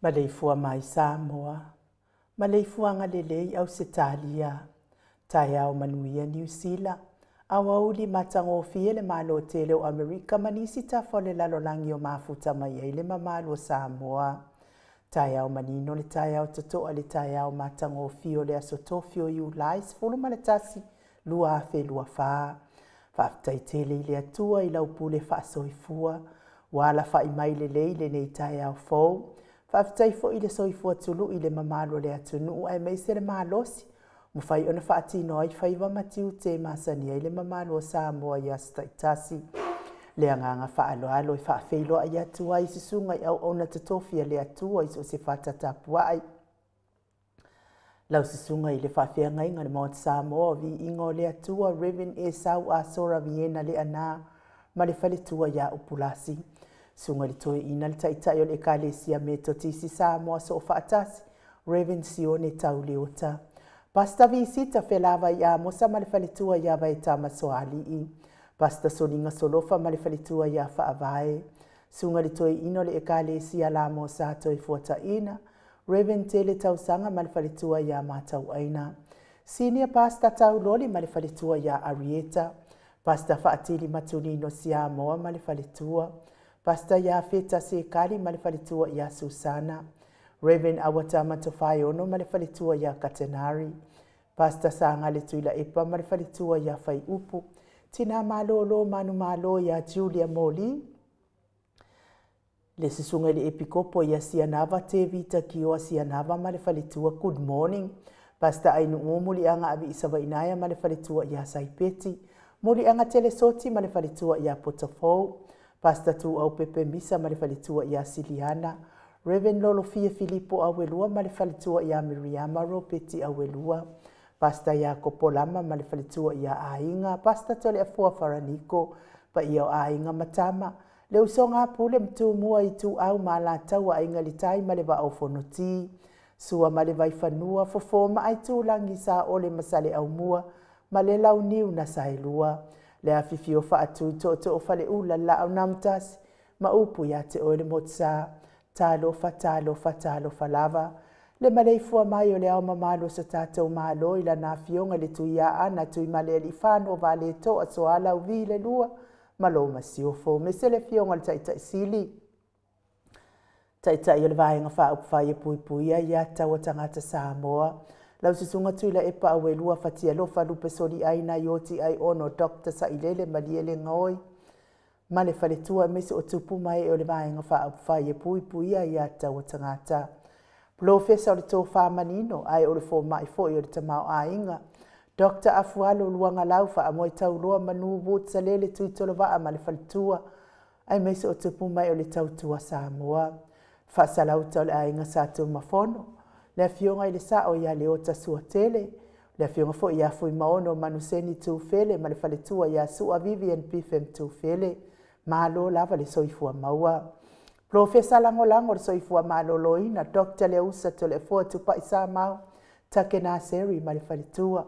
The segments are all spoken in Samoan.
Maleifua mai Samoa, maleifuaga lelei Ausetalia, taeao manuia Niu Sila, aoauli matagofie le Malo tele o Amerika ma nisi tafa o le lalolagi o mafuta mai ai le mamalu o Samoa. Taeao manino le taeao totoa le taeao matagofie o le aso Tofi o Iulai 11, 2024. Faafetai tele i le Atua i lau pule faasoifua, ua alafai mai lelei lenei taeao fou. Faafetai foi i le soifua tului i le mamalu o le atunuu aemaise le malosi mafai ona faatino ai faiva ma tiute e masani ai le mamalu o Samoa i aso taitasi. Le agaga faaaloalo e faafeiloai atu ai i susuga i auauna totofi a le Atua i so o se fata tapuai. Lau susuga i le faafeagaiga o le Maota Samoa o Viiga o le Atua Rev Esau Asora Viena Leaana ma le faletua ia Upulasi. Susuga i le Toeaina le Taitai o le Ekalesia Metotisi Samoa Soofaatasi Rev Sione Tau Leota. Pastor Visita Felavai Amosa ma le faletua ia Vaetama Soalii. Pastor Soliga Solofa ma le faletua ia Faavae. Susuga i le Toeaina o le Ekalesia Lamosa Toefuataiina Rev Tele Tausaga ma le faletua ia Matauaina. Senior Pastor Tauloli ma le faletua ia Arieta. Pastor Faatili Matulino Siamoa ma le faletua. Pastor Iafeta Sekali ma le faletua ia Susana. Rev Awatama Tofaeono ma le faletua ia Katenari. Pastor Sagale Tuilaepa ma le faletua ia Faiupu. Tina Malolo Manumalo ia Julia Moli. Le susuga i le Epikopo ia Sianava Tevita Kioa Sianava ma le faletua Good morning. Pastor Ainuu Muliaga Aviisavainaia ma le faletua ia Saipeti. Muliaga Telesoti ma le faletua ia Potafou. Pastor Tuau Pepe Misa ma le faletua ia Siliana. Rev Lolofia Filipo Auelua ma le faletua ia Miriama Ropeti Auelua. Pastor Iakopo Lama ma le faletua ia Aiga. Pastor Toleafoa Faraniko. Paia o Aiga ma Tama. Le usoga a Pule ma Tumua, Ituau ma Alataua, Aiga i le Tai ma le Vaa o Fonoti. Sua ma le Vaifanua, Fofo ma Aitulagi, Saole ma Saleaaumua ma le Launiu na Saelua. Le afifio o Faatui Tootoo o Faleula, le Laau na Amotasi ma upu ia te oe le Motusa. Talofa, talofa, talofa lava. Le maleifua mai o le Ao Mamalu o so tatou Malo i Lana Afioga i le Tuiaana Tuimalealiifano Vaaletoa Sualauvi le Lua ma lo Masiofo. Aemaise le Afioga i le Taitai Sili, Taitai o le Vaega Faaupufai e Puipuia Aia Tatau a Tagata Samoa, lau Susuga Tuilaepa Auelua Fatialofa Lupe Soliai Ioti Aiono Dr. Sailele Malielegaoi ma le faletua, aemaise o tupu ma ee o le Vaega Faaupufai e Puipuia Aia Tatau a Tagata. Polofesa o le Tofa Manino, ae o le fomai foi o le tamaoaiga, Dr. Afualo Luagalau Faamoetauloa Manu Woods Salele Tuitolovaa ma le faletua, aemaise o tupu mai o le Tautua Samoa. Faasalauta o le aiga Sa Tumafono, le afioga i le Sao ia Leota Suatele, le afioga foi ia Fuimaono Manuseni Tufele ma le faletua ia Sua Vivian Bifem Tufele. Malo lava le soifua maua. Polofesa Lagolago le Soifua Maloloina, Dr. Leusa Toleafoa Tupai Samau Takenaseri ma le faletua.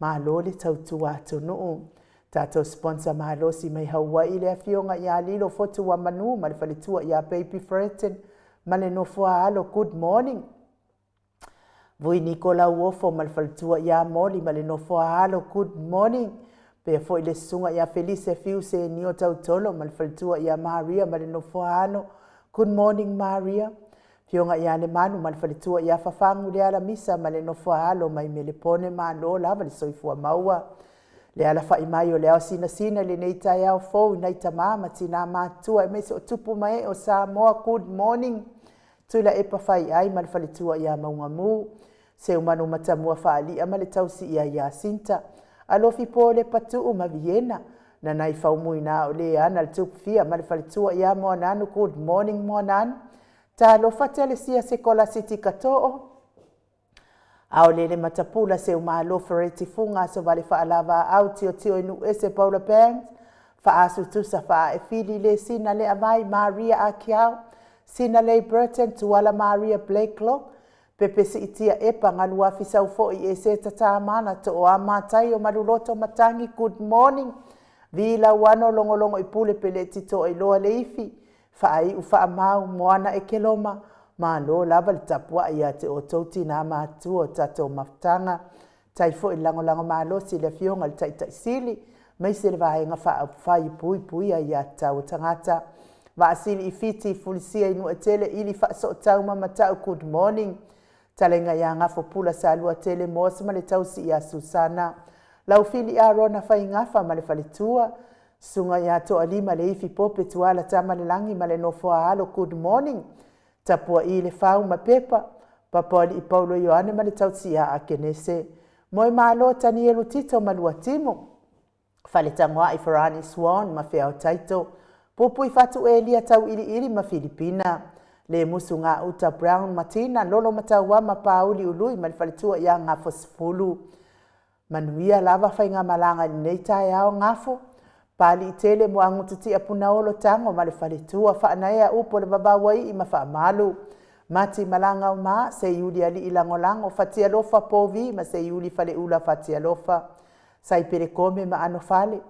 Malo le tautua atunuu. Tatou sponsor malosi mai Hawaii, le afioga ia Lilo Fotu wa Manu ma le faletua ia Baby Freton ma le nofoa alo. Good morning. Vui Nikola Uofo ma le faletua ia Moli ma le nofoa alo. Good morning. Pea foi le susuga ia Felice Fiuse Nio Tautolo ma le faletua ia Maria ma le nofoa alo. Good morning, Maria. Fioga ia Lemanu ma le faletua ia Fafagu le Alamisa ma le nofoa alo mai Melepone. Malo lava le soifua maua. Le alafai mai o le ao sinasina i lenei taeao fou i nai tamā ma tinā matutua aemaise o tupu ma ee o Samoa. Good morning. Tuilaepa Faiai ma le faletua ia Maugamu. Seumanu Matamua Faalia ma le tausi ia Iasinta. Alofi po le Patuu ma Viena. Nanai Faumuina o le ana le Tupufia ma le faletua ia Moananu. Good morning, Moananu. Talofa tele sia Sekola City Kato'o. Ao lele matapula Seumalo Fereti Fuga Aso Vale Faalava au Tiotio i Nu'u Ese Paula Banks Faasutusa Faaefili le Sina le Avai Maria Akiao Sina Lei Burton Tuala Maria Blakelock Pepe Siitia Epa Galuafi Saufo'i e se Tatāmana To'oa Matai o Maluloto Matangi. Good morning. Vi Lauano Logologo i Pule Pele Tito Iloa Leifi Faai'u Faamau Moana e Keloma. Malo lava le tapua'i ia te outou tinā matutua o tatou mafutaga. Tai foi le lagolago malosi i le afioga i le Taitai Sili aemaise le Vaega Faaupufai e Puipuia Aia Tatau a Tagata. Vaasili i Fiti Fulisia i Nu'atele ili Faasootau ma Mata'u. Good morning. Talega ia Gafo Pula Salua Tele Mos ma le tausi ia Susana. Laufili Arona Faigafa ma le faletua. Susuga ia Toalima le Ifi Pope Tuala Tama le Lagi ma le nofoa alo. Good morning. Tapua'i le Fau ma Pepa. Papaali'i Paulo Ioane ma le tausi ia Akenese. Moe Malo Tanielu Tito ma Luatimo. Faletagoa'i Farani Swan ma Feao Taito. Pupui Fatu Elia Tau'ili'ili ma Filipina. Le Musu Gauta Brown Matina Lolo Matauama Pauli Ului ma le faletua ia Gafosefulu. Manuia lava faigamalaga i lenei taeao gafo. Pali'i tele mo Agututi'a Punaolo Tago ma le faletua Faanaea upu o le Vavauai'i ma Faamalu. Mati Malaga o Ma, Seiuli Ali'i Lagolago, Fatialofa Povi ma Seiuli Faleula Fatialofa. Saipele Kome ma Anofale,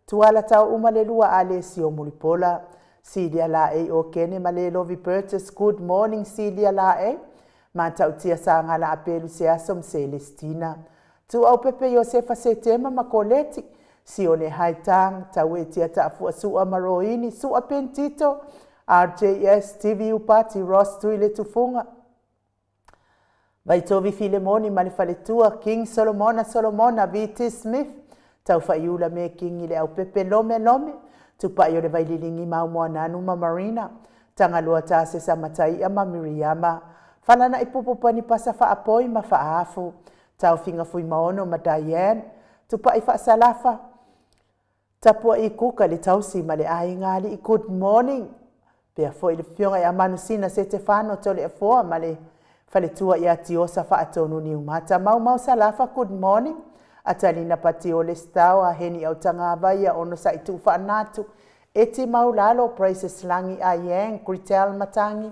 Tuala Tau uma le lua a le Sio Mulipola. Silia Laei o Kene ma le Lovi Burgess. Good morning, Silia Laei. Matautia Sagala Apelu Seaso ma Celestina. Tuau Pepe Iosefa Setema ma Koleti. Sione Haitang, Tauetia Taafua Sua ma Roini, Sua Pentito, RJS, TV Upati, Ross Tuile Tufunga. Vaitovi Filemoni ma le faletua, King Solomona Solomona, VT Smith, Taufaiula me King i le Aupepe Lome Lome, Tupai o le Vaililigi Maumoananu ma Marina, Tagaloa Tasesa Matai'a ma Miriama, Falana'i Pupu Pani Pasa Faapoi ma Faaafu, Taofiga Fuimaono ma Diane, Tupai Faasalafa, Tapua'i Kuka le tausi ma le aiga ali'i. Good morning. Pea foi le afioga ia Manusina Setefano Toleafoa ma le faletua ia Tiosa Faatonu Niumata Maumau Salafa. Good morning. Atalina Patio Stao a Heni Autagavaia ono sa'i tuu faanatu Eti Maulalo Praises Lagi Aiang Gritel Matangi.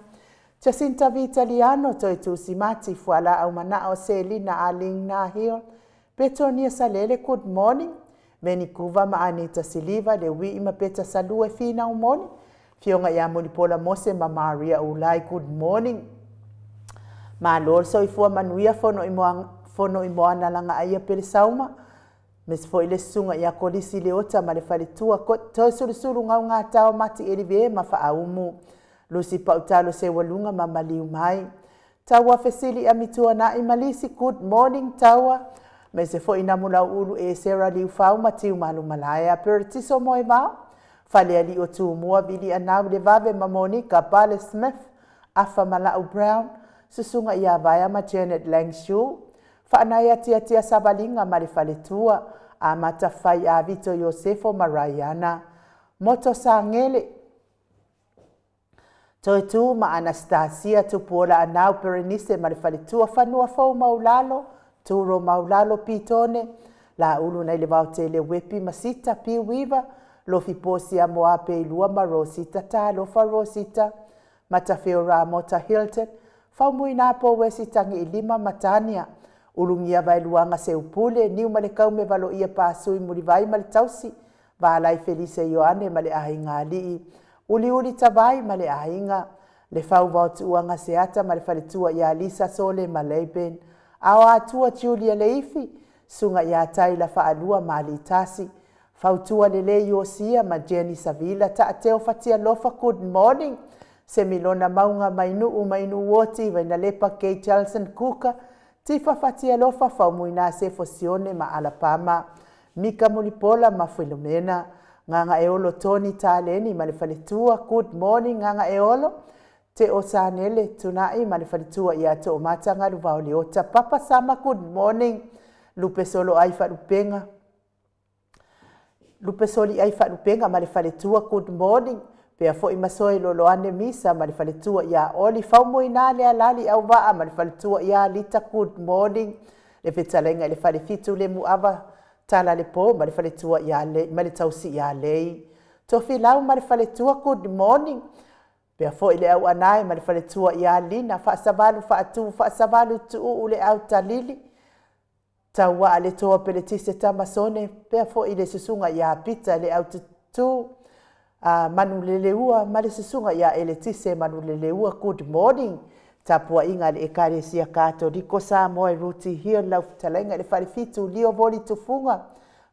Jacinta Vitaliano, Toe Tusimati, Fualaau Manao, Selina Aling Nahil, Petonia Salele, good morning. Meni Kuva ma Anita Siliva, le Wii ma Peta Salue, Finau Moni, Fioga ia Mulipola Mose ma Maria Ulai, good morning. Malo le soifua manuia fono i moa fono i moana langa aia pele sauma. Mes foi le susuga ia Kolisi Leota ma le faletua ko toe sulusulu gaugatao mati elive ma faaumu. Lusi Pautalo Seualuga ma maliu mai. Taua fesili Amituanai ma Lisi good morning Taua. Mese foi Namulauulu e Sarah Liufau ma Tiumalu Malaea Peretiso Moevao. Falealii o Tumua Vili Anau Levave ma Monica Pale Smith Afa Malau Brown Susuga ia Vaea ma Janet Langshu Faanae Atiatia Savaliga ma le Faletua Amata Fai a Vito Iosefo ma Raiana Moto Sagele Toe Tu ma Anastasia Tupuola Anau Perenise ma le Faletua Fanua Fou Maulalo Turo Maulalo Pitone Laulu nai le Vaotele Wepi ma Sita Piuiva Lofi Posia Moape Ilua ma Rosita Talofa Rosita Matafeo Ramota Hilton Faumuina Po Wesi Tangi Ilima ma Tania Ulugia Vaeluaga Seupule Niu ma le Kaume Valoia Pasui Mulivai ma le Tausi Valai Felise Ioane ma le Aiga Alii Uliuli Tavai ma le Aiga Le Fau Vaotuuaga Seata ma le Faletua ia Lisa Sole ma Laban Aoatua Julia Leifi Suga ia Taila Faalua ma Alitasi Fautua Lelei Iosia ma Jenny Savila Taateo Fatialofa Good morning Semilona Mauga Mainuu Mainuu Oti Vainalepa Kay Chalson Kuka Tifa Fatialofa Faumuina Sefo Sione ma Alapama Mika Mulipola ma Filomena Gagaeolo Tony Taleni ma le Faletua Good morning Gagaeolo Te o Sanele Tunai ma le Faletua ia Toomata Galuvao Leota Papa Sama Good morning Lupe Solo ai Faalupenga Lupe Soli ai Faalupenga ma le Faletua Good morning Pea foi Masoe Loloane Misa ma le Faletua ia Oli Faumoina le Alali Auvaa ma le Faletua ia Lita Good morning Le fetalaiga i le Falefitu le Muava Tala le Po ma le Faletua ia Lei ma le Tausi ia Lei Tofilau ma le Faletua Good morning Pea foi le Auanae ma le Faletua ia Lina Faasavalu Faatu Faasavalu Tuuu le Autalili Tauaa le Toa Peletise Tamasone pea foi le susuga ia Pita le Aututu a Manuleleua ma le susuga ia Eletise Manuleleua Good morning Tapuaiga a le Ekalesia Katoliko Samoa e Ruti Hill lau fetalaiga i le Falefitu Lio Voli Tufuga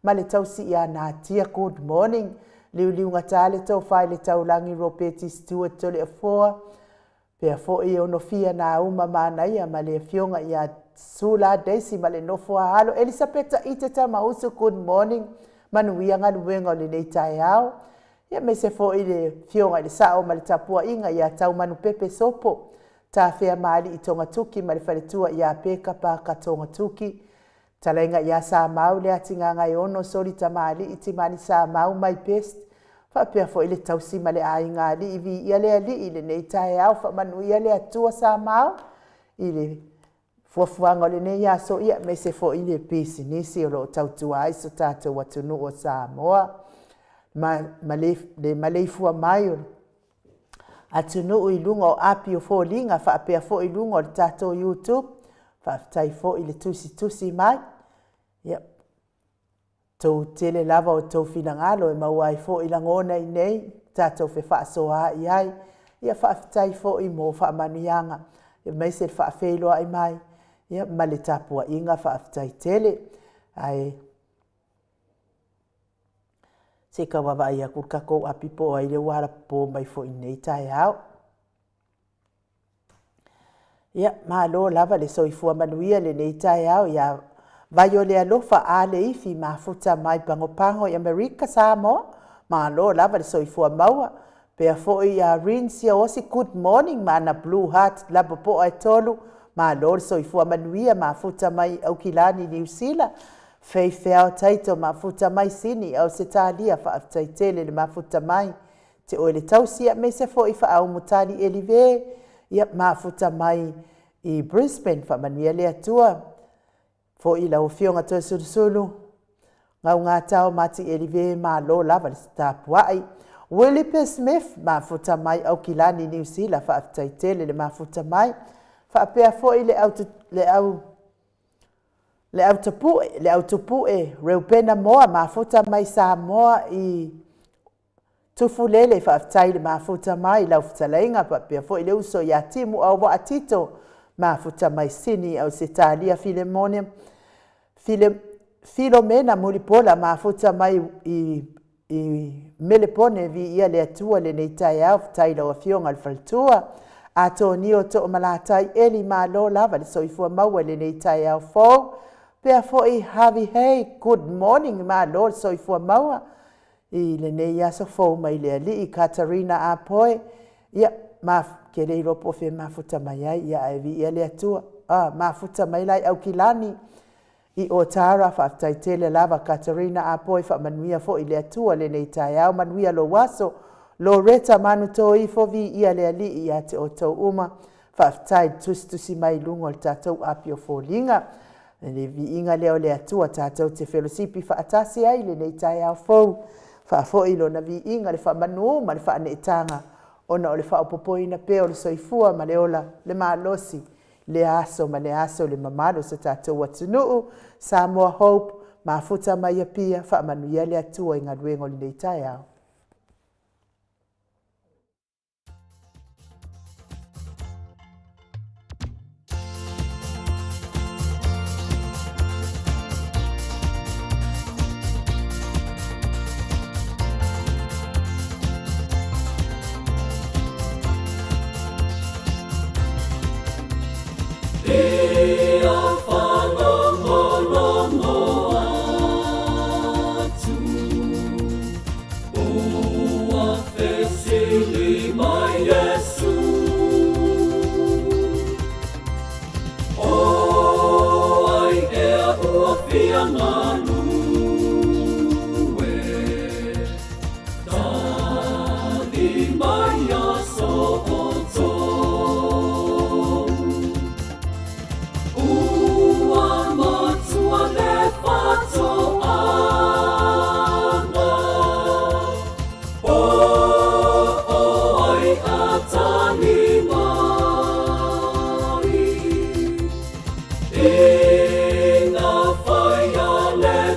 ma le tausi ia Natia Good morning Liuliugata le tofa i le Taulagi Ropeti Stewart Toleafoa Pea foi e ono fia nā uma manaia ma le afioga ia Sula Daisy ma le nofo a alo Elisapeta Ite Tamausu Good morning manuia galuega o lenei taeao ia aemaise foi le afioga i le sao ma le tapuaiga ia Taumanupepe Sopo Tafea Maalii Togatuki ma le faletua ia Peka Paka Togatuki Talaiga ia Samau le Atigagaeono Soli Tamalii Timani Samau my best faapea foi le tausi ma le aiga alii viia le alii i lenei taeao faamanuia le Atua Samau i le fuafuaga o lenei aso ia aemaise foi le pisinisi o lo o tautua ai so tatou atunuu o Samoa ma, ma le, le maleifua mai o atunuu i luga o api o foliga faapea foi i luga o le tatou YouTube. Faafetai foi i le tusitusi mai. Ia, tou tele lava o tou finagalo e maua ai foi lagona i nei, tatou fefaasoaai ai. Ia, faafetai foi mo faamanuiaga, aemaise le faafeiloai mai, ia, ma le tapuaiga faafetai tele. Ae se i tau vaavaai atu le tatou api po o ai lea ua alapopo mai foi i lenei taeao. Ia, malo lava le soifua manuia lenei taeao iā Vai o le alofa a le ifi mafuta mai Pagopago i Amerika, Samoa. Malo lava le soifua maua. Pea foi ia Rin Siaosi good morning ma ana blue heart lapopoa e tolu. Malo le soifua manuia mafuta mai Aukilani, Niu Sila. Faith Feao Taito mafuta mai Sini, Ausetalia. Faafetai tele le mafuta mai. Te oe le tausi aemaise foi Faaumutali Elive, ia mafuta mai i Brisbane. Faamanuia le Atua. Foi lau Afioga Toesulusulu, Gaugatao Mati Elive, malo lava le tapuai. Willipe Smith, mafuta mai Aukilani, Niu Sila, faafetai tele le mafuta mai. Faapea foi le au le au le au tapue, le au tupue Reupena Moa, mafuta mai Samoa i Tufulele, faafetai le mafuta mai lau fetalaiga. Faapea foi le uso ia Timu Auvaa Tito, mafuta mai Sini Ausetalia. Filemone File, Filomena Mulipola, mafuta mai i Melepone, viia le Atua lenei taeao, faafetai i lau Afioga i le Faletua. Atonio Toomalatai Eli, malo lava le soifua maua i lenei taeao fou. Pea foi Harvey Hay, good morning, malo le soifua maua i lenei aso fou mai le Alii. Katarina Apoe, ia, ma ke le iloa po o fea mafuta mai ai, ia ae viia le Atua. Ah, mafuta mai lai Aukilani i Otara, faafetai tele lava Katarina Apoe, faamanuia foi le Atua lenei taeao, manuia lou aso. Loreta Manutoifo, viia le Alii ia te outou uma. Faafetai le tusitusi mai i luga o le tatou api o foliga. Le viiga lea o le Atua tatou te felosipi faatasi ai lenei taeao fou. Faafoi lona viiga, le faamanu ma le faaneetaga, ona o le faaopoopoina pea o le soifua ma le ola, le malosi, le aso ma le aso, le mamalu o se tatou atunuu. Samoa Hope, mafuta mai Apia, faamanuia le Atua i galuega o lenei taeao. Ia faalogologo atu, ua fesili mai Iesu. O ai ea ua fia galue? Tali mai ia so outou. Ua matua le faatoaga, po o ai a tali mai. Ina fai a le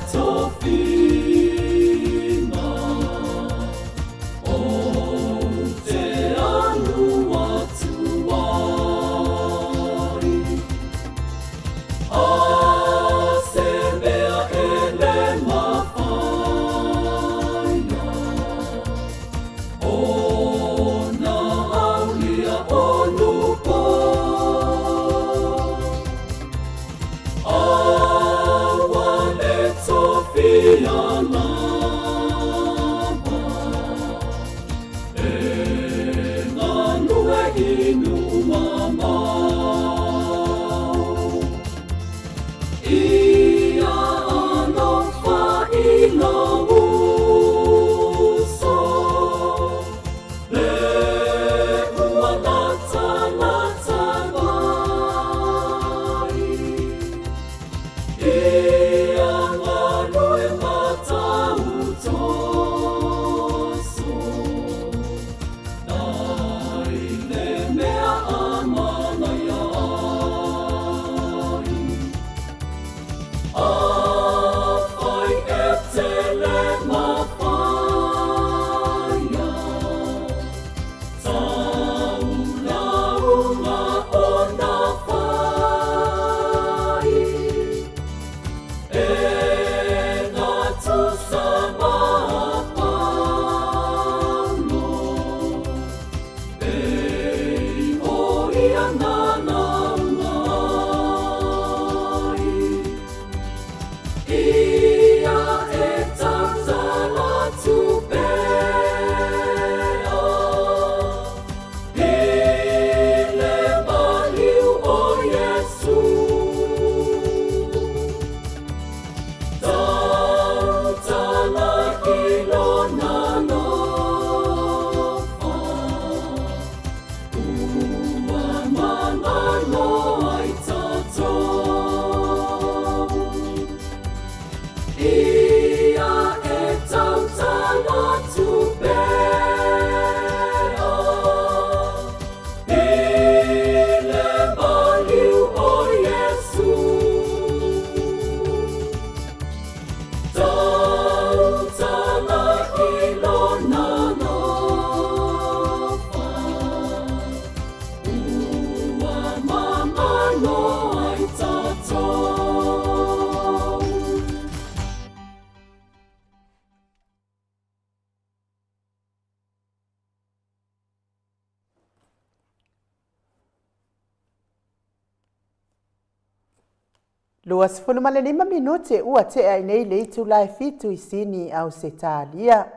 25 minute ua tea ai nei le itula e 7 i Sini, Ausetalia.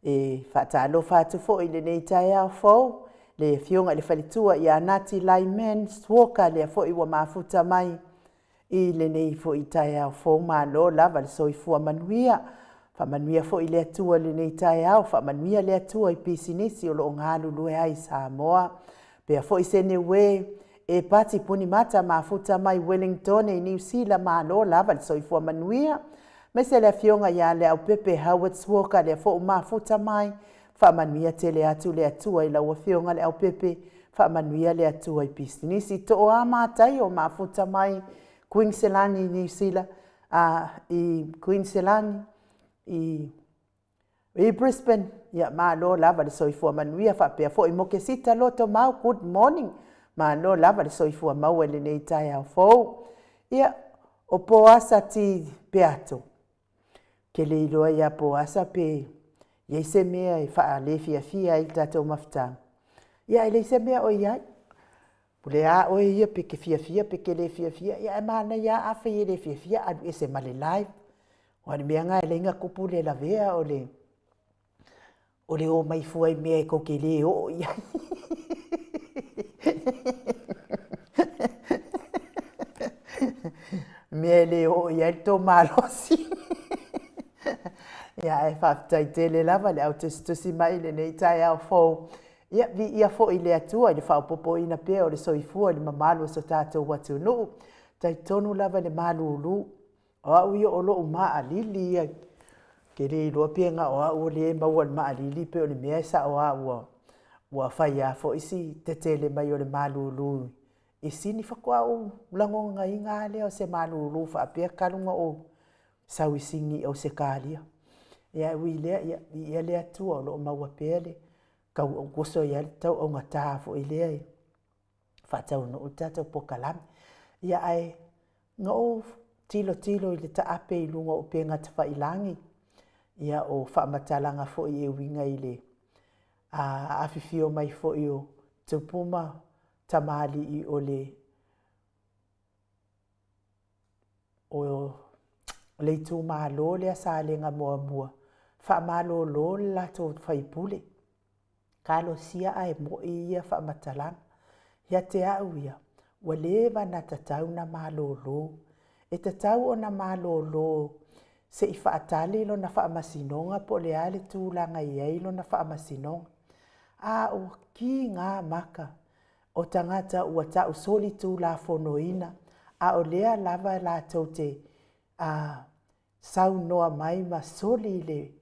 E faatalofa atu foi i lenei taeao fou le afioga i le faletua ia Nati Lyman Walker, lea foi ua mafuta mai i lenei foi taeao fou. Malo lava le soifua manuia. Faamanuia foi le Atua i lenei taeao, faamanuia le Atua i pisinisi o lo o galulue ai i Samoa. Pea foi se niue e Pati Punimata mafuta mai Wellington i Niu Sila, malo lava le soifua manuia. Aemaise le afioga ia Leaupepe Howard Walker, lea foi ua mafuta mai, faamanuia tele atu le Atua i lau afioga Leaupepe, faamanuia le Atua i pisinisi. Toa Mataio mafuta mai Queensland i Niu Sila, i Queensland i Brisbane, ia malo lava le soifua manuia. Faapea foi Mokesita Loto Mau, good morning, malo lava le soifua maua i lenei taeao fou. Ia, o Poasa ti Peato, ke le iloa ia Poasa pe iai se mea e faale fiafia ai i le tatou mafutaga. Ia e leai se mea o i ai. O le a oe ia pe ke fiafia pe ke le fiafia, ia ae manaia lava afai e le fiafia, alu ese ma le live. Aua o le mea lena e ala ai ona tupu le lavea o le omai fua i mea e tou te le oo i ai. Mea e le oo i ai le tou malosi. Ia ae faafetai tele lava le au tusitusi mai i lenei taeao fou. Ia, viia foi le Atua i le faaopoopoina pea o le soifua i le mamalu o so tatou atunuu. Talitonu lava i le malulu, o au ia o lou maaalili ia, ke le iloa pe na o au o lea e maua i le maaalili pe o le mea e sao lava ua fai lava foi si tetele mai o le malulu i Sini. Faatoa ou lagonaina lava lea o se malulu faapea talu ona ou sau i Sini i Ausetalia. Ia ae ui i lea, ia, viia le Atua o lo o maua pea le tau oso ai lava le tau augata foi lea e faataunuu le tatou polokalame. Ia ae na ou tilotilo i le taape i luga o upega tafailagi, ia o faamatalaga foi e uiga i le afifio mai foi o tupu ma tamalii o le itumalo lea Salega 1, faamalolo le latou faipule. Talosia ae moi ia faamatalaga. Ia te au ia, ua leva ona tatau ona malolo. E tatau ona malolo se i faatali lona faamasinoga po o le a le tulaga e i ai lona faamasinoga. A ua kiga maka o tagata ua tau solitulafonoina, a o lea lava latou te saunoa mai ma soli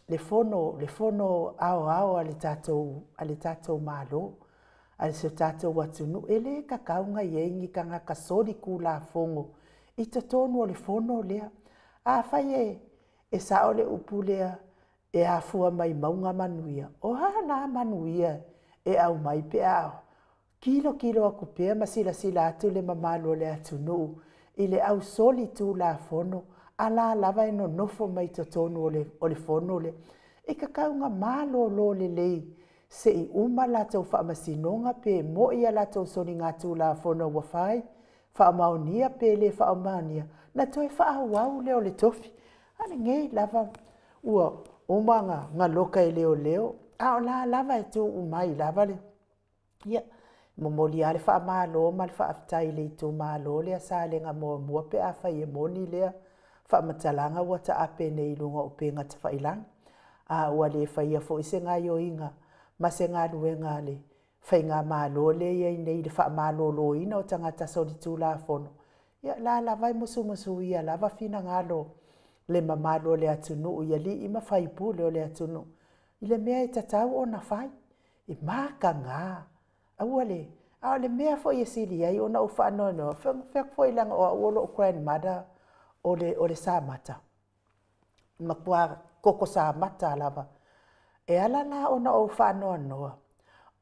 le fono aoao a le tatou Malo, a si o tatou atunuu. E le tatau ona i ai ni tagata solitulafono i totonu o le fono lea. Afai e sao le upu lea e afua mai mauga manuia, o a la manuia e aumai pe a tilotilo atu pea ma silasila atu le mamalu o le atunuu i le au solitulafono a la lava e nonofo mai totonu o le fono lea. E tatau ona malolo lelei se i uma latou faamasinoga pe moi a latou soligatulafono ua fai, faamaonia pe le faamaonia, na toe faaauau lea o le tofi. A lenei lava ua uma ona loka e leoleo, a o la lava e tuu mai lava le... Ia, momoli lava le faamalo ma le faafetai i le itumalo lea Salega 1 pe afai e moni lea faamatalaga ua taape nei i luga o upega tafailagi. A ua le faia foi se gaoioiga ma se galuega a le faigamalo lea e i ai nei i le faamaloloina o tagata solitulafono, ia la lava e musumusuia lava finagalo le mamalu o le atunuu i alii ma faipule o le atunuu i le mea e tatau ona fai, e mataga. Aua le... A o le mea foi e sili ai ona ou faanoanoa, fai atu foi leaga o au o lou grandmother o le Samata, matua toto Samata lava. E ala la ona ou faanoanoa,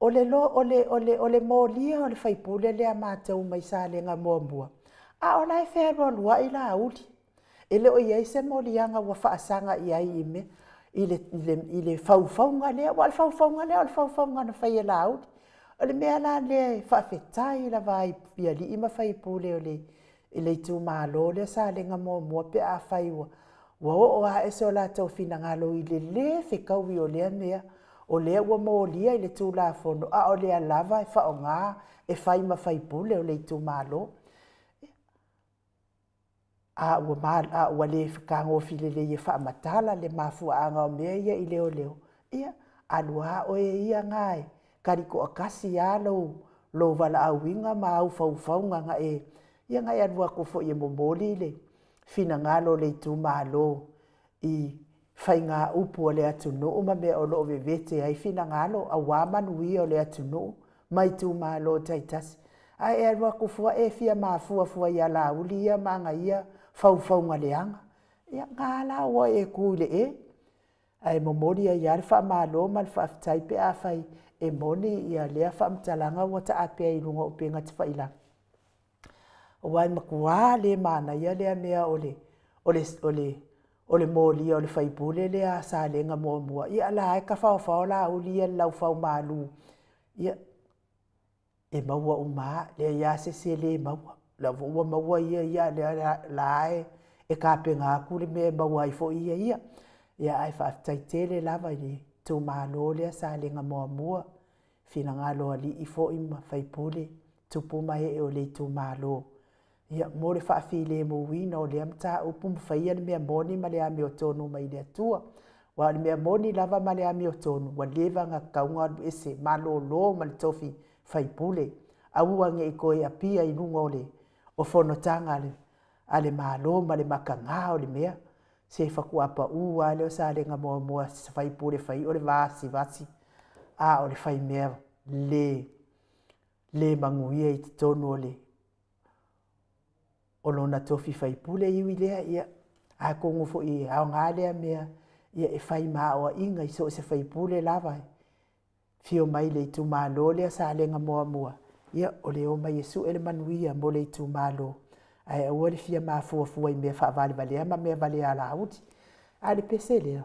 o le molia o le faipule lea a matou mai Salega 1, a o la e fealualuai Laauli. E le o i ai se moliaga ua faasaga i ai i mea, i le faufauga lea. Aua o le faufauga lea o le faufauga na fai e Laauli. O le mea la lea e faafetai lava ai i alii ma faipule o le i le itumalo lea Salega Muamua pe afai ua ua oo ae so latou finagalo i le lē fetaui o lea mea, o lea ua molia i le Tulafono, a o lea lava e faaaoga e fai ma faipule o le itumalo. A ua ma a ua le fetagofie lelei e faamatala le mafuaaga o mea ia i leoleo, ia alu lava oe ia na e tali toatasi lava lou valaauina ma au faufauga na e, ia na e alu atu foi e momoli le finagalo o le itumalo i faigaupu a le atunuu ma mea o lo o vevete ai finagalo aua manuia o le atunuu ma itumalo taitasi. Ae e alu atu fua e fia mafua fua ia Laauli ia ma ana ia faufauga leaga, ia na la ua e tu i le e. Ae momoli ai lava le faamalo ma le faafetai pe afai e moni ia lea faamatalaga ua taape ai i luga o upega tafailagi, aua e matua le manaia lea mea o le molia o le faipule lea a Salega Muamua, ia a o la e tafaofao Laauli ia i le laufaumalu, ia e maua uma lava, e leai lava se isi e le maua. O la foi ua maua ia ia, a o lea la e tapena atu le mea e maua ai foi ia. Ia ae faafetai tele lava i le itumalo lea Salega Muamua, finagalo o alii foi ma faipule, tupu ma ee o le itumalo, ia mo le faafilemuina o lea mataupu ma faia le mea moni ma le amiotonu mai le Atua. Aua o le mea moni lava ma le amiotonu, ua leva ona tatau ona alu ese, malolo ma le tofi faipule, aua ne i toe apia i luga o le o fonotaga a le Malo ma le mataga o le mea. Se faatoa pau lava lea o Salega Muamua i se faipule fai o le vasivasi, a o le faimea le le manuia i totonu o le o lona tofi faipule. E ui i lea, ia, atonu foi e aoga lea mea e fai ma aoaiga i so o se faipule lava e afio mai le itumalo lea Salega Muamua, ia o le omai e sue le manuia mo le itumalo, ae aua le fia mafuafua i mea faavalevalea ma mea valea a Laauli. A o le pese lea,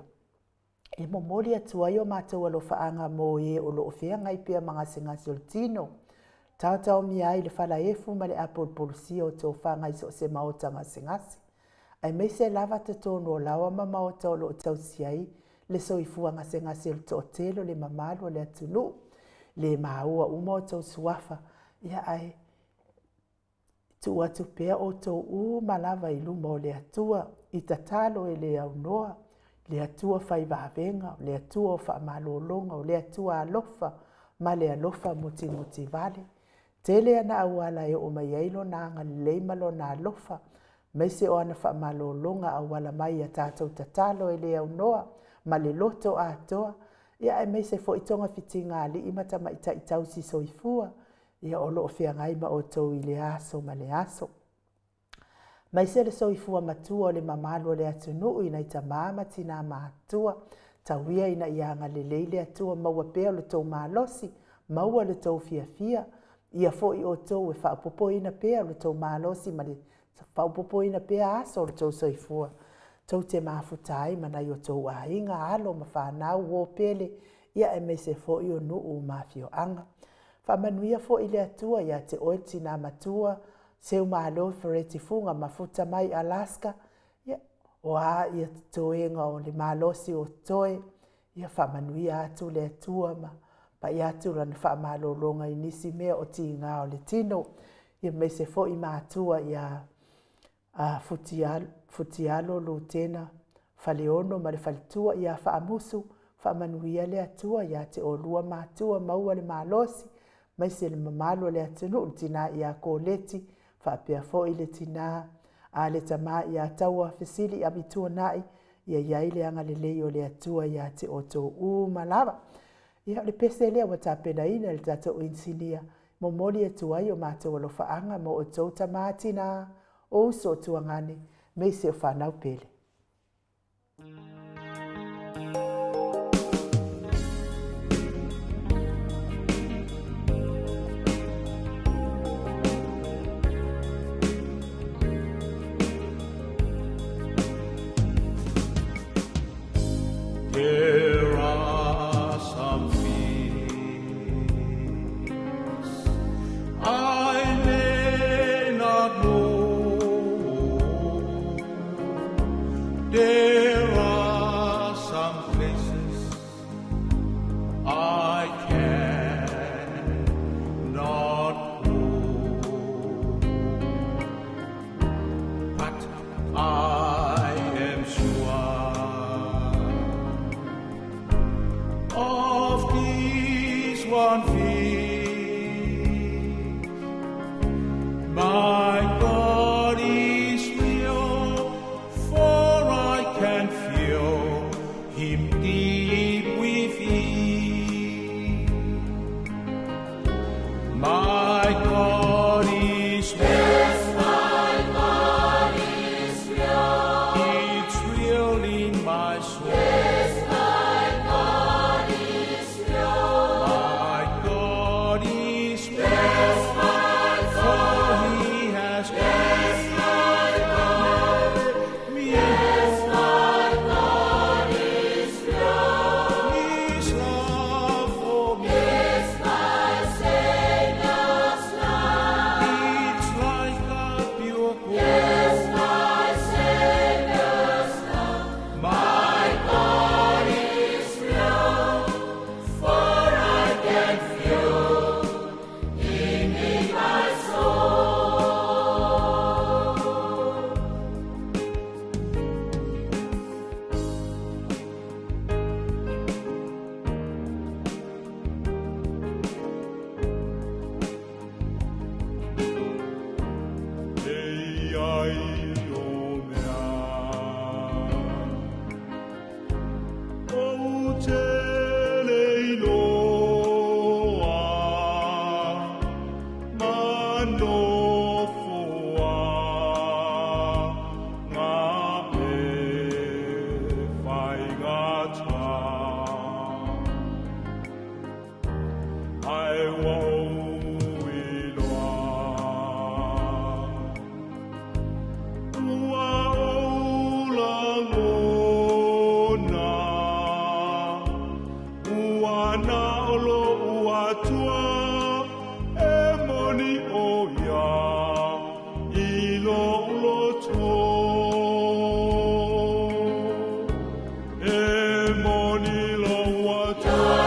e momoli atu ai o matou alofaaga mo e o lo o feagai pea ma gasegase o le tino, taotaomia ai i le falaefu ma le apolupolusia o tofaga i so o se maota gasegase, aemaise lava totonu o laoa ma maota o lo o tausi ai le soifua gasegase o le toatele o le mamalu o le atunuu. Le maua uma outou suafa, ia ae tuu atu pea outou uma lava i luma o le Atua i tatalo e le aunoa, le Atua fai vavega, le Atua o faamalologa, o le Atua alofa ma le alofa mutimutivale. Tele ana auala e oo mai ai lona agalelei ma lona alofa, aemaise o ana faamalologa auala mai ia tatou tatalo e le aunoa ma le loto atoa, ia aemaise foi togafitiga a alii ma tamaitai tausi soifua, ia o lo o feagai ma outou i lea aso ma le aso. Aemaise le soifua matua o le mamalu o le atunuu i nai tama ma tina matutua, tau ia ina ia agalelei le Atua, maua pea lo outou malosi, maua lo outou fiafia, ia foi outou e faaopoopoina pea lo outou malosi ma le faaopoopoina pea aso o lo outou soifua, tou te mafuta ai ma nai o outou aiga, alo ma fanau, uo pele, ia aemaise foi o nuu ma afioaga. Faamanuia foi le Atua ia te oe le tina matua, Seumalo Fereti Fuga mafuta mai Alaska, ia, o a ia totoega o le malosi o totoe, ia faamanuia atu le Atua ma pai atu lana faamalologa i nisi mea o tiga o le tino, ia aemaise foi matua ia a Futialo Lutena Faleono ma le faletua ia Faamusu, faamanuia le Atua ia te oulua matua, maua le malosi, aemaise le mamalu o le atunuu, le tina ia Koleti, faapea foi le tina a le tama ia Taua Fesili Amituanai, ia i ai le agalelei o le Atua ia te outou uma lava. Ia, o le pese lea ua tapenaina e le tatou inisinia, momoli atu ai o matou alofaaga mo outou tama, tina, o uso o tuagane, aemaise o fanau pele. There are some There are some places I cannot go, but I am sure of this one thing. My God is real, for I can feel Him deep within. My God is real. It's real in my soul. My God is real, for He has given me His love for me. It's like a pure gold. My God is real, for I can feel Him in my soul. E ai o mea Ou te leiloa Ma nofoa Ngā e whaingata Ai wau iloa Ua ou lagona Ua na o lo'u Atua E moni ʻo ia i lo'u loto E moni lou Atua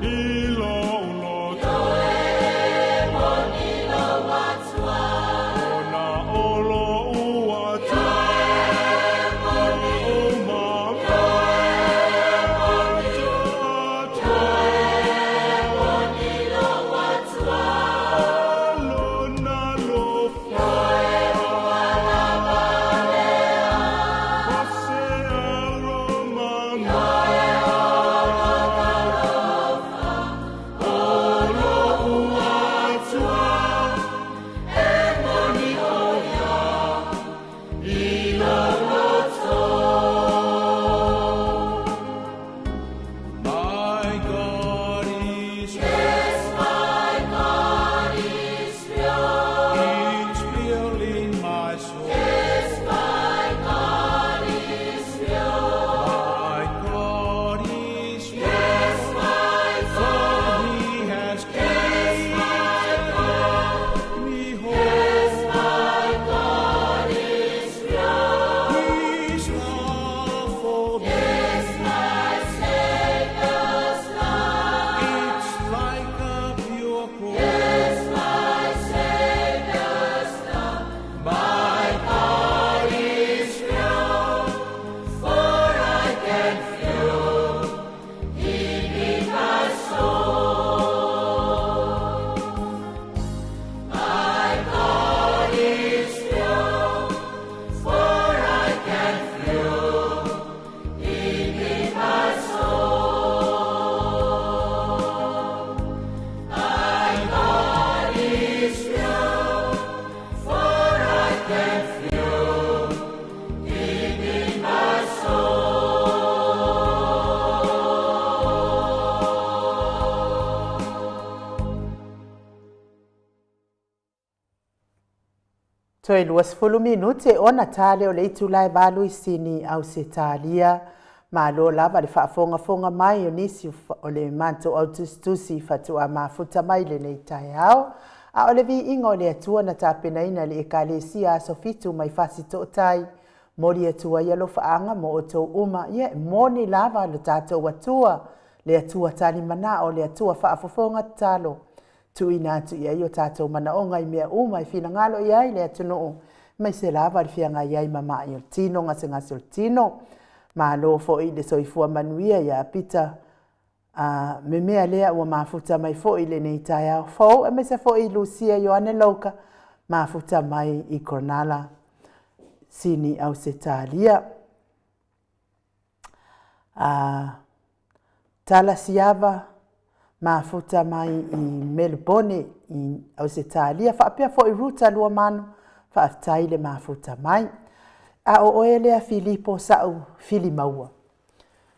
I lo'u loto Ona o lo'u Atua O ma Atua Lona alofa O se aro mama O lo'u Atua E moni ʻo ia I lo'u loto My God is It's real in my soul. My God is real, for He has given me hope. His love for me. It's like a pure gold. My God is real, for I can feel Him in my soul. My God is real, for I can feel Him in my soul. My God is real, for I can feel Him in my soul. Toe 20 minute ona ta lea o le itula e 8 i Sini, Ausetalia. Malo lava le faafogafoga mai o nisi o le matou au tusitusi faatoa mafuta mai lenei taeao. A o le viiga o le Atua na tapenaina e le Ekalesia Aso Fitu mai Fasitootai, moli atu ai alofaaga mo outou uma, ia e moni lava lo tatou Atua, le Atua tali manao, le Atua faafofoga tatalo, tuuina atu i ai o tatou manaoga i mea uma e finagalo i ai le atunuu, aemaise lava le feagai ai ma ma'i o le tino, gasegase o le tino. Malo foi le soifua manuia ia Pita a memea lea ua mafuta mai foi i lenei taeao fou, aemaise foi Lucia Ioane Louka, mafuta mai i Cronulla, Sini, Ausetalia. A Tala Siava, mafuta mai i Melebone i Ausetalia, faapea foi Ruta Luamanu, faafetai le mafuta mai. A o oe lea Filipo sa'u filimaua.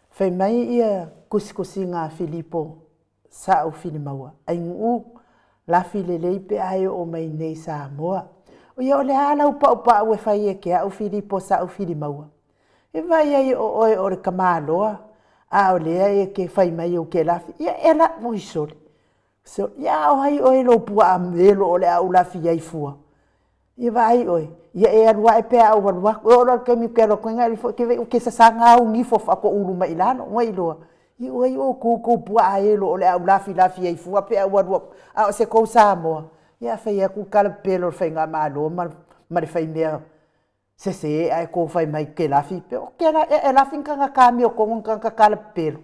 Fai mai ia tusitusiga a Filipo sa'u filimaua, aiguu lafi lelei pe a e oo mai nei i Samoa. Ia o le a lau paupau e fai e te a'u Filipo sa'u filimaua? E vaai ai o oe o le tamaloa, a o lea e te fai mai ou te lafi. Ia e la, oi sole, sole, ia a o ai oe i lou puaa melo o le a ou lafi ai fua? Ia vaai oe, ia e alu ae pe a ou alu atu. E oo loa i le taimi ou te alu atu ai ona e alu ifo, e te vaai ou te sasaga au nifo faatoulu mai i lalo, ua e iloa? Ia o ai outou i tou puaa elo o le a ou lafilafi ai fua pe a ou alu atu, a o se tou Samoa? Ia a fai atu le tala pepelo a le faigamalo ma le faimea sese ae tou fai mai ou te lafi, e lafi ni tagata amiotonu ni tagata talapepelo?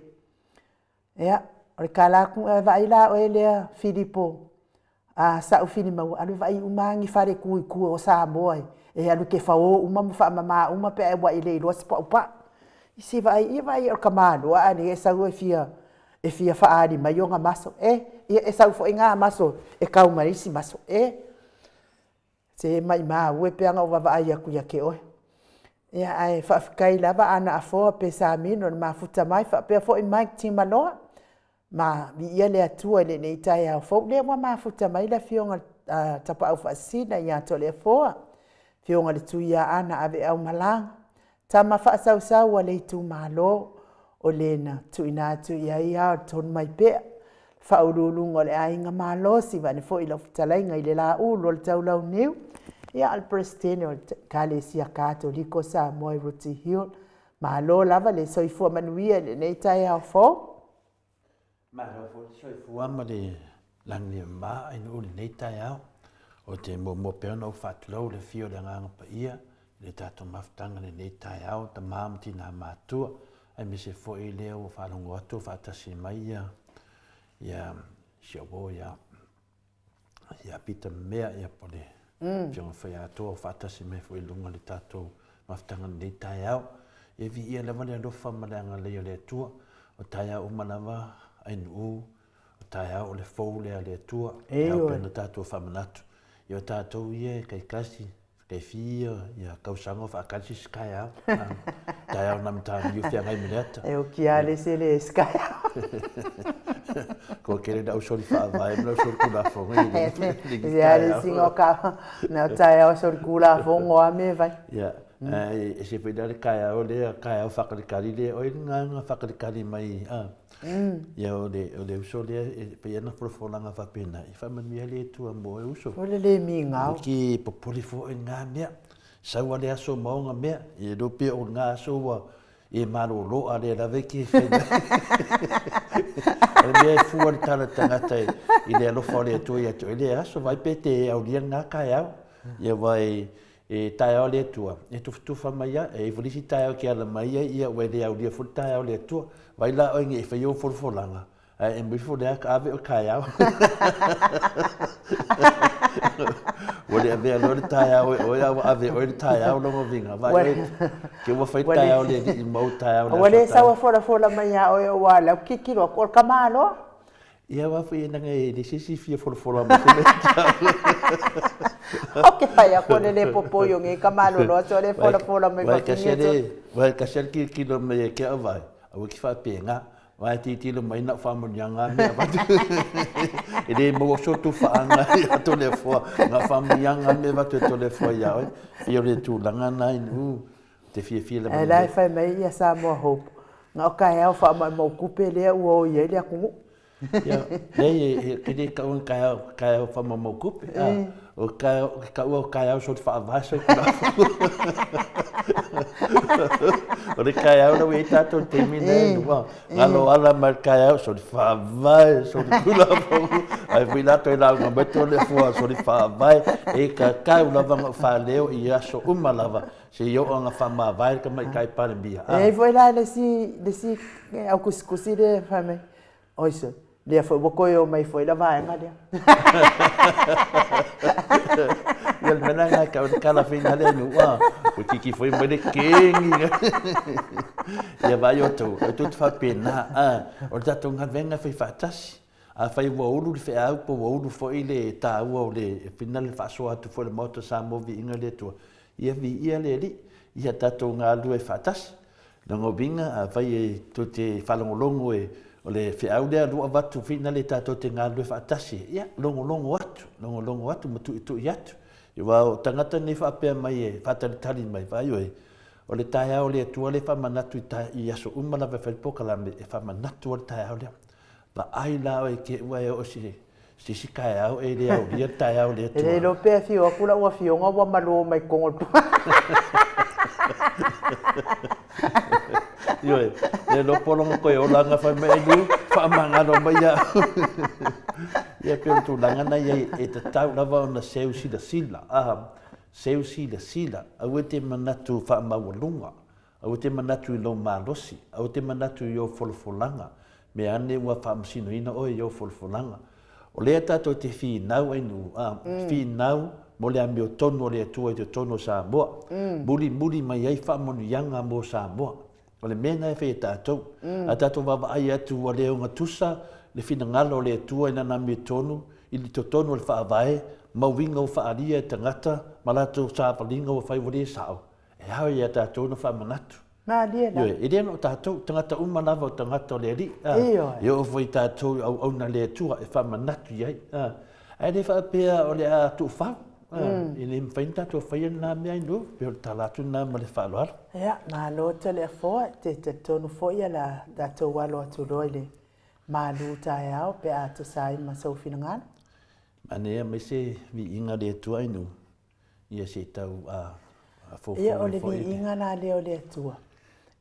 Ia, o le tala atu, ae vaai la oe lea Filipo sa'u filimaua, alu e vaai uma lava ni faletu i tua o Samoa e alu e te fao uma ma faamama uma pe a ua e le iloa se paupau. Se vaai, ia vaai o le tamaloa a o lea e sau e fia e fia faaali mai ona maso. E, ia e sau foi na maso e tau ma isi maso. E, se maimau e pe ana ou vaavaai atu ia te oe. Ia ae faafetai lava Ana Afoa Pesamino i le mafuta mai faapea foi Mike Timaloa. Ma viia le Atua i lenei taeao fou. Lea ua mafuta mai le Afioga a Tapaau Faasisina ia Toleafoa, Afioga i le Tuiaana Aveaumalaga, tama faasausau a le itumalo o le na tuuina atu i ai ao le Tonumaipea, faauluuluga o le Aiga Malosi, vaeane foi lau fetalaiga i le Laulu o le Taulauniu, ia o le Peresetene o le Ekalesia Katoliko o Samoa i Rooty Hill. Malo lava le soifua manuia i lenei taeao fou. Malo foi le soifua ma le lagi e mama i nuu i lenei taeao. Ou te muamua pea ona ou faatulou i le afio o le Agaga Paia i le tatou mafutaga i lenei taeao, tama ma tina matutua, aemaise foi lea ua faalogo atu o faatasi mai ia ia si au uo ia ia Pita Mea, ia po o le Afioga Faiatoa o faatasi mai foi i luga o le tatou mafutaga i lenei taeao. Ia viia lava le alofa ma le agalelei o le Atua, o taeao uma lava ainuu, o taeao o le fou lea a le Atua, e ao pea ona tatou faamanatu. Ia o tatou ia e taitasi, Kei fia ia tausaga o faatali se isi taeao. Taeao na mataniu feagai ma le ata. E oki lava le ese le isi taeao. Kua tele le au soli faavae ma le au soli tulafono i le isi taeao. Ia le isi o ka na taeao soli tulafono a me vai. Ia, e se foi la le taeao lea, taeao faakalikali lea, oi le gaga faakalikali mai a. Ia o le o le uso lea e pei ona folafolaga faapena, e faamanuia le Atua mo e uso. O le le migao. O ke popole foi i ngā mea. Sau a le aso ma ona mea, e le pei o ngā aso ua e malolo a le lava e ke whai mai. O le mea e fua le tala tangata i le alofa o le Atua ia te oe le aso, vai pe te aulia ngā kaeao. Ia vai E taeao le Atua, e tufatufa mai a, e iai foi le isi taeao e ke ala mai ai, ia ua e le aulia foi le taeao o le Atua. Vai la oe nei e fai ou folafolaga, ae e muifo le aka ave oe taeao. Ua le avea loa le taeao e oe, a ua ave e oe le taeao lona uiga. Vaai oe, ke ua fai le taeao o le Alii mau taeao le Ua le sau e folafola mai ia oe aua o lea ou te tilotilo atu o le tamaloa. Ia aua foi e leaga e leai se isi e fia folafola mai foi Ou te fai atu o le le popo i o nei tamaloloa so le folafola mai fafine so. Aua e tasi lava le tilotilo mai ia te au vae, aua e te faapena. Aua e tilotilo mai na o faamanuiaga lava mea avatu. E le maua so tufaaga ia Toleafoa, na o faamanuiaga lava mea avatu e Toleafoa ia oe. Pei o le tulaga lena i nuu. Te fiafia lava. Ae la e fai mai ia Samoa Hope, na o taeao faamaumau tupe lea ua oi ai le atunuu. Ia, leai, e te le taua ni taeao, taeao faamaumau tupe, a, o le taeao, o te taua o taeao soli faavae solitulafono. O le taeao lea ua i ai tatou i le taimi lenei, ua galo ala mai le taeao soli faavae solitulafono, ai foi la toe lauga mai Toleafoa soli faavae, e tatau lava ona ou faaleo i aso uma lava seia oo ina faamavae le Tamaitai Palemia. E i ai foi la le isi, le isi au tusitusi lea e fai mai, Oi sir, lea foi ua toe o mai foi la vaega lea. Ia le mea la lena e tau ai le tala fina lea i nuu a, ua titi foi mai le kegi. Ia vaai outou, e tou te faapena, a, o le tatou galuega e fai faatasi. Afai ua ulu le feau po ua ulu foi le taua o le fina le faasoa atu foi a le Maota o Samoa viiga i le Atua, ia viia le Alii, ia tatou galulue faatasi. Lona uiga, afai e tou te faalogologo e o le feau lea ua avatu fina le tatou te galulue faatasi, ia, logologo atu, logologo atu ma tuitui atu. Aua o tagata nei faapea mai e faatalitali mai, vaai oe, o le taeao o le Atua lea e faamanatu i, i aso uma lava e fai le polokalame, e faamanatu ai le taeao lea. Vaai la oe te ua e oo se se isi taeao e le aulia le taeao o le Atua. E le iloa pe afio atu lau afioga ua malo mai totonu o le Ioe, le iloa po o lona toe olaga fai mai ai Liu, faamagalo mai au. Ia pei o le tulaga na i ai e tatau lava ona seu silasila, a, seu silasila, aua e te manatu faamaualuga, Aua te manatu i lou malosi, aua te manatu i ou folafolaga, mea ane ua faamasinoina oe i ou folafolaga. O lea tatou te finau ai nuu, a, finau mo le amiotonu o le Atua i totonu o Samoa, mulimuli mai ai faamanuiaga mo Samoa. O le mea lena e fai e tatou. A tatou vaavaai atu ua le ogatusa le finagalo o le Atua i lana amiotonu i totonu o le Faavae ma uiga ua faaalia e tagata ma latou savaliga ua fai ua le sao, E ao ia tatou ona faamanatu. Malie la. Ioe, e le na o tatou, tagata uma lava o tagata o le Alii. A, Ioe. E oo foi i tatou i auauna a le Atua e faamanatu i ai. A, ae le faapea o le a tuufau. A, e le mafai ona tatou faia lena mea i nuu, pei o le tala atu lena ma le faaaloalo. Ia, malo Toleafoa, e te talitonu foi o le a tatou alo atu loa i le malu taeao pe a tusa ai ma sou finagalo. Manaia mai se viiga a le Atua i nuu. Ia se i tau fofo Ia, o le viiga la lea o le Atua,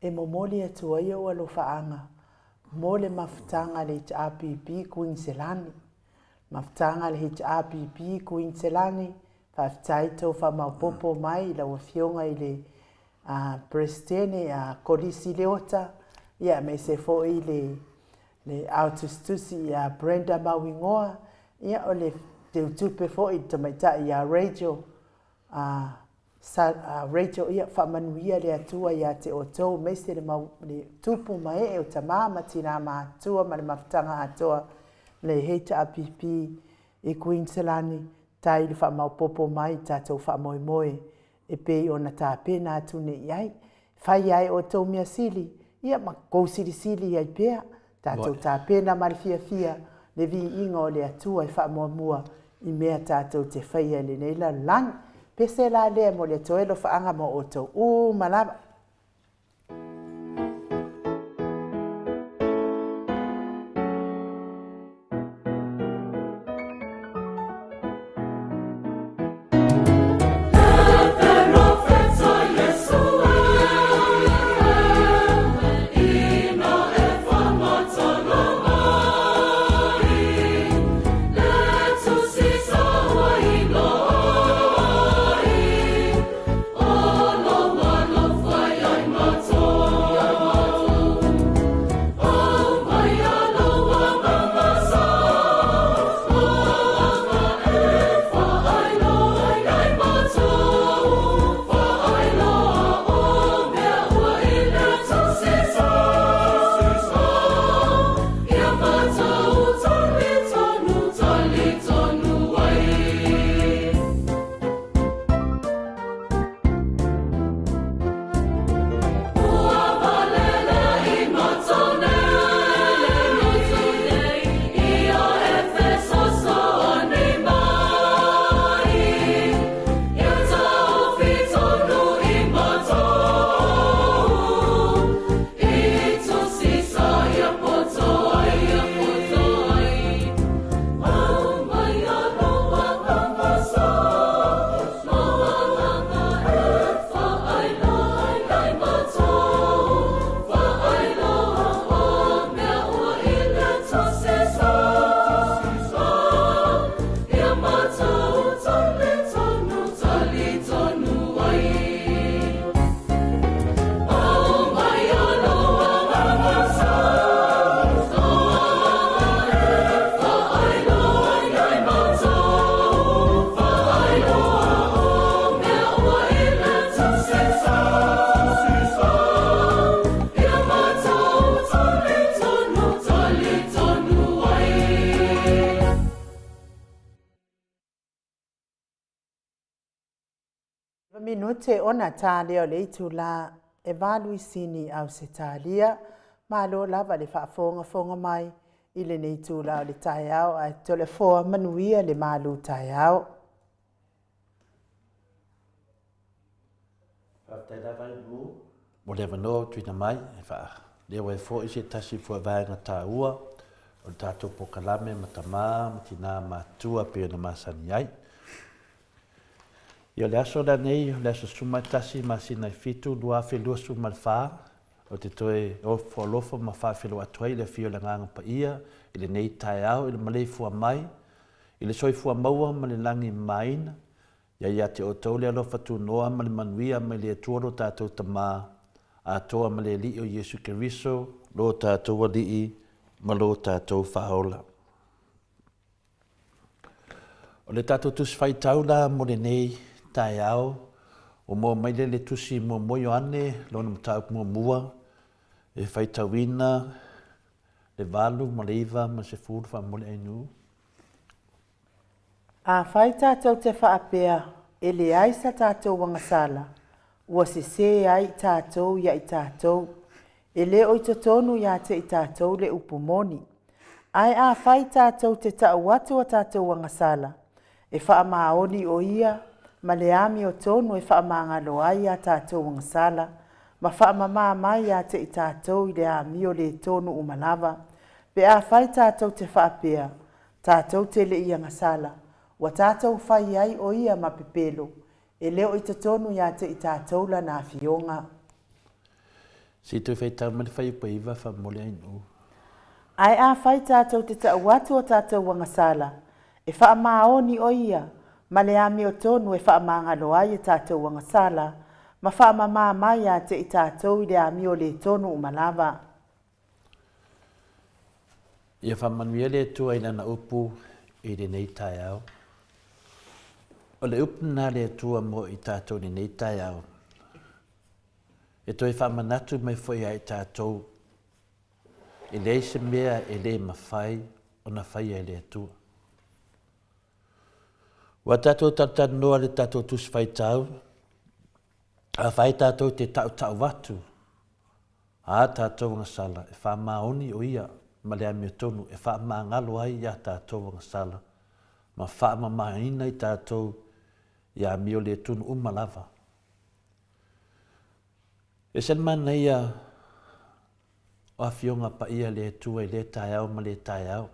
e momoli atu ai ou alofaaga mo le mafutaga a le HRPP Kuiniselani. Mafutaga a le HRPP Kuiniselani, faafetai tou faamaopoopo mai i lau Afioga i le Peresetene a Kolisi Leota, ia aemaise foi le le ao tusitusi ia Brenda Mauigoa, ia o le teutupe foi i le tamaitai ia Rachel, a Sa, a Rachel, ia faamanuia le Atua ia te outou aemaise le mau, le tupu ma ee o tama ma tina matutua ma le mafutaga atoa le HRPP i Kuiniselani, tai le faamaopoopo mai i tatou faamoemoe e pei ona tapena atu nei i ai. Fai ai outou mea sili, ia ma kou silisili ai pea, tatou tapena ma le fiafia le viiga o le Atua e faamuamua i mea tatou te faia i lenei lalolagi. Pese la lea mo le toe alofaaga mo outou uma lava. Minute ona ta lea o le itula e 8 i Sini, Ausetalia. Malo lava le faafogafoga mai i lenei itula o le taeao, ae toleafoa manuia le malu taeao. Faafetai lava i lu mo le avanoa ua tuuina mai e faaleo ai foi se tasi foi vaega taua o le tatou polokalame ma tamā ma tinā matutua pei ona masani ai. Ia o le aso lenei, o le aso 11 masina e 7, 2024, ou te toe ofo alofa ma faafeiloai atu ai i le afio o le Agaga Paia i lenei taeao i le maleifua mai i le soifua maua ma le lagi e mamaina, ia ia te outou le alofa tunoa ma le manuia mai le Atua lo tatou Tama, atoa ma le Alii o Iesu Keriso, lo tatou Alii ma lo tatou Faaola. O le tatou Tusi Faitau la mo lenei taeao, ua maua mai lea i le Tusi Muamua Ioane, lona mataupu muamua, e faitauina le 8 ma le 9 ma le 10 faamolemole Ainuu. Afai tatou te faapea e leai sa tatou agasala, ua sesē ai i tatou ia i tatou, e le o i totonu ia te i tatou le upu moni. Ae afai tatou te tau atu a tatou agasala, e faamaoni o ia ma le amiotonu e faamagalo ai a tatou agasala, ma faamama mai ia te i tatou i le amio le tonu uma lava. Pe afai tatou te faapea, tatou te le i agasala, ua tatou fai ai o ia ma pepelo, e le o i totonu ia te i tatou lana afioga. Se i toe faitau mai le fuaiupu e 9 faamolemole Ainuu. Ae afai tatou te tau atu o tatou agasala, e faamaoni o ia ma le amiotonu e faamagalo ai e tatou agasala, ma faamama mai ia te i tatou i le amio le tonu uma lava. Ia faamanuia le Atua i Lana upu i lenei taeao. O le upu lena a le Atua mo i tatou i lenei taeao, e toe faamanatu mai foi ia i tatou, e leai se mea e le mafai ona faia e le Atua. Ua tatou talatalanoa i le tatou Tusi Faitau, afai tatou te tautau atu a tatou agasala, e faamaoni o ia ma le amiotonu e faamagalo ai i a tatou agasala ma faamamaina i tatou i amio le tunu uma lava. E ese le manaia o Afioga Paia a le Atua i lea taeao ma lea taeao,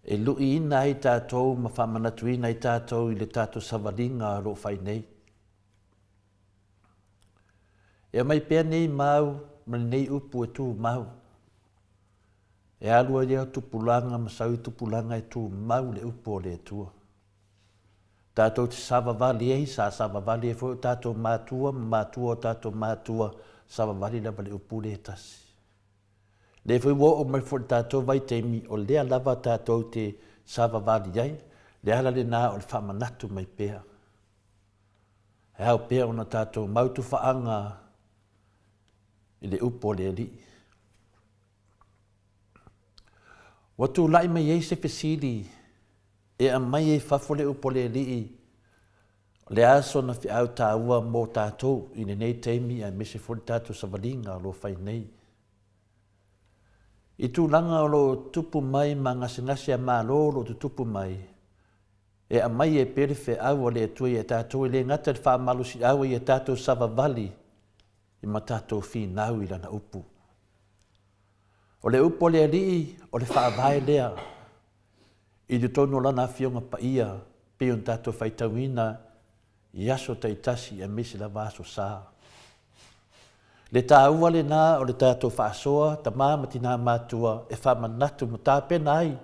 e luiina ai tatou ma faamanatuina ai tatou i le tatou savaliga o lo o fai nei. E aumai pea nei mau ma lenei upu e tumau. E alu ai lea tupulaga ma sau i tupulaga e tumau le upu o le Atua. Tatou te savavali ai, sa savavali ai foi o tatou matua ma matua o tatou matua, savavali lava le upu lea e tasi. Lea foi ua oo mai foi le tatou vaitaimi, o lea lava tatou te savavali ai, le ala lena o le faamanatu mai pea. E ao pea ona tatou mau tufaaga i le upu a le Alii. Ua tulai mai ai se fesili e aumai ai fafo le upu a le Alii, o le a sona feau taua mo tatou i lenei taimi aemaise foi le tatou savaliga o lo o fai nei. I tulaga o lo o tupu mai ma gasegase a Malo o lo o tutupu mai, E aumai ai pea le feau a le Atua ia tatou, e le gata i le faamalosiau a ia tatou savavali i ma tatou finau i Lana upu. O le upu a le Alii, o le faavae lea i totonu o Lana Afioga Paia, pei ona tatou faitauina i aso taitasi aemaise lava aso sa. Le taua lena o le tatou faasoa, tama ma tina matua, e faamanatu ma tapena ai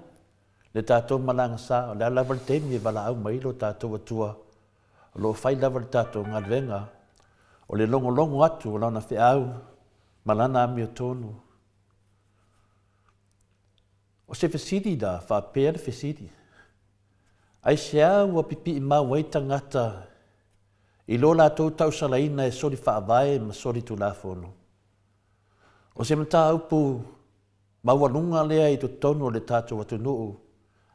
Le tatou malaga sa, o le a lava le taimi e valaau mai ai lo tatou Atua, o lo o fai lava le tatou galuega, o le logologo atu o Lana feau ma Lana amiotonu. O se fesili la, faapea le fesili, Aisea ua pipii mau ai tagata i lo latou tausalaina e soli faavae ma soli tulafono? O se mataupu maualuga lea i totonu o le tatou atunuu,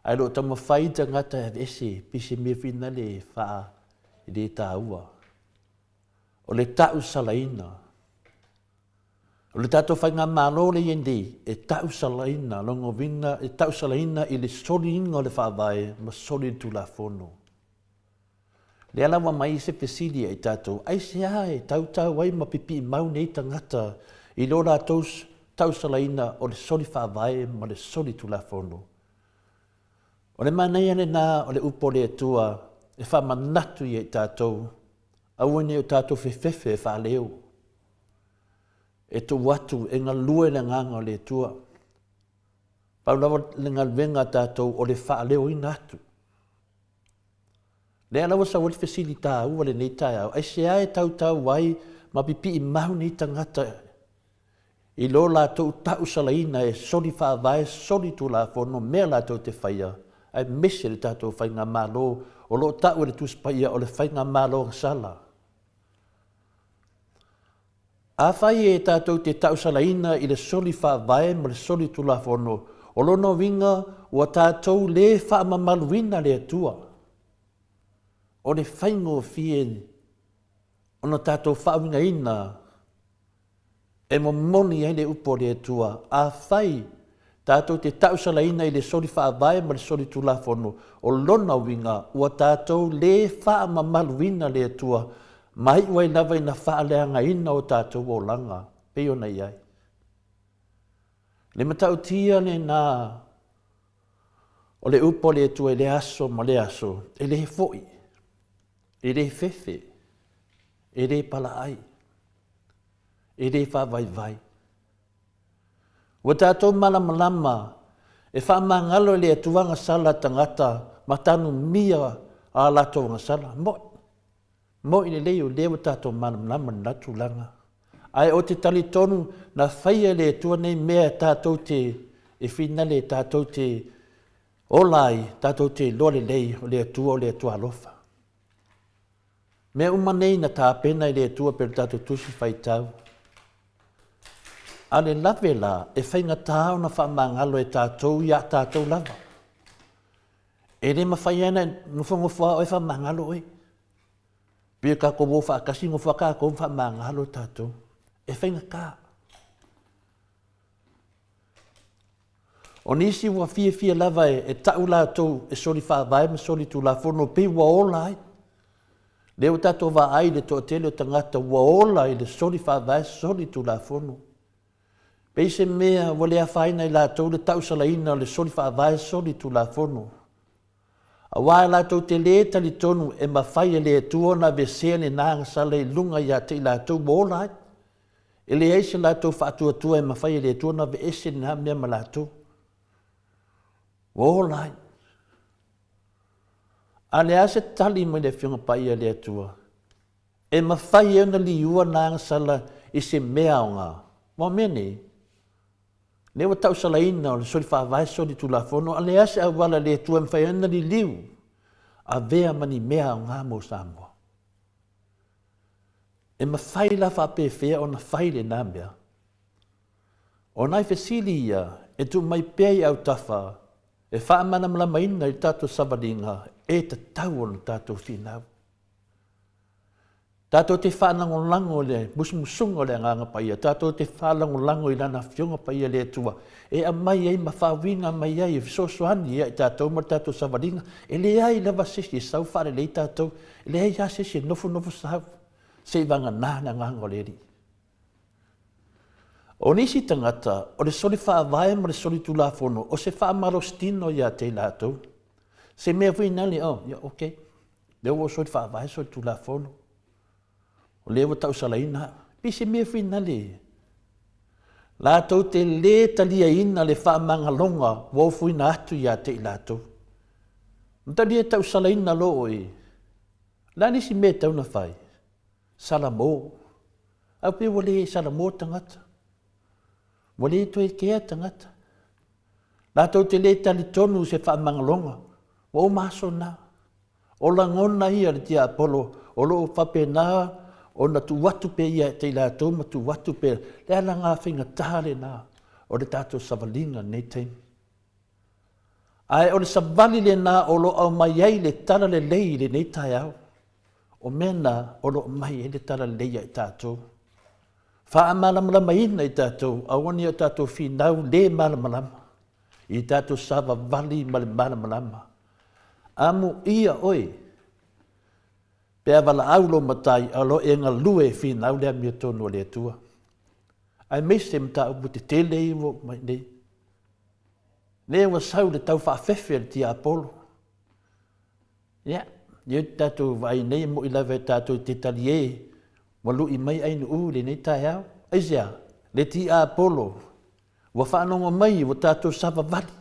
ae le o taumafai tagata e aveese pei se mea foi lena e faa, e le taua. O le ta'usalaina. O le tatou Faigamalo lea i ai nei, e ta'usalaina, lona uiga e ta'usalaina i le soliina o le Faavae ma soli le Tulafono. Lea la ua aumai se fesili ia i tatou, aisea e tautau ai ma pipiimau nei tagata i lo latou tausalaina o le soli faavae ma le soli tulafono? O le manaia lena o le upu a le Atua e faamanatu ia i tatou, aua ne i o tatou fefefe e faaleo, e tuu atu e galue le agaga o le Atua. Pau lava le galuega a tatou o le faaleoina atu. Lea la ua sau ai le fesili taua lenei taeao, aisea e tautau ai ma pipii mau nei tagata i lo latou tausalaina e soli faavae, soli tulafono, mea latou te faia, aemaise le tatou Faigamalo o lo o tau e le Tusi Paia o le Faigamalo Agasala. Afai e tatou te tausalaina i le soli faavae ma le soli tulafono, o lona uiga ua tatou le faamamaluina le Atua. O le faigofie ona tatou faauigaina e momoli ai le upu a le Atua, afai tatou te tausalaina i le soli faavae ma le soli tulafono, o lona uiga ua tatou le faamamaluina le Atua ma iu ai lava ina faaleagaina o tatou olaga pei ona i ai. Le matautia lena o le upu a le Atua i lea aso ma lea aso, e le fo'i, e le fefe, e le palaai, e le faavaivai. Ua tatou malamalama e faamagalo e le Atua agasala a tagata ma tanumia a latou agasala. Mo'i, mo'i lelei o lea ua tatou malamalama i lena tulaga. Ae ou te talitonu na faia e le Atua nei mea tatou te e finale tatou te ola ai, tatou te iloa lelei o le Atua o le Atua alofa. Mea uma nei na tapena e le Atua pei o le tatou Tusi Faitau. A le lave la, e faigata ona faamagalo e tatou iā tatou lava. E le mafai lava ona nofonofo lava oe faamagalo oe. Pei o tatou o faatasi nofo lava tatou ma faamagalo tatou. E faigata. O nisi ua fiafia lava e tau latou e soli faavae ma soli tulafono pei ua ola ai. Lea ua tatou vaai i le toatele o tagata ua ola i le soli faavae soli tulafono. Pei se mea ua le afaina i latou le tausalaina o le soli faavae soli tulafono. Aua e latou te le talitonu e mafai e le Atua ona aveesea lena agasala i luga ia te i latou ua ola ai. E leai se latou faatuatua e mafai e le Atua ona aveese lena mea ma latou. Ua ola ai. A le a se tali mai le Afioga Paia a le Atua, e mafai ai ona liua na agasala i se mea aoga. Aua o mea nei, lea ua tausalaina o le soli faavae, soli tulafono, a leai se auala a le Atua e mafai ai ona liliu, avea ma ni mea aoga mo Samoa. E mafai la faapefea ona fai lena mea? O nai fesili ia e tuu mai pea i autafa e faamalamalamaina i le tatou savaliga e tatau ona tatou finau. Tatou te faalagolago i le musumusuga o le Agaga Paia, tatou te faalagolago i Lana Afioga Paia le Atua e aumai ai ma faauiga mai ai e fesoasoani ia i tatou ma le tatou savaliga. E leai lava se isi e sau faalelei tatou, e leai lava se isi e nofonofo sau seivagana le Agaga o le Alii. O nisi tagata, o le soli faavae ma le soli tulafono, o se faamalositino ia te i latou. Se mea foi nale, oh, yeah, okay. Lea ua soli faavae, soli tulafono. O lea ua tausalaina au. Pei se mea foi nale. Latou te lē taliaina le faamagaloga ua ofoina atu ia te i latou. Matalia tausalaina loa oe. O le a nisi mea e tatau ona fai? Salamo. Au pei ua le salamo tagata. Ua le toe kea tagata. Latou te le talitonu i se faamagaloga. Ua uma aso na. O lagona ia le tiapolo o lo o faapena ona tuu atu pea ia te i latou ma tuu atu pea. Le a la ngā faigata lena o le tatou savaliga i lenei taimi. Ae o le savali lena o lo o aumai ai le talalelei i lenei taeao. O mea na o lo o aumai ai le talalelei ia i tatou. Faamalamalamaina i tatou, aua ne i o tatou finau le malamalama, i tatou savavali ma le malamalama. Amuia oe pe a valaau lou matai, a o lo o e galue e finau le amiotonu a le Atua. Aemaise mataupu tetele ia ua oo mai nei. Lea ua sau le tau faafefe a le tiapolo. Ia, lea ou te tatou vaai nei, e moni lava e tatou te talie ua lui mai Ainuu i lenei taeao. Aisea? Le tiapolo ua faalogo mai ua tatou savavali.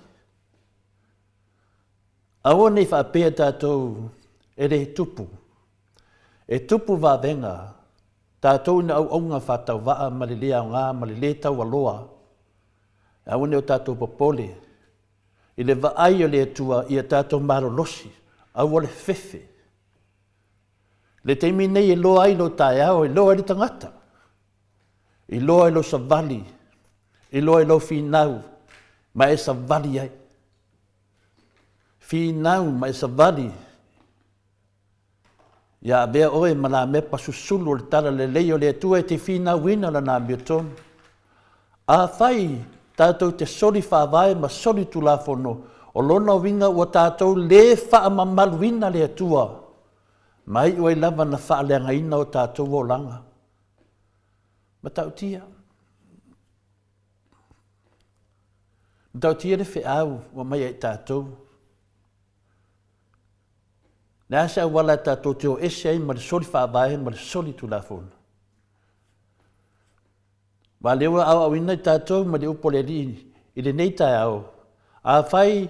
Aua ne i faapea tatou e le tupu. E tupu vavega tatou i na auauna faatauvaa ma le le aoga ma le le taualoa. Aua ne i o tatou popole i le vaai a le Atua ia tatou malolosi, aua le fefe. Le taimi nei e loa ai lou taeao, e loa ai le tagata, e loa ai lou savali, e loa ai lou finau, ma e savali ai. Finau ma e savali Ia avea oe ma lamepa susulu o le talalelei o le Atua e te finauina Lana amiotonu. Afai tatou te soli faavae ma soli tulafono, o lona uiga ua tatou le faamamaluina le Atua, ma iu ai lava na faaleagaina o tatou olaga. Matautia. Matautia le feau ua mai ia i tatou. Le a se auala e tatou te o ese ai ma le soli faavae ma le soli tulafono? Aua lea ua aoaoina i tatou ma le upu a le Alii i lenei taeao, afai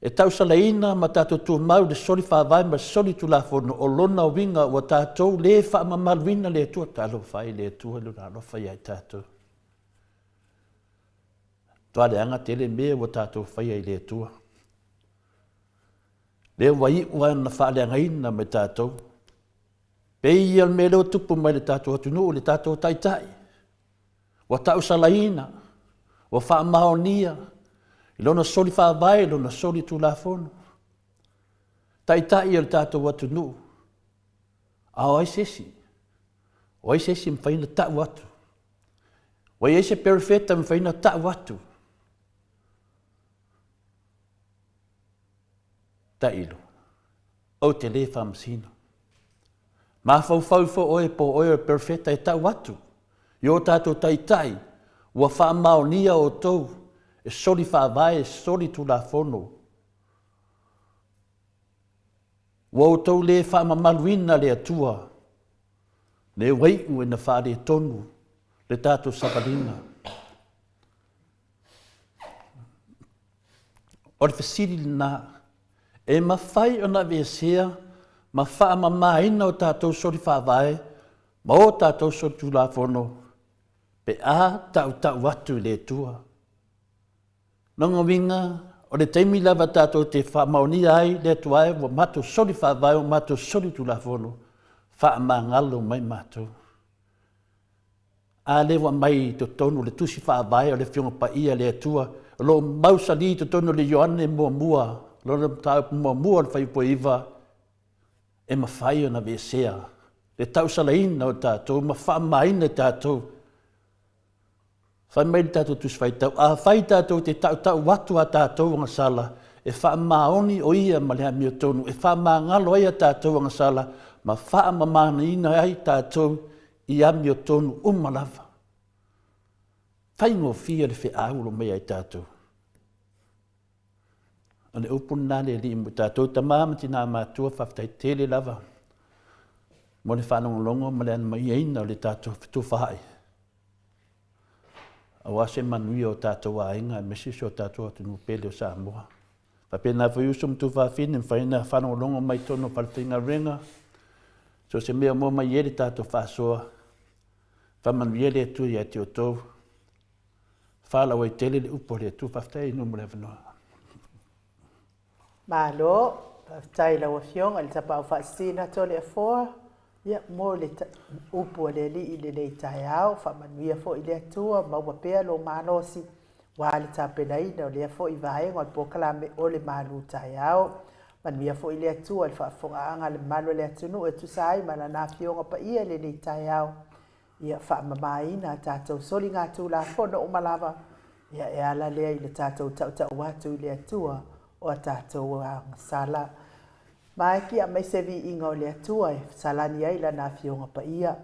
e tausalaina ma tatou tumau i le soli faavae ma le soli tulafono, o lona uiga ua tatou le faamamaluina le Atua. Talofa e i le Atua i Lona alofa ia i tatou. Matua leaga tele mea ua tatou faia i le Atua. Lea ua iu lava ina faaleagaina ma tatou. Pei ia le mea lea ua tupu mai le tatou atunuu, le tatou taitai, ua tausalaina, ua faamaonia i lona soli faavae, i lona soli tulafono. Taitai o le tatou atunuu, a o ai se isi? O ai se isi e mafai ona tau atu? Ua i ai se perofeta e mafai ona tau atu? Tailo, ou te lē faamasino. Mafaufau ifo oe po o oe o le perofeta e tau atu i o tatou taitai ua faamaonia outou e soli faavae, e soli tulafono. Ua outou lē faamamaluina le Atua, lea ua iu ina faaletonu le tatou savaliga. O le fesili lena, e mafai ona aveesea ma faamamaina o tatou soli faavae ma o tatou soli tulafono pe a tautau atu i le Atua. Lona uiga, o le taimi lava tatou te faamaonia ai le Atua e ua matou soli faavae, ua matou soli tulafono, faamagalo mai matou. A lea ua aumai i totonu o le Tusi Faavae o le Afioga Paia a le Atua, o lo o mausali i totonu o le Ioane muamua, lona mataupu muamua o le Fuaiupu e 9, e mafai ona aveesea le tausalaina o tatou ma faamamaina i tatou. Fai mai le tatou Tusi Faitau, afai tatou te tautau atu a tatou agasala, e faamaoni o ia ma le amiotonu, e faamagalo ai a tatou agasala ma faamamaina ai tatou i amiotonu uma lava. Faigofie le feau o lo o mai ia i tatou. O le upu lena le Alii mo i tatou, tama ma tina matua, faafetai tele lava mo le faalogologo ma le amaiaina o le tatou fetufaai. Aua se manuia o tatou aiga aemaise si o tatou atunuu pele o Samoa. Faapena foi uso ma tuafafine, mafai ona faalogologo mai totonu o falefaigaluega, so o se mea o maua mai ai le tatou faasoa, faamanuia le Atua ia te outou. Faalauaitele le upu a le Atua. Faafetai i mo le avanoa. Malo, faafetai i lau Afioga i le Tapaau Faasisina Toleafoa, ia, mo le upu a le Alii i lenei taeao. Faamanuia foi le Atua, maua pea lou malosi aua le tapenaina o lea foi vaega o le polokalame o le malu taeao. Manuia foi le Atua i le faafofogaaga a le mamalu o le atunuu e tusa ai ma Lana Afioga Paia i lenei taeao. Ia faamamaina a tatou soligatulafono uma lava, ia e ala lea i le tatou tautau atu i le Atua o a tatou agasala. Maeki aumai se viiga o le Atua e fesalani ai Lana Afioga Paia.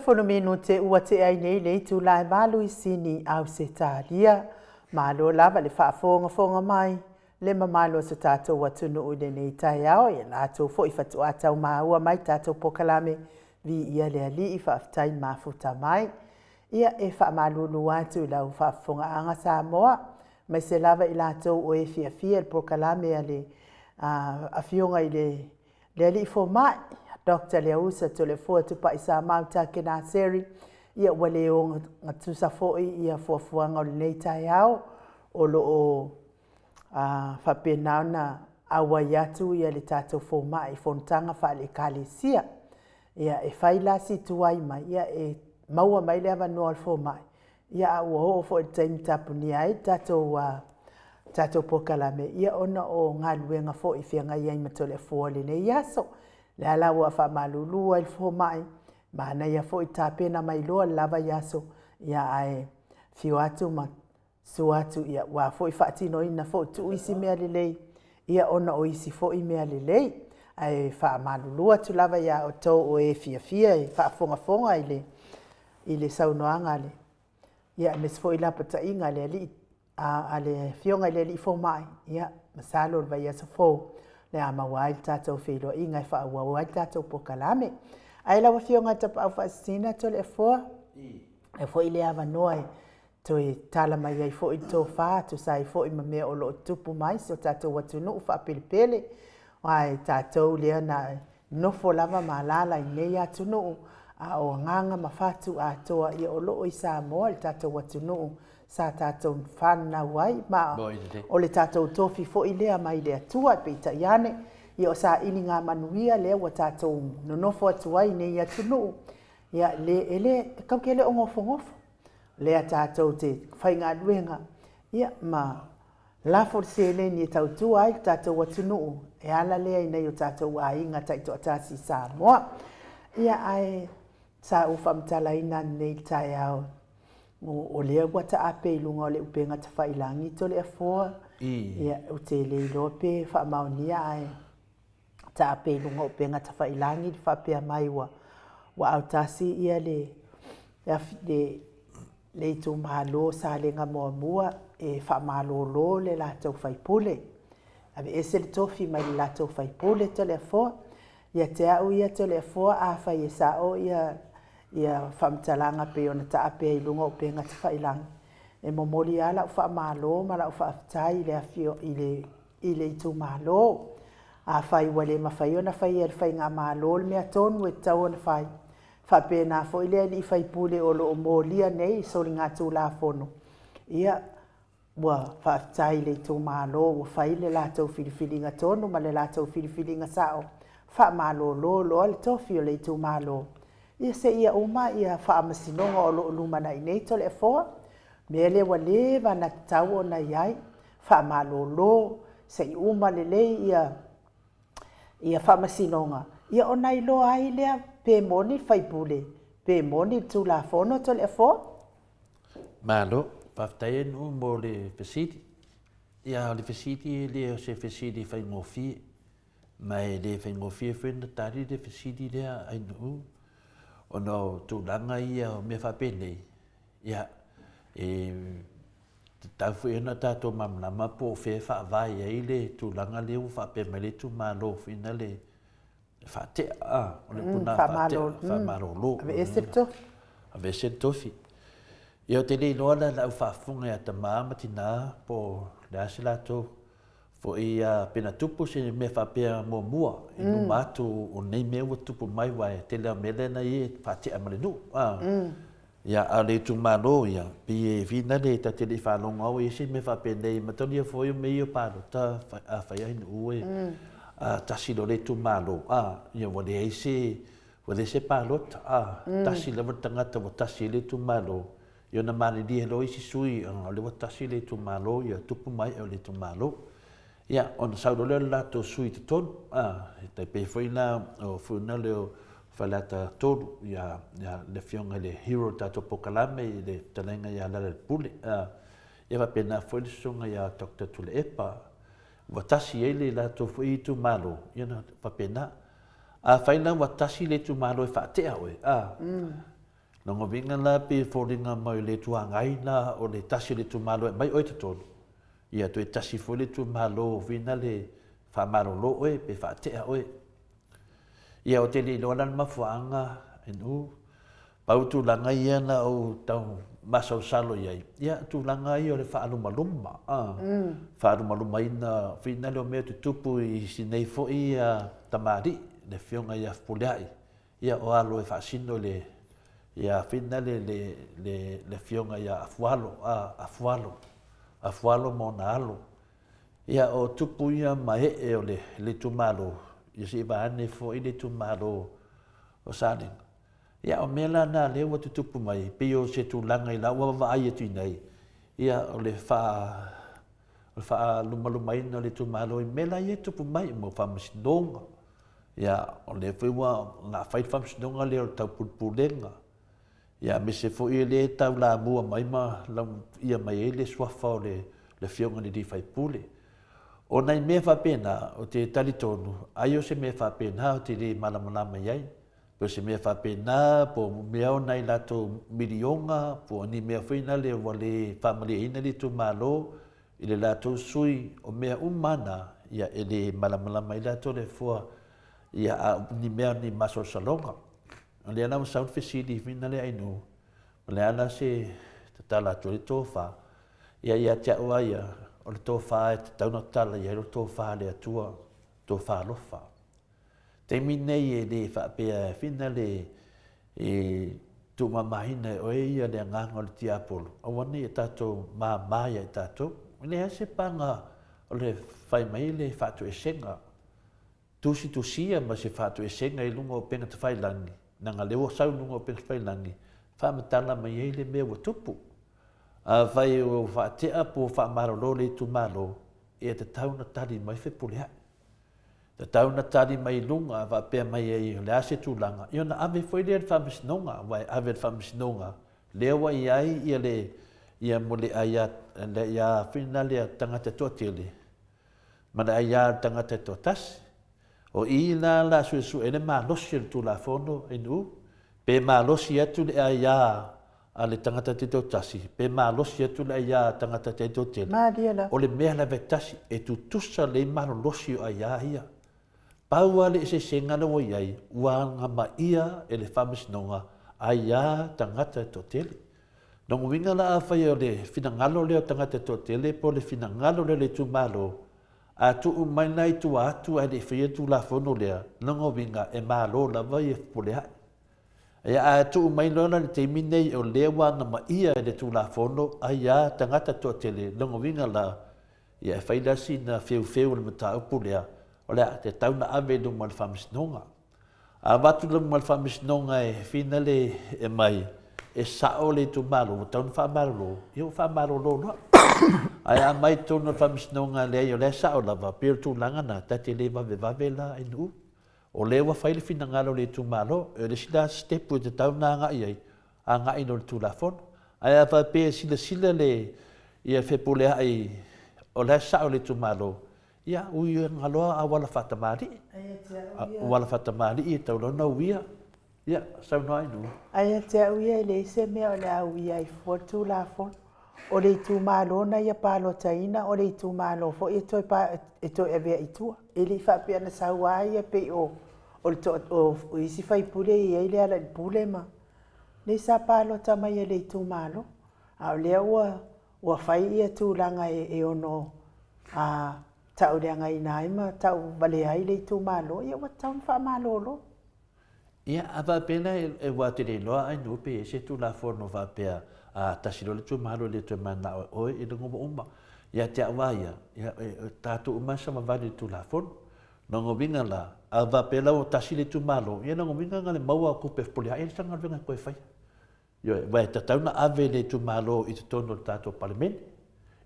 10 minute ua tea ai nei le itula e 8 i Sini, Ausetalia. Malo lava le faafogafoga mai le mamalu o so tatou atunuu i lenei taeao, ia latou foi faatoa tau maua mai tatou polokalame Viia le Alii, faafetai mafuta mai. Ia e faamalulu atu i lau faafofogaaga Samoa, aemaise lava i latou o e fiafia i le polokalame a le Afioga i le Alii Fomai, Doctor Leausa Toleafoa Tupai Samau Takenaseri, ia ua le ogatusa foi ia fuafuaga o lenei taeao, o lo o faapena ona auai atu ia le tatou fomai i fonotaga faale-Ekalesia. Ia e fai la si tuai mai, ia e maua mai le avanoa o le fomai, ia a ua oo foi i le taimi tapunia ai le tatou tatou polokalame, ia ona o galuega foi e feagai ai ma Toleafoa i lenei aso. Lea la ua faamalulu ai le fomai, manaia foi tapena mai loa le lava aso, ia ae afio atu ma susu atu, ia ua foi faatinoina foi tuu isi mea lelei, ia ona o isi foi mea lelei. Ae faamalulu atu lava ia outou o e fiafia e faafogafoga i le i le saunoaga a le ia aemaise foi lapataiga a le alii a le afioga i le alii fomai, ia masalo o le vaiaso fou le a maua ai le tatou feiloaiga e faaauau ai le tatou polokalame. Ae lau afioga i le Tapaau Faasisina Toleafoa, e foi le avanoa e toe tala mai ai foi le tofa, tusa ai foi ma mea o lo o tutupu mai si o tatou atunuu faapelepele, aua e tatou lea na nofo lava ma alaala i lenei atunuu, a o agaga ma fatu atoa ia o lo o i Samoa le tatou atunuu sa tatou fananau ai, ma o le tatou tofi foi lea mai le Atua. Peitai ane, ia o sailiga manuia lea ua tatou nonofo atu ai i nei atunuu, ia le, e le, tatou te le o nofonofo, lea tatou te faigaluega ia ma lafo le seleni e tautua ai le tatou atunuu e ala lea i nai o tatou aiga taitoatasi i Samoa. Ia ae sa ou faamatalaina ananei i le taeao o lea ua taape i luga o le upega tafailagi Toleafoa. Ia ou te le iloa pe faamaonia ae taape i luga o upega tafailagi le faapea mai ua ua autasi ia le le le itumalo o Salega Muamua e faamalolo le latou faipule. Aveese le tofi mai le latou faipule Toleafoa. Ia te au ia Toleafoa, afai e sao ia ia faamatalaga pei ona taape ai i luga o upega tafailagi, e momoli lava lau faamalo ma lau faafetai i le afio i le i le itumalo. Afai ua le mafai ona faia e le faigamalo le mea tonu e tatau ona fai, faapena foi le alii faipule o lo o molia nei i soligatulafono, ia, ua faafetai i le itumalo ua fai le latou filifiliga tonu ma le latou filifiliga sao, faamalolo loa le tofi o le itumalo, ia seia uma ia faamasinoga o lo o lumanai nei Toleafoa, mea lea ua leva ona tatau ona i ai. Faamalolo, se i uma lelei ia ia faamasinoga, ia ona iloa ai lea pe moni le faipule, pe moni le Tulafono Toleafoa. Malo, faafetai e Nuu mo le fesili. Ia, o le fesili e le o se fesili faigofie, ma e le faigofie foi ona tali le fesili lea a Nuu, ona o tulaga ia o mea faapenei, ia, e Tatau foi ona tatou malamalama po o fea e faavae ai le tulaga lea ua faapea mai le itumalo foi na le faatea, a, o le upu na faatea, faamalolo. Aveese le tofi. Aveese le tofi. Ia ou te le iloa la le au faafofoga ia tama ma tina po o le a se latou foi pe na tupu se mea faapea muamua i luma atu o nei mea ua tupu mai aua e tele lava o mea lea na i ai e faatea ma le nuu. A. Ia, a o le itumalo, ia, pei e fina le ta te le i faalogo au e i ai se mea faapenei, mataulia foi o mea ia o palota a fai ai nuu e a tasi loa le itumalo, a, ia ua leai se, ua leai se palota, a, tasi lava le tagata ua tasi ai le itumalo, ia ona malilie loa isi sui, o lea ua tasi le itumalo, ia tupu ma ee o le itumalo. Ia, ona sau loa lea o le latou sui i totonu, a, e tai pei foi la o Fuina lea o Faleata 3, ia, ia, le Afioga i le hero o le tatou polokalame i le fetalaiga ia Lealailepule, a, ia faapena foi le Susuga ia Doctor Tuilaepa, ua tasi ai le latou foi itumalo, ia ona faapena. Afai la ua tasi le itumalo e faatea oe, a, mm. Lona uiga la pei e foliga mai o le Itu Agai la o le tasi o le itumalo e aumai oe i totonu, ia toe tasi foi le itumalo fina le faamalolo oe pe faatea oe. Ia ou te le iloa la le mafuaaga NU, pau tulaga ia na ou tau masalosalo i ai, ia tulaga ia o le faalumaluma, a, faalumalumaina fina le o mea tutupu i si nei foi tamalii, le afioga ia Fepuleai, ia o alo e faasino le ia fina le le le le afioga ia Afualo, a, Afualo, Afualo ma ona alo. Ia, o tupu ia ma ee o le itumalo, ia se i vaeane foi le itumalo o Salega. Ia, o mea la na lea ua tutupu mai, pei o se tulaga i lau vaavaai atu i inei, ia, o le o le faalumalumaina o le itumalo i mea la ia e tupu mai, mo faamasinoga. Ia, o lea foi ua na fai le faamasinoga lea o le taupulepulega. Ia aemaise foi e le taulamua mai ma lauia mai ai le suafa o le Afioga i le alii faipule. O nai mea faapena, ou te talitonu, ai o se mea faapena ou te le malamalama i ai. Po o se mea faapena, po o mea o nai latou miliona, po o ni mea foi nale ua le faamalieina le itumalo i le latou sui, o mea uma lava na, ia e le malamalama ai latou le fua, ia a o ni mea o ni masalosaloga. O lea la ua sau le fesili foi lea Ainuu, o le a la se tatala atu ai le tofa? Ia ia te au lava ia, o le tofa e tatau ona tatala i ai o le tofa a le Atua, tofa alofa. Taimi nei e le faapea e fina le e tuumamaina e oe ia le agaga o le tiapolo, aua ne i o tatou mama ia i tatou. E leai se paga o le fai mai le faatoesega Tusitusia ma se faatoesega i luga o upega tafailagi, leaga lea ua sau i luga o upega tafailagi, faamatala mai ai le mea ua tupu. Afai ua faatea po ua faamalolo le itumalo, e tatau ona tali mai Fepuleai. Tatau ona tali mai i luga faapea mai ai o le a se tulaga, ia ona ave foi lea i le Faamasinoga, aua e ave i le Faamasinoga lea ua i ai ia le ia mo le aia le aia foi lea tagata toatele ma le aia o le tagata e toatasi. O i la la suesue ai le malosi o le Tulafono NU, pe malosi atu le aia a le tagata taitoatasi, pe malosi atu le aia a tagata taitoatele, Malie lava. o le mea lava e tasi, e tutusa lelei malolosi o aia ia. Pau lava le eseesega lea ua i ai, ua agamaia e le Faamasinoga aia tagata e toatele. Lona uiga la afai o le finagalo lea o tagata e toatele po o le finagalo lea o le itumalo, a tuu mai la i tua atu ae le i faia le Tulafono lea, lona uiga e malo lava ia Fepuleai. Ia ae tuu mai loa la i le taimi nei o lea ua agamaia e le Tulafono aia tagata toatele, lona uiga la, ia e fai la sina feufeu o le mataupu lea, o le a tatau ona ave i luma o le Faamasinoga. A avatu i luma o le Faamasinoga e finale e mai e sao le itumalo ua tatau ona faamalolo, ia ua faamalolo loa. Ae a aumai i totonu o le Faamasinoga, leai o lea e sao lava, pei o le tulaga lena, ta te le vavevave la i nuu. O lea ua fai le finagalo o le itumalo, o le isi la sitepu e tatau ona agai i ai, agai loa i le Tulafono. Ae a faapea e silasila le ia Fepuleai o la e sao le itumalo, Ia, ui loa auala faatamalii. Auala faatamalii e tau loa ona uia. Ia, saunoa ai Nuu. Ae ia te au ia e leai se mea o le a uia ai fua le Tulafono. O le itumalo na ia palotaina, o le itumalo foi e toe, e toe avea i tua. E le i faapea na sau lava ia pei o, o, le to, o isi faipule e i ai Lealailepule ma... Nei sa palota mai e le itumalo. A o lea ua Ua fai ia tulaga e ono tauleagaina ai ma tauvalea ai le itumalo, ia ua tatau ona faamalolo. Ia, a faapea la ua te le iloa ai nuu pe i ai se Tulafono faapea a tasi loa le itumalo e le toe mananao e oe i luga ua uma. Ia te au lava ia, ia e tatou uma lava e savavali i le Tulafono. Lona uiga la, a faapea la ua tasi le itumalo, ia lona uiga na o le maua o tupe fepuleai e le sana galuega e toe faia. Ioe, aua e tatau ona ave le itumalo i totonu o le tatou Palemene.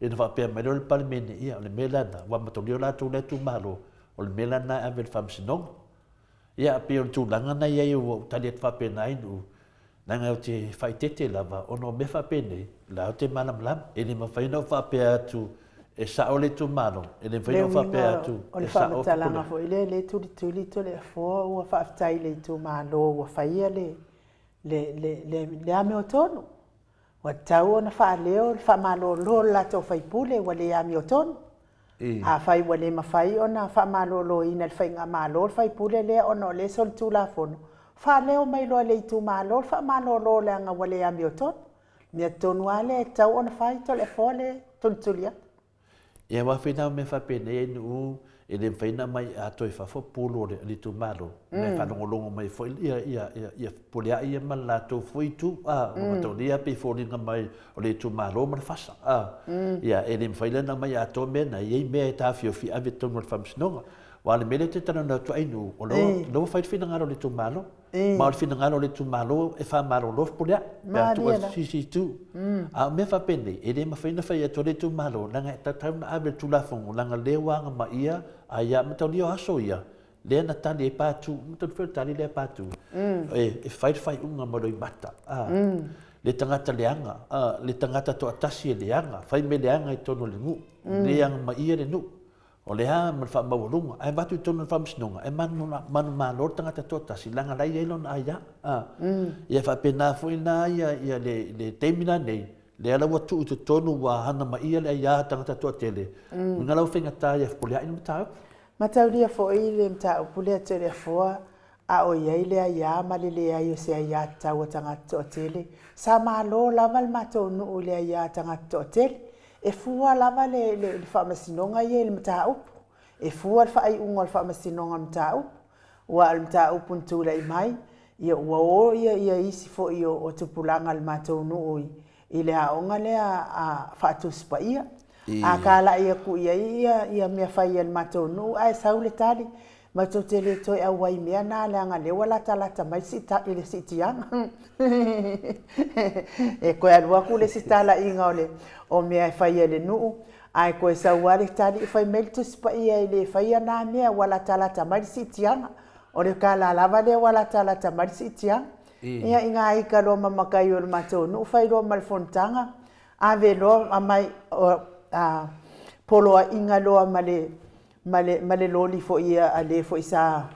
Ia ona faapea mai lea o le Palemene, ia o le mea la lena, ua amatolia latou lea itumalo, o le mea la lena e ave i le Faamasinoga. Ia, pei o le tulaga lena e i ai ua ou tali atu faapena i nuu, leaga ou te faaeteete lava ona o mea faapenei, o la ou te malamalama. E le mafai ona ou faapea atu e sao le itumalo, e le mafai ona ou faapea atu e sao. O le faamatalaga foi lea, lea e tulituli Toleafoa ua faafetai i le itumalo ua faia le. le, le, le, le amiotonu. Ua tatau ona faaleo le faamalolo o le latou faipule ua le amiotonu. Afai ua le mafai ona faamaloloina e le Faigamalo le faipule lea ona o lea e solitulafono, faaleo mai loa e le itumalo le faamalolo leaga ua le amiotonu. O le mea tonu lava lea e tatau ona fai, Toleafoa le tulituli atu. Ia aua foi na o mea faapenei ai nuu e le mafai ona aumai atoa i fafo pulu o le itumalo, ma e faalogologo mai foi ia ia ia Fepuleai ia ma le latou foi itu, a, ua mataulia pei e foliga mai o le itumalo ma le fasa, a. Ia e le mafai la ona aumai atoa mea na, e i ai mea e taofiofi e ave i totonu o le faamasinoga. Aua o le mea lea ou te talanoa atu ai nuu, o la ua fai le finagalo o le itumalo. Ma o le finagalo o le itumalo e faamalolo Fepuleai, pe a tuu atu i se isi itu. A o mea faapenei, e le mafai ona fai atu e le itumalo, leaga e tatau ona ave i le Tulafono, leaga o lea ua agamaia aia mataulia o aso ia, lea na tali ai Patu, mataulia foi o le tali lea a Patu, e fai le faaiuga ma Loimata, le tagata leaga, le tagata toatasi e leaga, fai mea leaga i totonu o le nuu, le agamaia le nuu. O le a ma le faamaualuga, ae avatu i totonu o le faamasinoga, e manumalo le tagata toatasi, leaga la e i ai lona aia. Ia faapena foi la ia le taimi lenei, lea la ua tuu i totonu ua hanamaia le aia a tagata toatele, uiga la ua faigata ia fepuleai le mataupu. Mataulia foi le mataupu lea Toleafoa, a o i ai le aia ma le leai o se aia tatau a tagata toatele. Sa malo lava le matou nuu i le aia a tagata toatele. E fua lava le, le, le faamasinoga ia i le mataupu. E fua le faaiuga o le faamasinoga i le mataupu. Aua o le mataupu na tulai mai, ia ua o ia, ia isi foi o, o tupulaga a le matou nuu i, i le aoga lea a Faatusi Paia. A talai atu i ai ia, ia mea fai a le matou nuu ae sau le tali, matou te le toe auai i mea na leaga lea ua latalata mai le le siitiaga. E toe alu atu le isi talaiga o le o mea e fai e le nuu, ae toe sau lava le tali, fai mai le Tusi Paia e le faia na mea ua latalata mai le siitiaga. O le tala lava lea ua latalata mai le siitiaga. Ia i ngā ika loa ma matai o le matou nuu fai loa ma le fonotaga, ave loa aumai a poloaiga loa ma le ma le ma le loli foi a le foi sa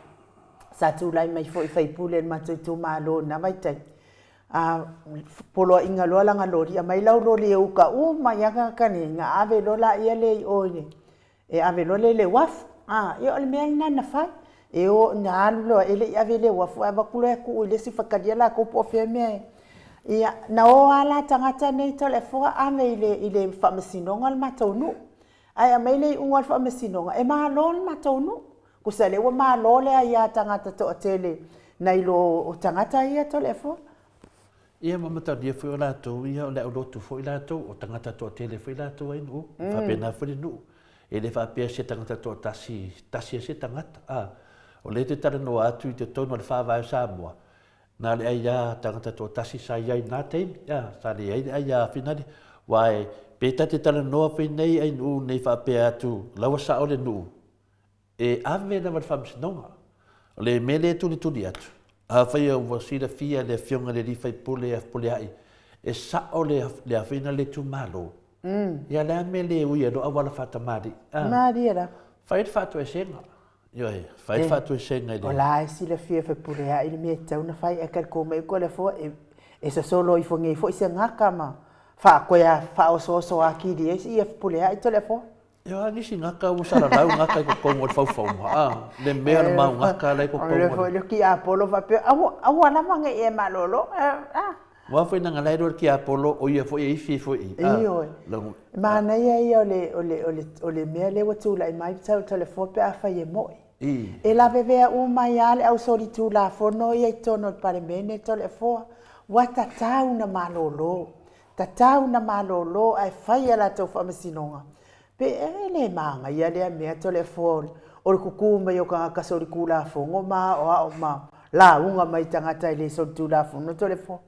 sa tulai mai foi i faipule o le matou itumalo i na vaitaimi. A poloaiga loa lana loli, aumai lau loli e uka uma i ai tagata nei, ona ave loa laia lea i o i le E ave loa lea i le uafu. A, ia o le mea lena na fai. E o, na alu loa, e le i ave i le uafu ae avatu loa e tuu i le isi faitalia latou po o fea mea e... Ia, na o lava la tagata nei Toleafoa ave i le, i le faamasinoga le matou nuu. Ae aumai le iuga o le faamasinoga, e malo le matou nuu. Tusa o lea ua malo le aia a tagata toatele nai lo o tagata ia Toleafoa. Ia ma mataulia foi o latou ia, o le aulotu foi latou, o tagata toatele foi latou ai nuu, mm. faapena foi le nuu. E le faapea se tagata toatasi, tasi e se tagata. A, o lea te talanoa atu i totonu o le faavae o Samoa, na le aia tagata toatasi sa i ai na taimi, a, sa leai le aia finale. Wa e, pe ta te talanoa foi nei ai nuu nei faapea atu, laua sao le nuu, E ave lava i le Faamasinoga. O le mea lea e tulituli atu, afai ua silafia e le Afioga i le alii faipule ia Fepuleai, e sao le afioga i le itumalo, ia o le a le mea e le ui ai loa auala faatamalii? Malie lava. Fai le faatoesega. Ioe, fai le faatoesega i le... O la e silafia e Fepuleai le mea e tatau ona fai, ae talikou mai Toleafoa e sosolo ifo nei foi se gata ma faatoe faaosooso atili ai ia Fepuleai Toleafoa. Ia a nisi gata ua salalau gata i totonu o le faufauga, a, le mea o le mau gata la i totonu o le. O le foi le tiapolo faapea, aua, aua lava ne i e malolo, a. Aua foi leaga la e iloa le tiapolo o ia foi e ifi foi i i, a. Ioe. E manaia ia o le, o le, o le, o le mea lea ua tulai mai Toleafoa pe afai e mo'i. E lavevea uma ai lava le ausolitulafono ia i totonu o le Palemene Toleafoa, ua tatau ona malolo. Tatau na malolo ae fai a latou faamasinoga. Pe e le manaia lea mea Toleafoa o le tutu mai o tagata solitulafono ma aoao ma lauga mai tagata e le solitulafono Toleafoa.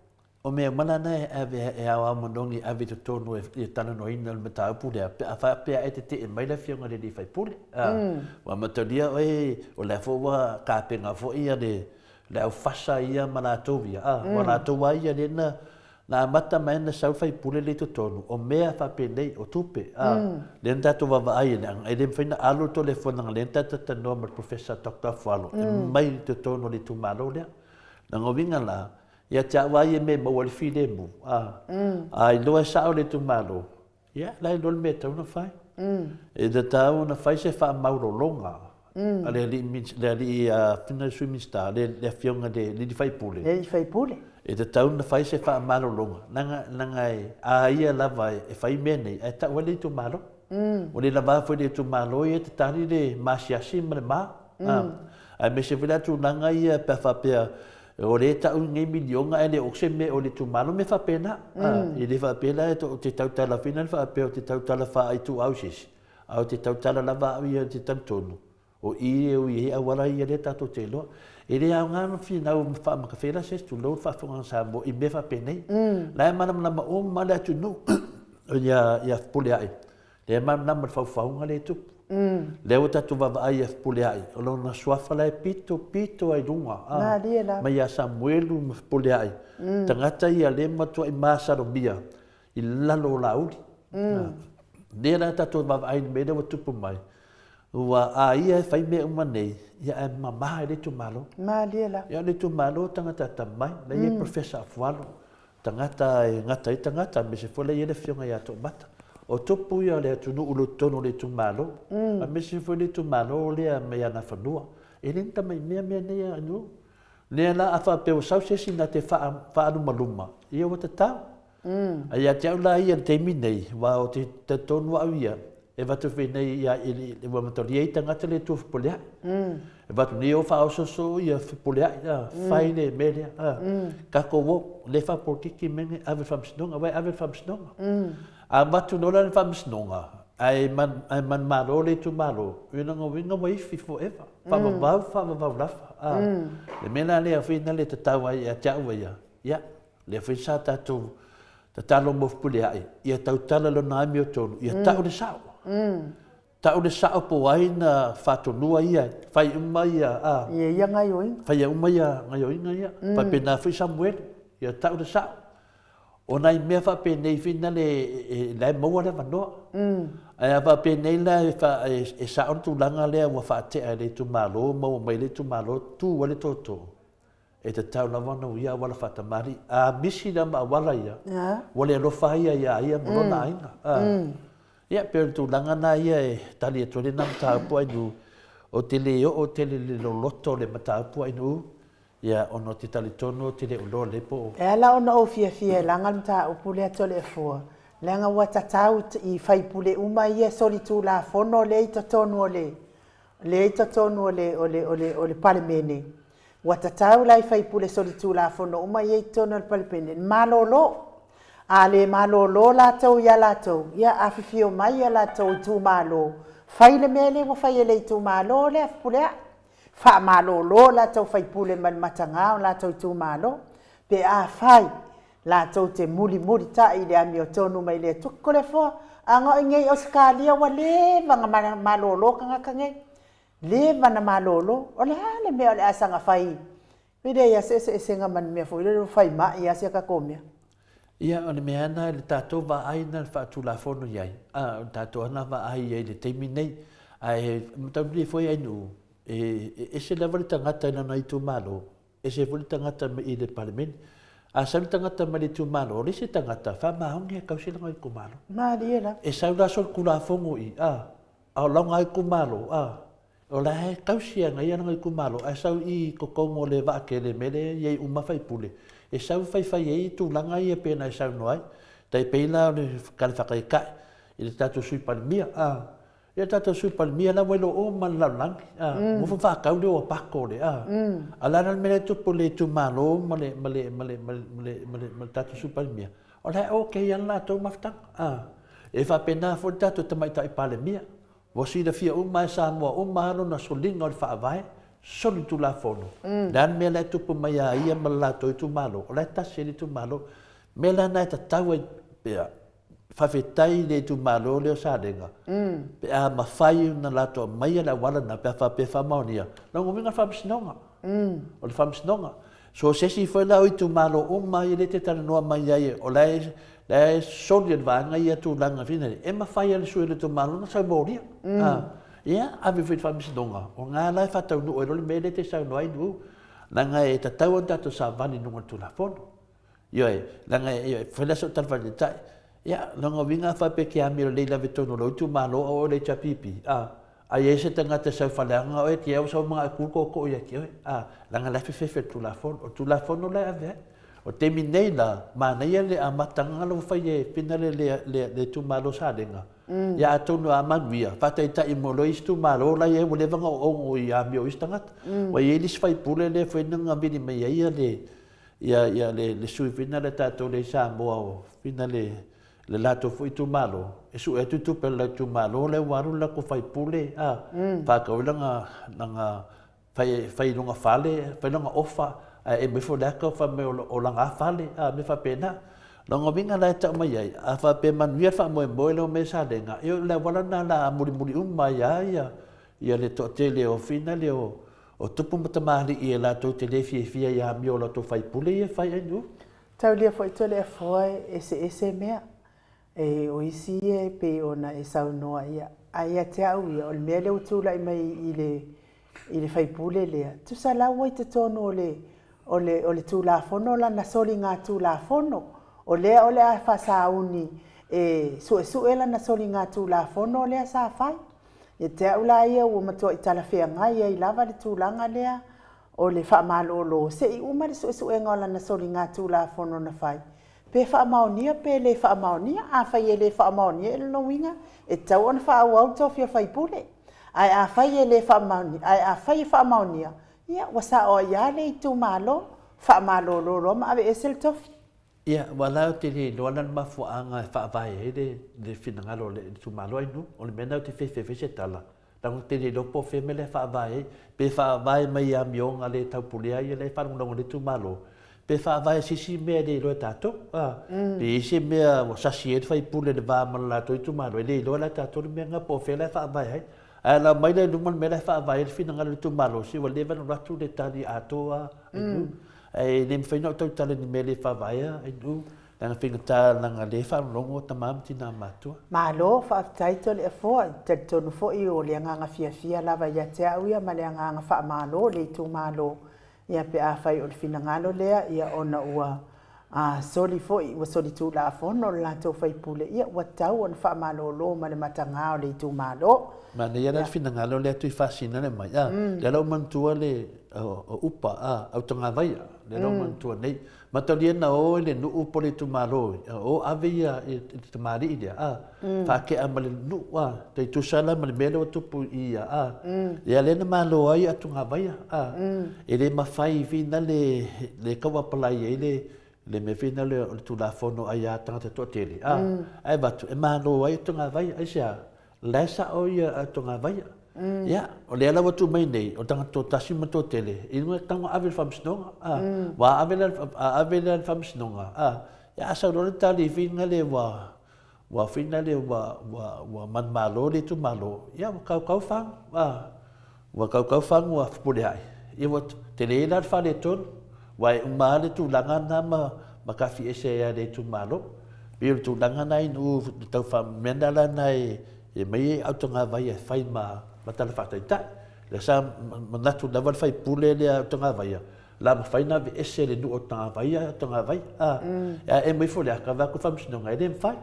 O mea uma la na e ave e aoao manogi e ave i totonu e talanoaina le mataupu lea pe a faapea e tetee mai le afioga i le alii faipule. Ua amatalia oe o lea foi ua tapena foi le aufasa ia ma latou ia, ua latou lava ia lea na Na amata mai ona sau le faipule lea i totonu, o mea faapenei, o tupe, a, lea na tatou vaavaai ai, e le mafai ona alu le Tulafono leaga lea na tatou talanoa ma le Professor Doctor Afualo, e mai i totonu o le itumalo lea. O lona uiga la, Ia te au lava ia i mea e maua ai le filemu, a, a iloa e sao le itumalo, ia, la e iloa le mea e tatau ona fai. E tatau ona fai se faamaulologa a le alii, le alii, le Sui Minisita, le Afioga i le alii faipule. Le alii faipule. E tatau ona fai se faamalologa, leaga, leaga e, a ia lava e fai mea nei, ae tau ai le itumalo. Ua le lava foi le itumalo ia e tatali le maasiasi ma le ma, aemaise foi la tulaga ia pe a faapea o lea e tau nei miliona ae le oo se mea o le itumalo, mea faapena. E le faapea la ou te tautala foi lea faapea ou te tautala faaituau i se isi, ae ou te tautala lava au ia ou te talitonu o i e ui ai auala ia lea tatou te iloa. E le aoga ona finau faamatafela se isi, tulou le faafofoga a Samoa i mea faapenei. O la e malamalama uma lava le atunuu ia Fepuleai, lea e malamalama i le faufauga lea e tupu. Lea ua tatou vaavaai ia Fepuleai, o lona suafa la e pito pito lava i luga, mai ia Samuelu ma Fepuleai, tagata ia lea e matuai masalomia i lalo o Laauli. Lea la tatou vaavaai i le mea lea ua tupu mai, ua a ia e fai mea uma nei, ia ae mama i le itumalo. Malie la. Ia o le itumalo o tagata atamamai, la e i ai Professor Afualo, tagata e gata ai tagata, aemaise foi la e i ai le Afioga ia Toomata. O tupu ia o le atunuu i totonu o le itumalo, aemaise foi le itumalo lea mai Anafanua. E le ni tamaimea mea nei a nuu. Lea la a faapea ua sau se isi na te faalumaluma, ia ua tatau. A ia te au la ia i le taimi nei, aua ou te talitonu au ia, e avatu foi nei ia ua matalia ai tagata le Atua Fepuleai. E avatu nei o faaosooso ia Fepuleai, a, fai le mea lea, a, tatou o, lea e faapolokiki mea nei, ave i le faamasinoga, aua e ave i le faamasinoga. A avatu loa la i le faamasinoga, ae manumalo le itumalo, o lona uiga ua ifi forever, faavavau, faavavau lava, a. Le mea la lea foi lea e tatau ai ia te au ia, ia, Lea foi sa tatou tatalo mo Fepuleai, ia tautala lona amiotonu, ia tau le sao. Tau le sao po o ai na fatonua ia, fai uma ia, a. Ia ia gaioiga. Faia uma ia gaioiga ia. Faapena foi Samuelu, ia tau le sao. O nai mea faapenei foi na le, la e maua le avanoa. Ae a faapenei la e sao le tulaga lea ua faatea e le itumalo, maua mai le itumalo, tu ai le tootoo. E tatau lava ona uia auala faatamalii. A misi la ma auala ia, ua le alofa ia iā ia ma lona aiga. Ia, pei o le tulaga lena ia e tali atu ai lena mataupu Ainuu. Ou te le oo tele i le loloto o le mataupu Ainuu, ia, ona ou te talitonu ou te le o iloa lelei po o. E ala ona ou fiafia e laga le mataupu lea Toleafoa, leaga ua tatau i faipule uma ia e solitulafono lea i totonu o le lea i totonu o le, o le, o le, o le Palemene, ua tatau la i faipule solitulafono uma ia i totonu o le Palemene, malolo. A le malolo latou ia latou, ia afifio mai ia latou itumalo, fai le mea lea ua fai e le itumalo lea Fepuleai. Faamalolo latou faipule mai le mataga o latou itumalo, pe afai latou te mulimulitai i le amiotonu mai le Atua. Toleafoa, a na o i nei Ausetalia ua leva na malolo tagata nei, leva na malolo. O le a le mea o le a saga fai? E leai lava se eseesega ma le mea foi lele ua fai mai lava si a tatou mea. Ia, o le mea lava lena i le tatou vaai lena i le faatulafono i ai, a, o le tatou lava lena vaai i ai i le taimi lenei. Ae mataulia foi Ainuu, e ese lava le tagata i lona itumalo, Ese foi le tagata mai i le Palemene. A sau le tagata mai le itumalo, o le isi tagata, faamaoni e tausi lona itumalo. Malie lava. E sau la solitulafono i, a, a o lona itumalo, a, o la e tausi ana ia lona itumalo, ae sau i totonu o le vaatele, mea lea e i ai uma faipule, e sau faifai ai tulaga ia pei ona e saunoa ai. Tai pei la o le tala faataitai i le tatou Sui Palemia, a, Ia tatou Sui Palemia la ua iloa uma e le lalolagi, a, ua foi faatau le oapako le, a. A o le a la le mea lea e tupu i le itumalo ma le, ma le, ma le, ma le, ma le, ma le, ma le tatou Sui Palemia, o la e okay lava le latou mafutaga, a. E faapena foi le tatou Tamaitai Palemia, ua silafia uma e Samoa uma lava lona soliga o le Faavae, soli Tulafono. O le a le mea la e tupu mai ia ia ma le latou itumalo, o la e tasi ai le itumalo. O le mea la lena e tatau ai pea Faafetai i le itumalo lea o Salega pe a mafai ona latou aumaia le auala lena pe a faapea e faamaonia. Lona uiga o le faamasinoga. O le faamasinoga. So o se isi foi la o itumalo uma ia lea e te talanoa mai ai o la e, la e soli e le vaega ia tulaga foi nei, e mafai e le sui o le itumalo ona sau molia. Ia, ave foi i le faamasinoga, o lena la e faataunuu ai loa le mea lea e te saunoa ai Nu'u. Leaga e tatau ona tatou savali i luga o le Tulafono. Ioe, leaga e fai la sau tala faataitai, ia, lona uiga a faapea e te amio lelei lava i totonu o lou itumalo a o oe o le HRPP, a, a i ai se tagata e sau e faaleaga oe, e te au sau manao e tu le tootoo ia te oe, a, leaga o la e fefefe i le Tulafono. O le Tulafono la e ave ai. O le taimi nei la, manaia le amataga la ua fai e finale le itumalo o Salega, ia atonu a manuia, faataitai mo loa isi itumalo la e i ai ua leva ona oooo i amio o isi tagata. Ua i ai le isi faipule lea foi na vili mai ai le ia ia le le sui foi lea tatou lea i Samoa o fina le le latou foi itumalo e sue atu tupe a le itumalo lea ua alu le latou faipule a faatau ai lana lana fai fai lona fale fai lona ofa ae aumai foi le ata fai mai o lana fale a mea faapena. Lona uiga la e tau mai ai a faapea e manuia le faamoemoe lea ua omai Salega ia o le auala lena o le a mulimuli uma ai lava ia ia le toatele o fina lea o O tupu ma tamalii e latou te le fiafia i amio o latou faipule ia e fai ai nuu. Taulia foi Toleafoa e eseese mea. E, o isi ia e pei ona e saunoa ia, ae ia te au ia, o le mea lea ua tulai mai i le, i le faipule lea, tusa la ua i totonu o le, o le, o le Tulafono lana soligatulafono. O lea o le a faasauni e suesue lana soligatulafono lea sa fai. Ia te au la ia ua matuai talafeagai ai lava le tulaga lea o le faamalolo se i uma le suesuega o lana soligatulafono na fai, pe faamaonia pe le faamaonia. Afai e le faamaonia i lona uiga e tatau ona faaauau le tofia faipule, ae afai e le faamaonia, ae afai e faamaonia, ia ua sao ai lava le itumalo, faamalolo loa ma aveese le tofi. Ia, aua la ou te le iloa la le mafuaaga e faavae ai le, le finagalo o le itumalo ai nuu. O le mea lena ou te fefe fai se tala, leaga ou te le iloa po o fea mea la e faavae ai. Pe faavae mai i amioga le taupulea ia la e faalogologo i le itumalo, pe faavae i se isi mea e le iloa e tatou. A, pe i ai se mea ua sasi ai le faipule i le va ma le latou itumalo, e le iloa la e tatou le mea lena po o fea la e faavae ai. Ae ala mai la i luma le mea la e faavae ai le finagalo o le itumalo, se ua leva ona alu atu le tali atoa ai nuu. Ae le mafai ona ou tautala i ni mea le faavaea ainu, leaga faigata leaga lea e faalogologo tama ma tina matutua. Malo, faafetai Toleafoa, e talitonu foi o le agaga fiafia lava ia te au ia ma le agaga faamalo i le itumalo, ia pe afai o le finagalo lea, ia ona ua soli foi, ua soli tulafono le latou faipule, ia ua tatau ona faamalolo ma le mataga o le itumalo. Manaia la le finagalo lea Tuifaasina le mai, a, lea la ua manatua le o upa, a, Autagavaia, lea la ua manatua nei. Matalia na o i le nuu po o le itumalo, o ave ia i le tamalii lea, a, faatea ma le nuu, a, tai tusa la ma le mea lea ua tupu i ia, a, ia lea na malo ai Autagavaia, a, e le mafai fina le, le tau apalai ai le, le mea fina le, o le Tulafono aia tagata toatele, a, ae avatu e malo ai Autagavaia, aisea? La e sao ia a Togavaia. Ia, o lea la ua tuu mai nei, o tagata toatasi ma toatele, i luga e tatau ona ave i le faamasinoga. A, ua ave la, a ave la i le faamasinoga, a, ia a sau loa le tali fina le ua, ua fina le ua, ua, ua manumalo le itumalo, ia ua kaukau fagu, a, Ua kaukau fagu a Fepuleai, ia ua tele la le faaletonu, ua e uma lava le tulaga na ma ma kafi ese ai lava i le itumalo. Pei o le tulaga na inu le tau faamea na la na e e mai ai Autagavaia e fai ma ma tala faataitai. Lea sa manatu lava le faipule lea Autagavaia, la mafai na aveese le nuu o Autagavaia Autagavaia. A, ae e mai foi le ata vaeatu le faamasinoga e le mafai.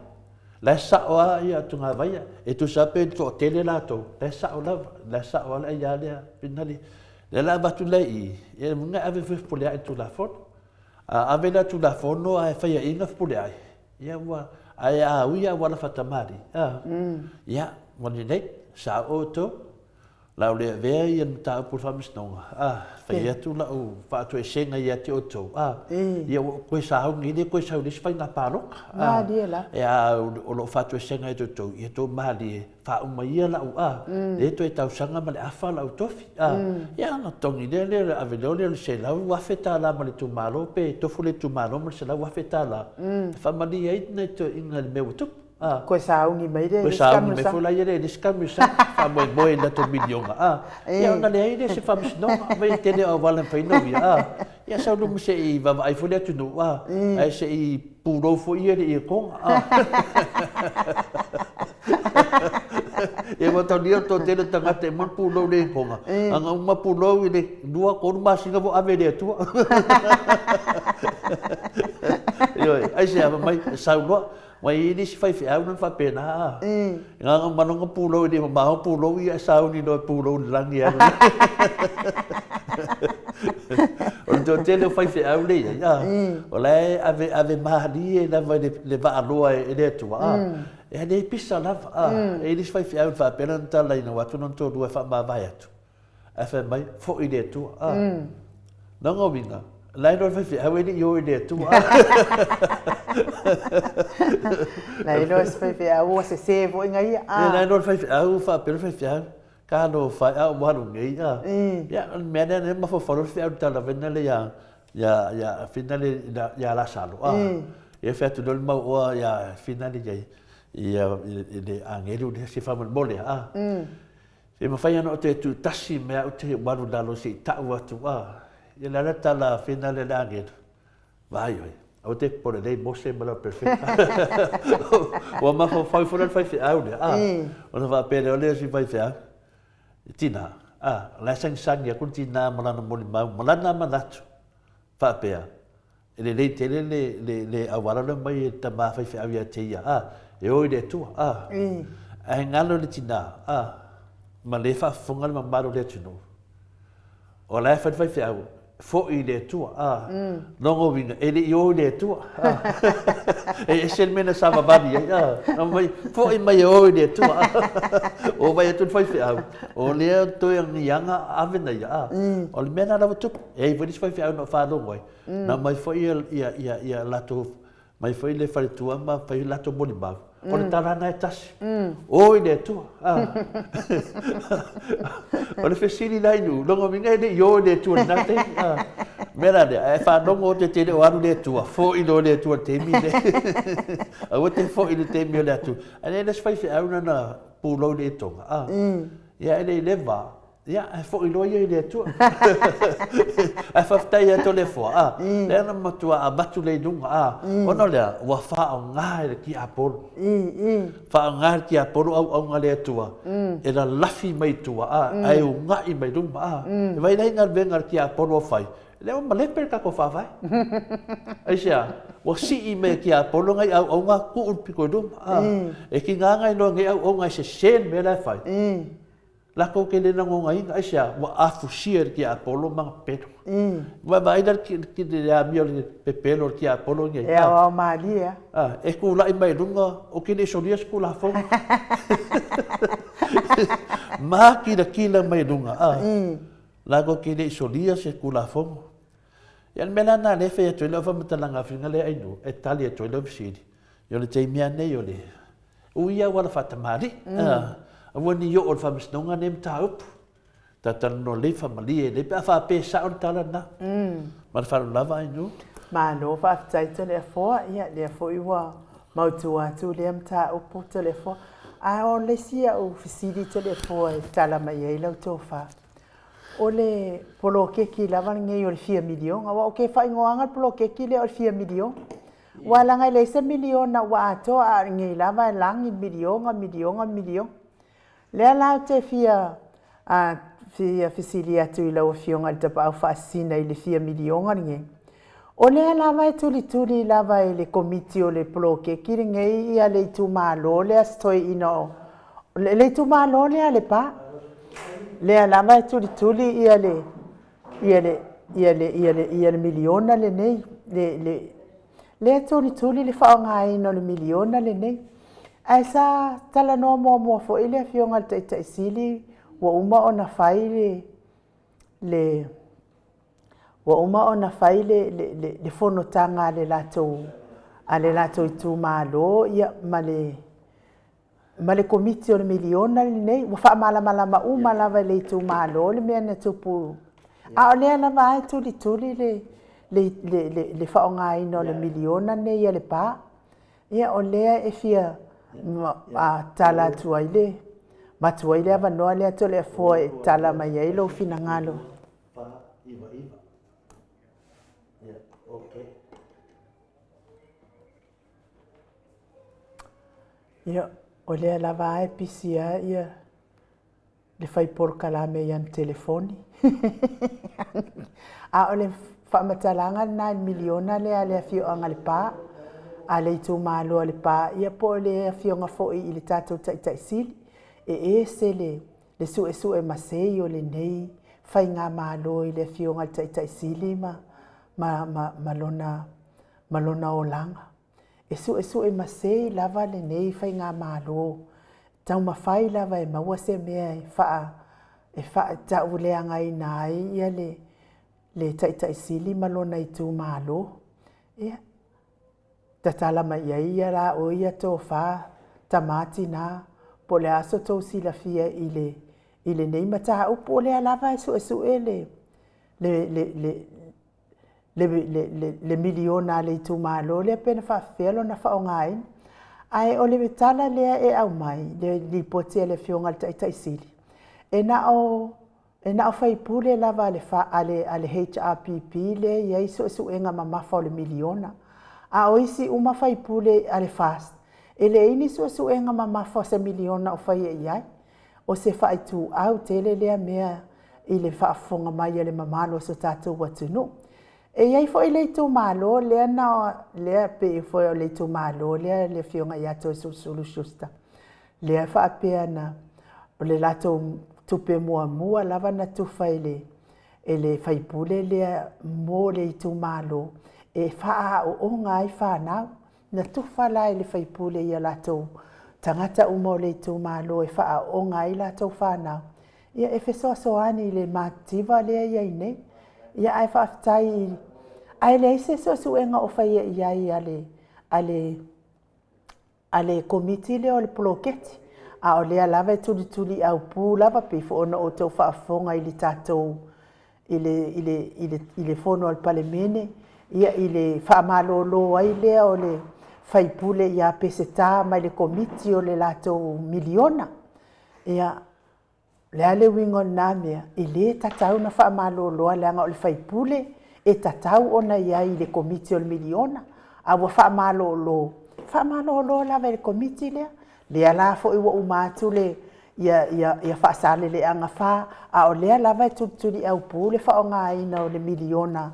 La e sao lava ia Tugavaia, e tusa lava pe toatele latou, la e sao lava, la e sao lava le aia lea Pinali. Lea la avatu lea i i, ia uiga e ave foi Fepuleai i le Tulafono. A ave la Tulafono ae faiaina Fepuleai, ia ua, ae a ui auala faatamalii, a, ia, ua lelei, sao outou. La o le avea ia le mataupu o le faamasinoga, a, fai atu lau faatoesega ia te outou, a, ia ua ou toe sauni, e le toe sau i le isi faiga palota, a, e a, o lou faatoesega ia te outou, ia outou malie, faauma ia lau, a, le toe tausaga ma le afa lau tofi, a, ia ona totogi lea lea, ave loa lea o le $100,000 ma le itumalo, pe tofu le itumalo ma le $100,000, e faamalie ai nai toeaiina i le mea ua tupu. Ah. Koe sauni mai le Koe sauni mai foi la ia le isi kamusa, faamoemoe i le latou miliona. Ah. Ia ona leai lea se faamasinoga, vai e tele o auala e mafai ona uia. Ah. Ia sau luma se i vaavaai foi le atunuu, ah. Ae se i pulou foi ia le iekoga. Ah. Ia ua taulia le toatele o tagata e uma le pulou le etoga, ana uma pulou i le 2, 3 masina vao ave i le Atua. Ioe, aisea? Fai mai, e sau loa. Ua i ai le isi faifeau na faapena a. Na ona uma loa ona pulou e le mamao pulou ia ae sauni loa e pulou i le lagi e alu ai. O le toatele o faifeau lea e i ai a, o la e ave ave malie lava i le vaaloa e le Atua a. E le pisa lava a. E i ai le isi faifeau na faapea lana tala ina ua atu lona toalua e faamavae atu. Ae fai mai, foi i le Atua. A. Lona uiga, la e iloa le faifeau e le i o i le Atua. La e iloa se faifeau ua sese foi nga ia. A. La e iloa le faifeau, faapea le faifeau, talofa e, a ua alu nei. A. Ia, o le mea lea lea mafaufau loa le feau i le tala foi lea ia, ia, ia, fina le, ia Lasalo. A. Ia fai atu loa le mau oa ia fina le ia, ia, i le agelu lea, se faamolemole. A. E mafai ona ou toe tu tasi me au te walu lalo se i tau atu a. Ia le ala tala fina le le agelu. Vai oi. Aua te popole lei Mose ma lau perefeta. Ua mafaufau ifo la le faifeau lea a. Ona faapea lea o le isi faifeau. Tina, a, o la e sagisagi atu le tina ma lana molimau ma lana manatu. Faapea, E lelei tele le, le, le auala lea mai e le tama faifeau ia te ia, a, e o i le Atua, a. Ae galo le tina, a, ma le faafofoga le mamalu o le atunuu. O la e fai le faifeau, foi i le Atua, a. Lona uiga, e le i o i le Atua, a. E ese le mea na savavali ai, a. Na mai, foi mai e o i le Atua, a. O vai atu le faifeau, o lea toe agiaga ave na ia, a. O le mea lena la ua tupu. E i ai foi le isi faifeau na ou faalogo ai, Na mai foi ia, ia, ia latou, mai foi le faletua ma fai latou molimau. O le tala lena e tasi. O i le Atua. Ah. o le fesili la i nuu, lona uiga e le i o i le Atua i lena taimi. Ah. Mea la lea, ae faalogo o te te le o alu le Atua, foi loa le Atua i le taimi lea. Aua te foi i le taimi o le atu. Ae le le se faifeau na na pulou i le etoga. Ah. Ia e le i leva. Ia, ae foi loa ia i le Atua. Ae faafetai ia Toleafoa, a, lea na matua avatu lea i luga, a, ona o lea, ua faaaoga e le tiapolo. Faaaoga e le tiapolo auauna a le Atua, e lalafi mai i tua, a, ae una'i mai luma, a. E vaai la i galuega a le tiapolo o fai, lea ua malepe le tatou Faavae. Aisea? Ua sii mai e tiapolo nai auauna tuu le pito i luma, a. E tiga ona iloa e nei auauna e sese le mea la e fai. Latou te le lagonaina, aisea? Ua afusia e le tiapolo ma ana pepelo. Ua vaai la le amio o le pepelo o le tiapolo nei. E aoao malie a. A, e tulai mai i luga, ou te le i solia se Tulafono. Makilatila mai i luga, a. Latou te le i solia se Tulafono. Ia, o le mea la lena lea e fai atu ai lau faamatalaga finagalo lea Ainuu, e tali atu ai lau fesili. Ia, o le taimi lava lenei o le Ui auala faatamalii, aua ne i oo i le faamasinoga lenei mataupu. Talatalanoa lelei, faamalie lelei pe a faapea e sao le tala lena. Ma le faaaloalo lava Ainuu. Malo faafetai Toleafoa, ia lea foi ua mautu atu lea mataupu Toleafoa. Ae o le isi au fesili Toleafoa e tala mai ai lau tofa, o le poloketi lava lenei o le fia miliona, aua ou te faaigoaina le poloketi lea o le fia miliona. Ua laga e leai se miliona ua atoa a o lenei lava e lagi miliona, miliona, miliona. Lea la ou te fia fia fesili atu i lau Afioga i le Tapaau Faasisina i le fia miliona lenei. O lea lava e tulituli lava e le Komiti o le Poloketi lenei ia le itumalo lea si toeaina o le itumalo lea a Lepa. Lea lava e tulituli ia le ia le, ia le, ia le, ia le miliona lenei, le, le, lea tulituli le faaaogaina o le miliona lenei. Ae sa talanoa muamua foi le Afioga i le Taitai Sili ua uma ona fai le, le, ua uma ona fai le, le, le, le fonotaga a le latou, a le latou itumalo, ia, ma le, ma le Komiti o le Miliona lenei, ua faamalamalama uma lava e le itumalo le mea na tupu. A o lea lava e tulituli le, le, le, le, le faaaogaina o le miliona lenei a Lepa. Ia, o lea e fia a, tala atu ai le, matu ai le avanoa lea Toleafoa e tala mai ai lou finagalo. Ia, O lea lava a e pisi a ia le fai polokalame i ana telefoni. A o le faamatalaga lena i le miliona lea a le afioaga Lepa, a le itumalo a Lepa, ia po o le afioga foi i le tatou Taitai Sili, e ese le le suesue masei o lenei faigamalo i le afioga i le Taitai Sili ma ma ma ma lona ma lona olaga. E suesue masei lava lenei faigamalo, taumafai lava e maua se mea e faa e faatauleagaina ai ia le le Taitai Sili ma lona itumalo. Ia, tatala mai i ai ia la oe ia tofa, tama tina, po o le a so tou silafia i le i lenei mataupu, o lea lava e suesue le le le le le le le miliona a le itumalo lea pe na faapefea lona faaaogaina. Ae o le tala lea e aumai, le lipoti a le Afioga i le Taitai Sili, e na o e na o faipule lava a le a le a le HRPP lea e i ai suesuega mamafa o le miliona. A o isi uma faipule a le FAST, e leai ni suesuega mamafa o se miliona o faia i ai. O se faaituau tele lea mea i le faafofoga mai a le mamalu o si o tatou atunuu. E i ai foi le itumalo lea na lea pei foi o le itumalo lea le afioga ia Toeolesulusulu Schuster, lea faapea na o le latou tupe muamua lava na tufa e le e le faipule lea mo le itumalo e faaaooga ai fanau. Na tufa la e le faipule i a latou tagata uma o le itumalo e faaaooga ai latou fanau, ia e fesoasoani i le mativa lea e i ai nei. Ia ae faafetai, ae leai se suesuega o faia i ai a le a le a le Komiti lea o le Poloketi, a o lea lava e tulituliaupu lava, pei foi ona outou faafofoga i le tatou i le i le i le i le fono a le Palemene, ia i le faamalolo ai lea o le faipule ia Peseta mai le Komiti o le latou miliona. Ia, O le a le uiga o lena mea? E le tatau ona faamaloloa leaga o le faipule e tatau ona i ai i le Komiti o le Miliona, a ua faamalolo, faamalolo lava e le Komiti lea. Lea la foi ua uma atu le ia ia ia Faasaleleaga 4, a o lea lava e tulituliaupu le faaaogaina o le miliona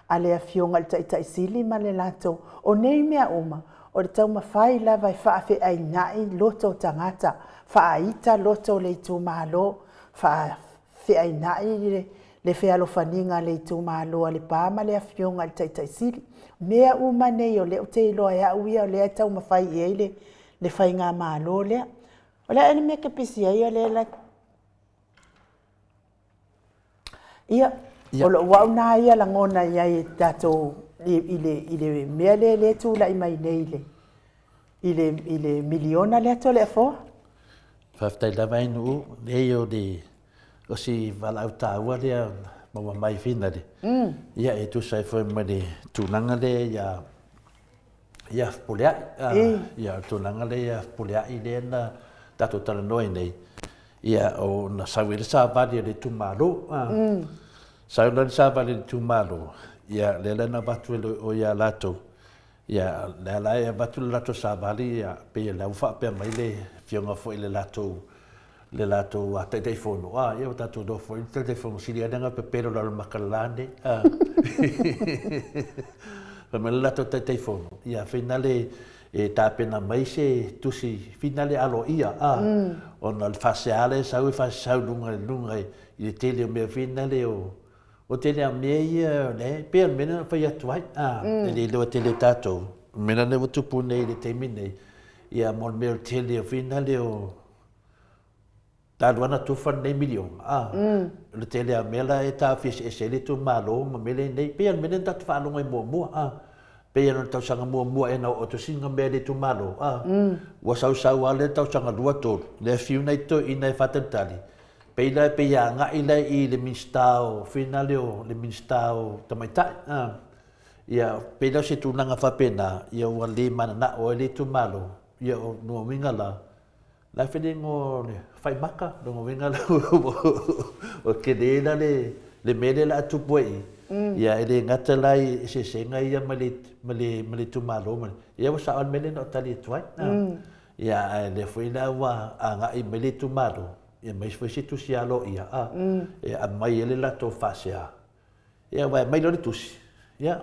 a le Afioga i le Taitai Sili ma le latou. O nei mea uma, o le taumafai lava e faafeainai loto o tagata, faaita loto o le itumalo, faafeainai le fealofaniga a le itumalo a Lepa ma le Afioga i le Taitai Sili. O mea uma nei o lea ou te iloa e au ia o lea e taumafai i ai le le faigamalo lea. O le a ea le mea e te pisi ai o lea Ia, o lou au na ia lagona i ai i tatou i le i le mea lea lea e tulai mai nei i le i le i le miliona lea Toleafoa. Faafetai lava e Nuu, leai o le o si valaau taua lea maua mai finale. Ia e tusa ai foi ma le tulaga lea ia ia Fepuleai. Ia o le tulaga lea ia Fepuleai lea na tatou talanoa ai nei, ia o na sau ai le savali a le itumalo. Sau la le savali a le itumalo, ia lea la na avatu e o ia latou, ia lea la e avatu le latou savali, ia pei o lea ua faapea mai le afioga foi i le latou le latou Taitaifono, a, ia ua tatou iloa foi le Taitaifono sili lava lea ona pepelo i lalo o le maka lala nei. Fai mai le latou Taitaifono, ia finale e tapena mai se tusi finale aloaia, a, ona o le faasea lea e sau e faasasau i luga i luga i le tele o mea finale o o tele lava o mea ia o lea e pei o le mea lea na fai atu ai, a, e le iloa tele e tatou, o le mea lea ua tupu nei i le taimi nei, ia mo le mea o le tele o finale o Talu lava ona tufa lenei miliona, a, o le tele lava o mea la e taofi eseese ai le itumalo ma mea nei, pei lava o le mea lea na tatou faalogo ai muamua, a, pei lava o le tausaga muamua ea na oo atu ai sina mea i le itumalo, a, ua sausau lava lea tausaga lua tolu, lea fiu nai toeaiina e faatalitali, pei la e pei e agai la i le Minisita o finale o le Minisita o Tamaitai, a, ia, pei la o se tulaga faapena, ia ua le mananao ai le itumalo, ia o lona uiga la, La e fele ngo le fai maka, lona uiga la ua tele la le le mea lea o le a tupu ai i, ia e le gata la i eseesega ia ma le ma le ma le itumalo ma le, ia ua sao lava le mea lea na ou tali atu ai. Ia, ae lea foi la ua agai mai le itumalo, ia aumai foi se tusi aloaia, a, e aumai ai le latou faasea. Ia, aua e aumai loa le tusi, ia,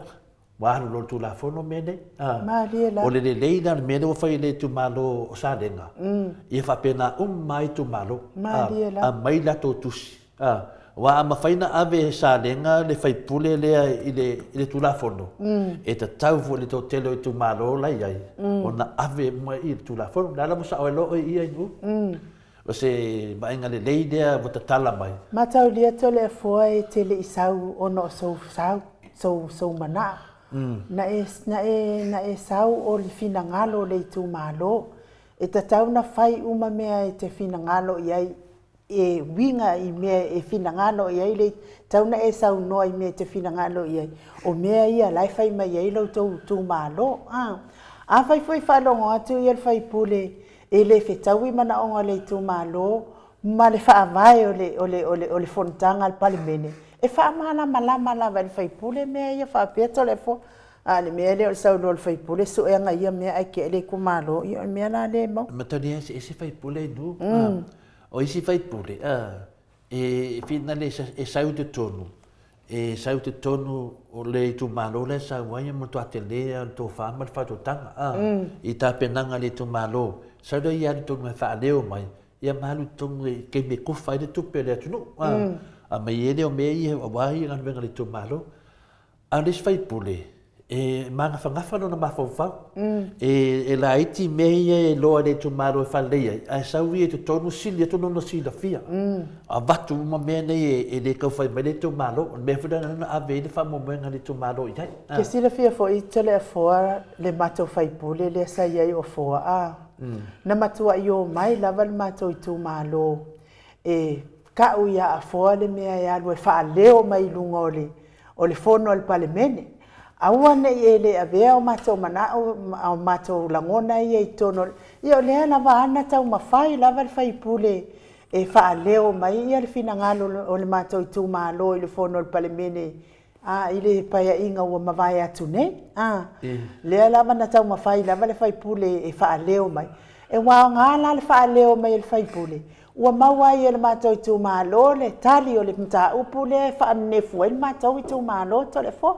ua alu loa i le Tulafono mea nei. A, Malie la. O le lelei la o le mea lea ua fai e le itumalo o Salega, ia faapena uma lava itumalo. Malie la. Aumai latou tusi. A, aua a mafai ona ave e Salega le faipule lea i le, i le Tulafono, e tatau foi i le toatele o itumalo la e i ai, ona ave uma i le Tulafono. O le a la ua sao ai loa oe i ia i o? O se vaaiga lelei lea ua tatala mai. Mataulia Toleafoa e te le i sau ona o sou sau, sou, sou manao. Na e, na e, na e sau o le finagalo o le itumalo. E tatau na fai uma mea e te finagalo i ai, e uiga i mea e finagalo i ai le, tatau na e saunoa i mea e te finagalo i ai. O mea ia la e fai mai ai lo outou itumalo. A, afai foi e faalogo atu ia le faipule E le fetaui manaoga o le itumalo ma le faavae o le, o le, o le, o le fonotaga a le Palemene, e faamalamalama lava e le faipule mea ia faapea Toleafoa. A o le mea lea o le saunoa o le faipule, suega ia mea ae tea le itumalo, ia o le mea la lea e maua. E matalia eseese faipule i nuu. O isi faipule, E finale e sau i totonu, e sau i totonu o le itumalo la e sau ai e matua tele lava le tofa ma le faautautaga a, i tapenaga a le itumalo. Sau lea ia alu i totonu e faaleo mai, ia ma alu i totonu i taimi e kufa ai le tupe a le atunuu a, aumai ai lea o mea ia aua galuega a le itumalo. A o le isi faipule, e magafagafa lona mafaufau. E laiti mea ia e iloa e le itumalo e faalelei ai, ae sau ia i totonu sili atu lona silafia. Avatu uma mea nei e le tau fai mai le itumalo. O le mea foi lea na ave ai le faamoemoega a le itumalo i ai. Ke silafia foi Toleafoa le matou faipule lea sa i ai o Afoa a. Na matuai omai lava le matou itumalo e ka'u ia Afoa le mea e alu e faaleo mai i luga o le o le fono a le Palemene. Aua ne i e le avea o matou manao ma o matou lagona ia i totonu o le... Ia o lea lava a na taumafai lava le sui usufono e faaleo mai ia le finagalo o le matou itumalo i le fono a le Palemene a i le Paeaiga ua mavae atu nei. A, lea lava na taumafai lava le sui usufono e faaleo mai. E ua aoga la le faaleo mai e le sui usufono, Ua maua ai e le matou itumalo le tali o le mataupu lea e faanenefu ai le matou itumalo Toleafoa.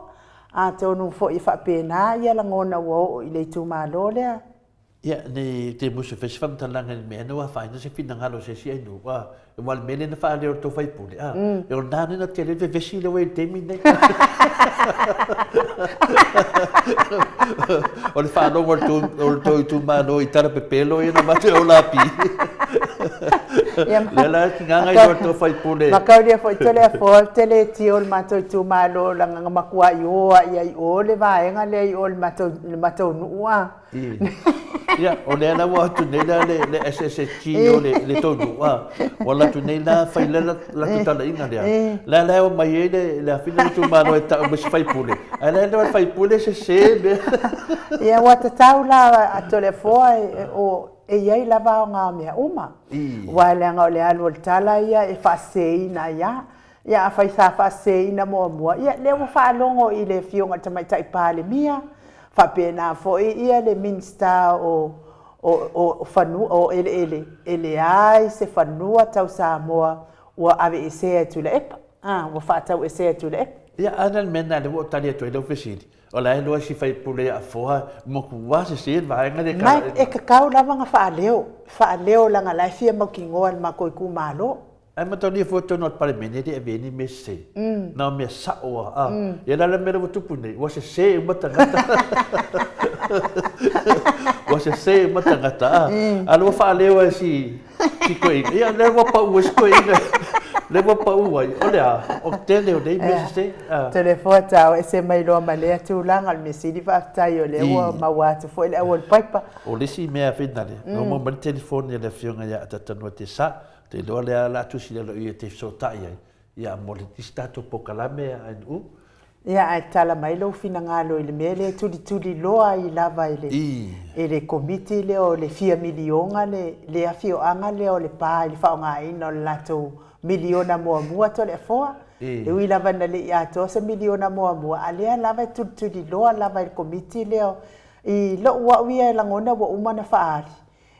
Atonu foi e faapena ia lagona ua oo i le itumalo lea. Ia, nei te musu fai se faamatalaga i le mea ena ua afaina se finagalo o se isi atunuu, a, aua o le mea lea na faaleo e le tou faipule, a, e o lena lea na tele ai le vevesi lea ua i ai i le taimi lenei. O le faalogo o le tou itumalo i tala pepelo ia na avatu e Olapi. Lea la e tigaga i le tou faipule. Mataulia foi Toleafoa ou te le tio i le matou itumalo leaga na matuai o lava i ai i o le vaega lea i o i le matou nuu a. Ia, o lea la ua atu nei la le SSG o le tou nuu a, ua alu atu nei la fai le latou talaiga lea. La la e omai ai le afine o le itumalo e tau mai se faipule, ae la e le faipule sese mea. Ia, ua tatau la a Toleafoa o e i ai lava aoga o mea uma. Aua leaga o le alu o le tala ia e faaseseina ai lava. Ia afai sa faaseseina muamua, ia lea ua faalogo i le Afioga i le Tamaitai Palemia, faapena foi ia le Minisita o o fanua o eleele, e leai se fanua tau Samoa ua aveesea e Tuilaepa, a, ua faatauesea e Tuilaepa. Ia, a na le mea lena lea ua ou tali atu ai lau fesili, o la e iloa e si faipule ia Afoa, matua sese le vaega lea e Ma e tatau lava ona faaleo, faaleo leaga la e fia mautinoa e le matou itumalo. Ae mataulia fua totonu o le Palemene e le avea ni mea sese. Na o mea sao lava. A, ia la le mea lea ua tupu nei, ua sese uma tagata. Ua sese uma tagata, a. A lea ua faaleo e si, si toeaina, ia lea ua pau ai si toeaina, lea ua pau ai, o le a? O le tele o nei mea sese. A. Toleafoa tau ese mai loa ma lea tulaga, o le mea sili faafetai o lea ua maua atu foi le aualapaipa. O le isi mea finale, na maua mai le telefoni a le Afioga ia Atatanua Tesa, Te iloa lea la tusi lea ia te fesootai ai, ia mo le isi tatou polokalame a NU. Ia ae tala mai lou finagalo i le mea lea e tulituli loa ai lava e le e le Komiti lea o le fia miliona le le afioaga lea o Lepa i le faaaogaina o le latou miliona muamua Toleafoa. E ui lava ina le i atoa se miliona muamua, a lea lava e tulituli loa lava e le Komiti lea i lou au ia e lagona ua uma ona faaali.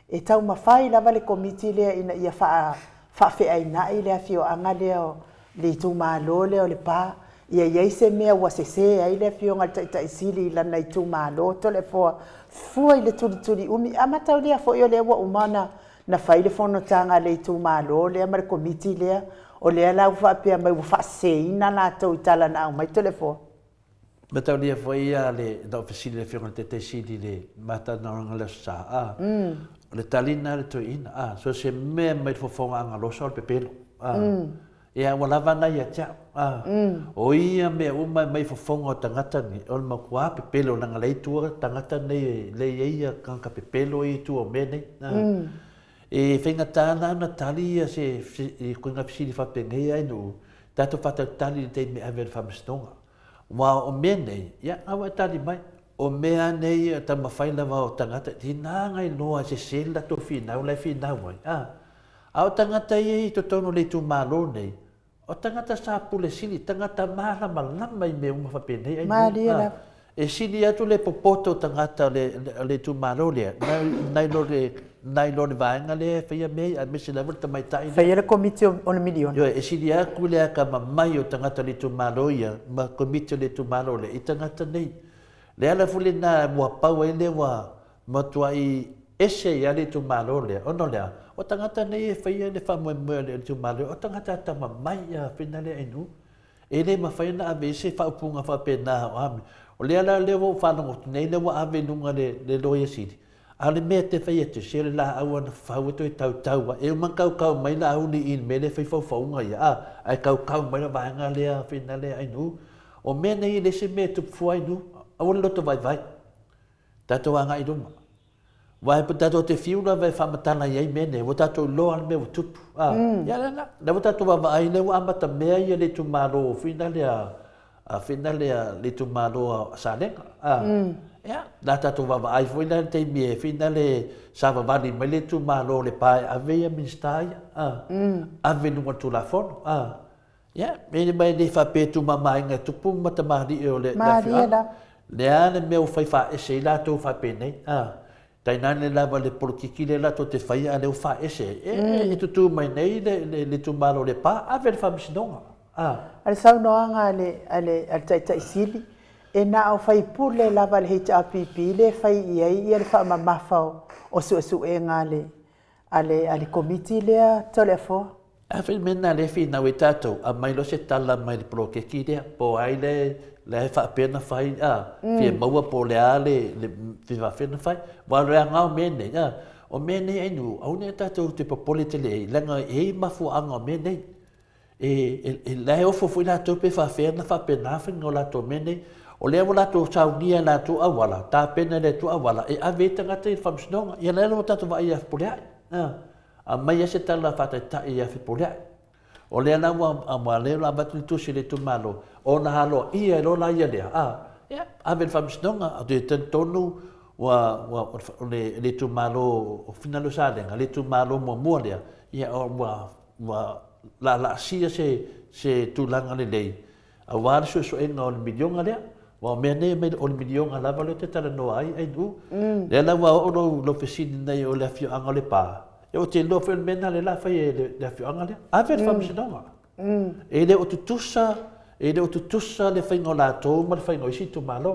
E taumafai lava le Komiti lea ina ia faafeaina'i le afioaga lea o le itumalo lea o Lepa, ia i ai se mea ua sese ai le afioga i le Taitai Sili i lana itumalo Toleafoa fua i le tulituli umi. A mataulia foi o lea ua uma ona na fai le fonotaga a le itumalo lea ma le Komiti lea, o lea la ua faapea mai ua faaseseina latou i tala na aumai Toleafoa. Mataulia foi ia le na ou fesili i le Afioga i le Taitai Sili i le matalanoaga i le Aso Sa, a, o le tali lena a le toeaina, a, so o se mea mai le fofoga agalosa o le pepelo, a, ia ua lava na ia te au, a, o ia mea uma e mai fofoga o tagata nei, o le matua pepelo leaga la e i tua tagata nei e le i ai ia tagata pepelo ia i tua o mea nei, a. E faigata la ona tali ia se ikoiga fesili faapenei ai nuu, tatou faatalitali i le taimi e ave ai le faamasinoga. Aua o mea nei, ia a ua e tali mai, o mea nei e taumafai lava o tagata, tiga na iloa e sese le latou finau la e finau ai, a. A o tagata ia e i totonu o le itumalo nei, O tagata sa pule sili, tagata malamalama i mea uma faapenei ai. Malie lava. E sili atu le popoto o tagata o le itumalo lea, nai lo le, nai lo le vaega lea e faia mea ia, aemaise lava le tamaitai lea. Faia le komiti o le miliona. Ioe, e sili atu le akamamai o tagata o le itumalo ia ma komiti o le itumalo lea i tagata nei. Le ala foi lena ua pau ai lea ua matuai ese ai lava le itumalo lea, ona o le a? O tagata nei e faia le faamoemoe o le itumalo, o tagata atamamai a fina lea ainu. E le mafai ona ave i ai se faaupuga faapena o a mea. O lea la lea ua ou faalogo atu nei lea ua ave i luga le Loia Sili, a o le mea e te fai atu, se o le laau lava na fafau e toe tautau ai. E uma ona kaukau mai Laauli i le mea lea e fai faufauga ia, a, ae kaukau mai le vaega lea fina lea ainu. O mea nei e le se mea e tupu fua ainu, aua le loto vaivai. Tatou agai i luma. Aua e tatou te fiu lava e faamatala i ai mea nei, ua tatou iloa le mea ua tupu. A, mm. Ia la, la ua tatou vaavaai lea ua amata mea ia le itumalo fina lea, a fina lea le itumalo a Salega. A, mm. Ia, la tatou vaavaai foi la le taimi e fina le savavali mai le itumalo o Lepa e ave ia Minisita ia. A, mm. Ave i luga o le Tulafono. A, Ia, e mai le faapea e tumamaina e tupu ma tamalii o le afioaga. Le a le mea ua fai faaese ai latou faapenei, a, tainane lava le polokiki lea latou te faia a lea ua faaese ai. E, e tutū mai nei le, le, le itumalo o Lepa, ave le faamasinoga, a. A le saunoaga a le, a le, a le Taitai Sili, e na o faipule lava a le HRPP lea e fai i ai ia le faamamafa o, o suesuega a le, a le, a le Komiti lea Toleafoa. A fai mea na lea finau ai tatou, aumai loa se tala mai le poloketi lea, po o ai le la e faapea ona fai, a, fia maua po o le a le, le fia faapea ona fai. Aua o le aoga o mea nei, a, o mea nei ainu, aua ne i tatou te popole tele ai, leaga e i ai mafuaaga o mea nei. E, e, e, la e ofo foi latou pe faapefea ona faapena faiga o latou mea nei. O lea ua latou saunia e latou auala, tapena e latou auala, e ave ai tagata i le faamasinoga. Ia la ua tatou vaai ia Fepuleai. A, aumai ai se tala faataitai ia Fepuleai. O lea la ua, ua lea ua avatu le tusi i le itumalo, ona aloaia ai loa la ia lea, a, ia, ave i le faamasinoga. Ou te talitonu ua, ua, o le, le itumalo o Finalo Salega, le itumalo muamua lea, ia, ua, ua laalaasia se, se tulaga lelei aua le suesuega o le miliona lea. Aua o mea nei e aumai o le miliona lava lea ou te talanoa ai, Ainuu. Lea la ua oo lou, lou fesili nei o le afioaga o Lepa, ia ou te iloa foi o le mea lena lea o le a fai e le, le afioaga lea. Ave i le faamasinoga. E le o tutusa, e le o tutusa le faiga o latou ma le faiga o isi itumalo.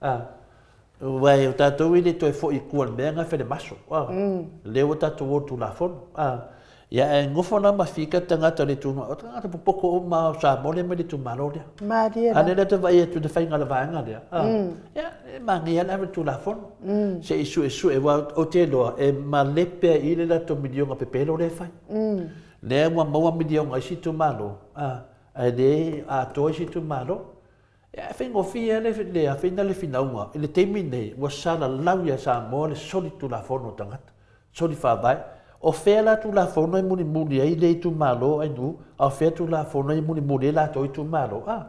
A. Aua o tatou e le toe foi i tua i le mea na fai le maso. A. Lea ua tatou o i le Tulafono. A. Ia ae nofo la ma fika tagata o le itumalo, o tagata popoto uma o Samoa lea mai le itumalo lea. Malie la. A lea te vaai atu i le faiga o le vaega lea. A. Ia, e manaia le ave i le Tulafono. Se i suesue, aua ou te iloa e malepe ai i i le latou miliona pepelo lea e fai. Lea ua maua miliona a isi itumalo, a, ae le atoa isi itumalo. E faigofie lava le afeina le finauga i le taimi lenei ua salalau ia Samoa le soli tulafono o tagata, soli faavae. O fea la tulafono e mulimuli ai le itumalo ainu, a o fea tulafono e mulimuli ai latou itumalo? A,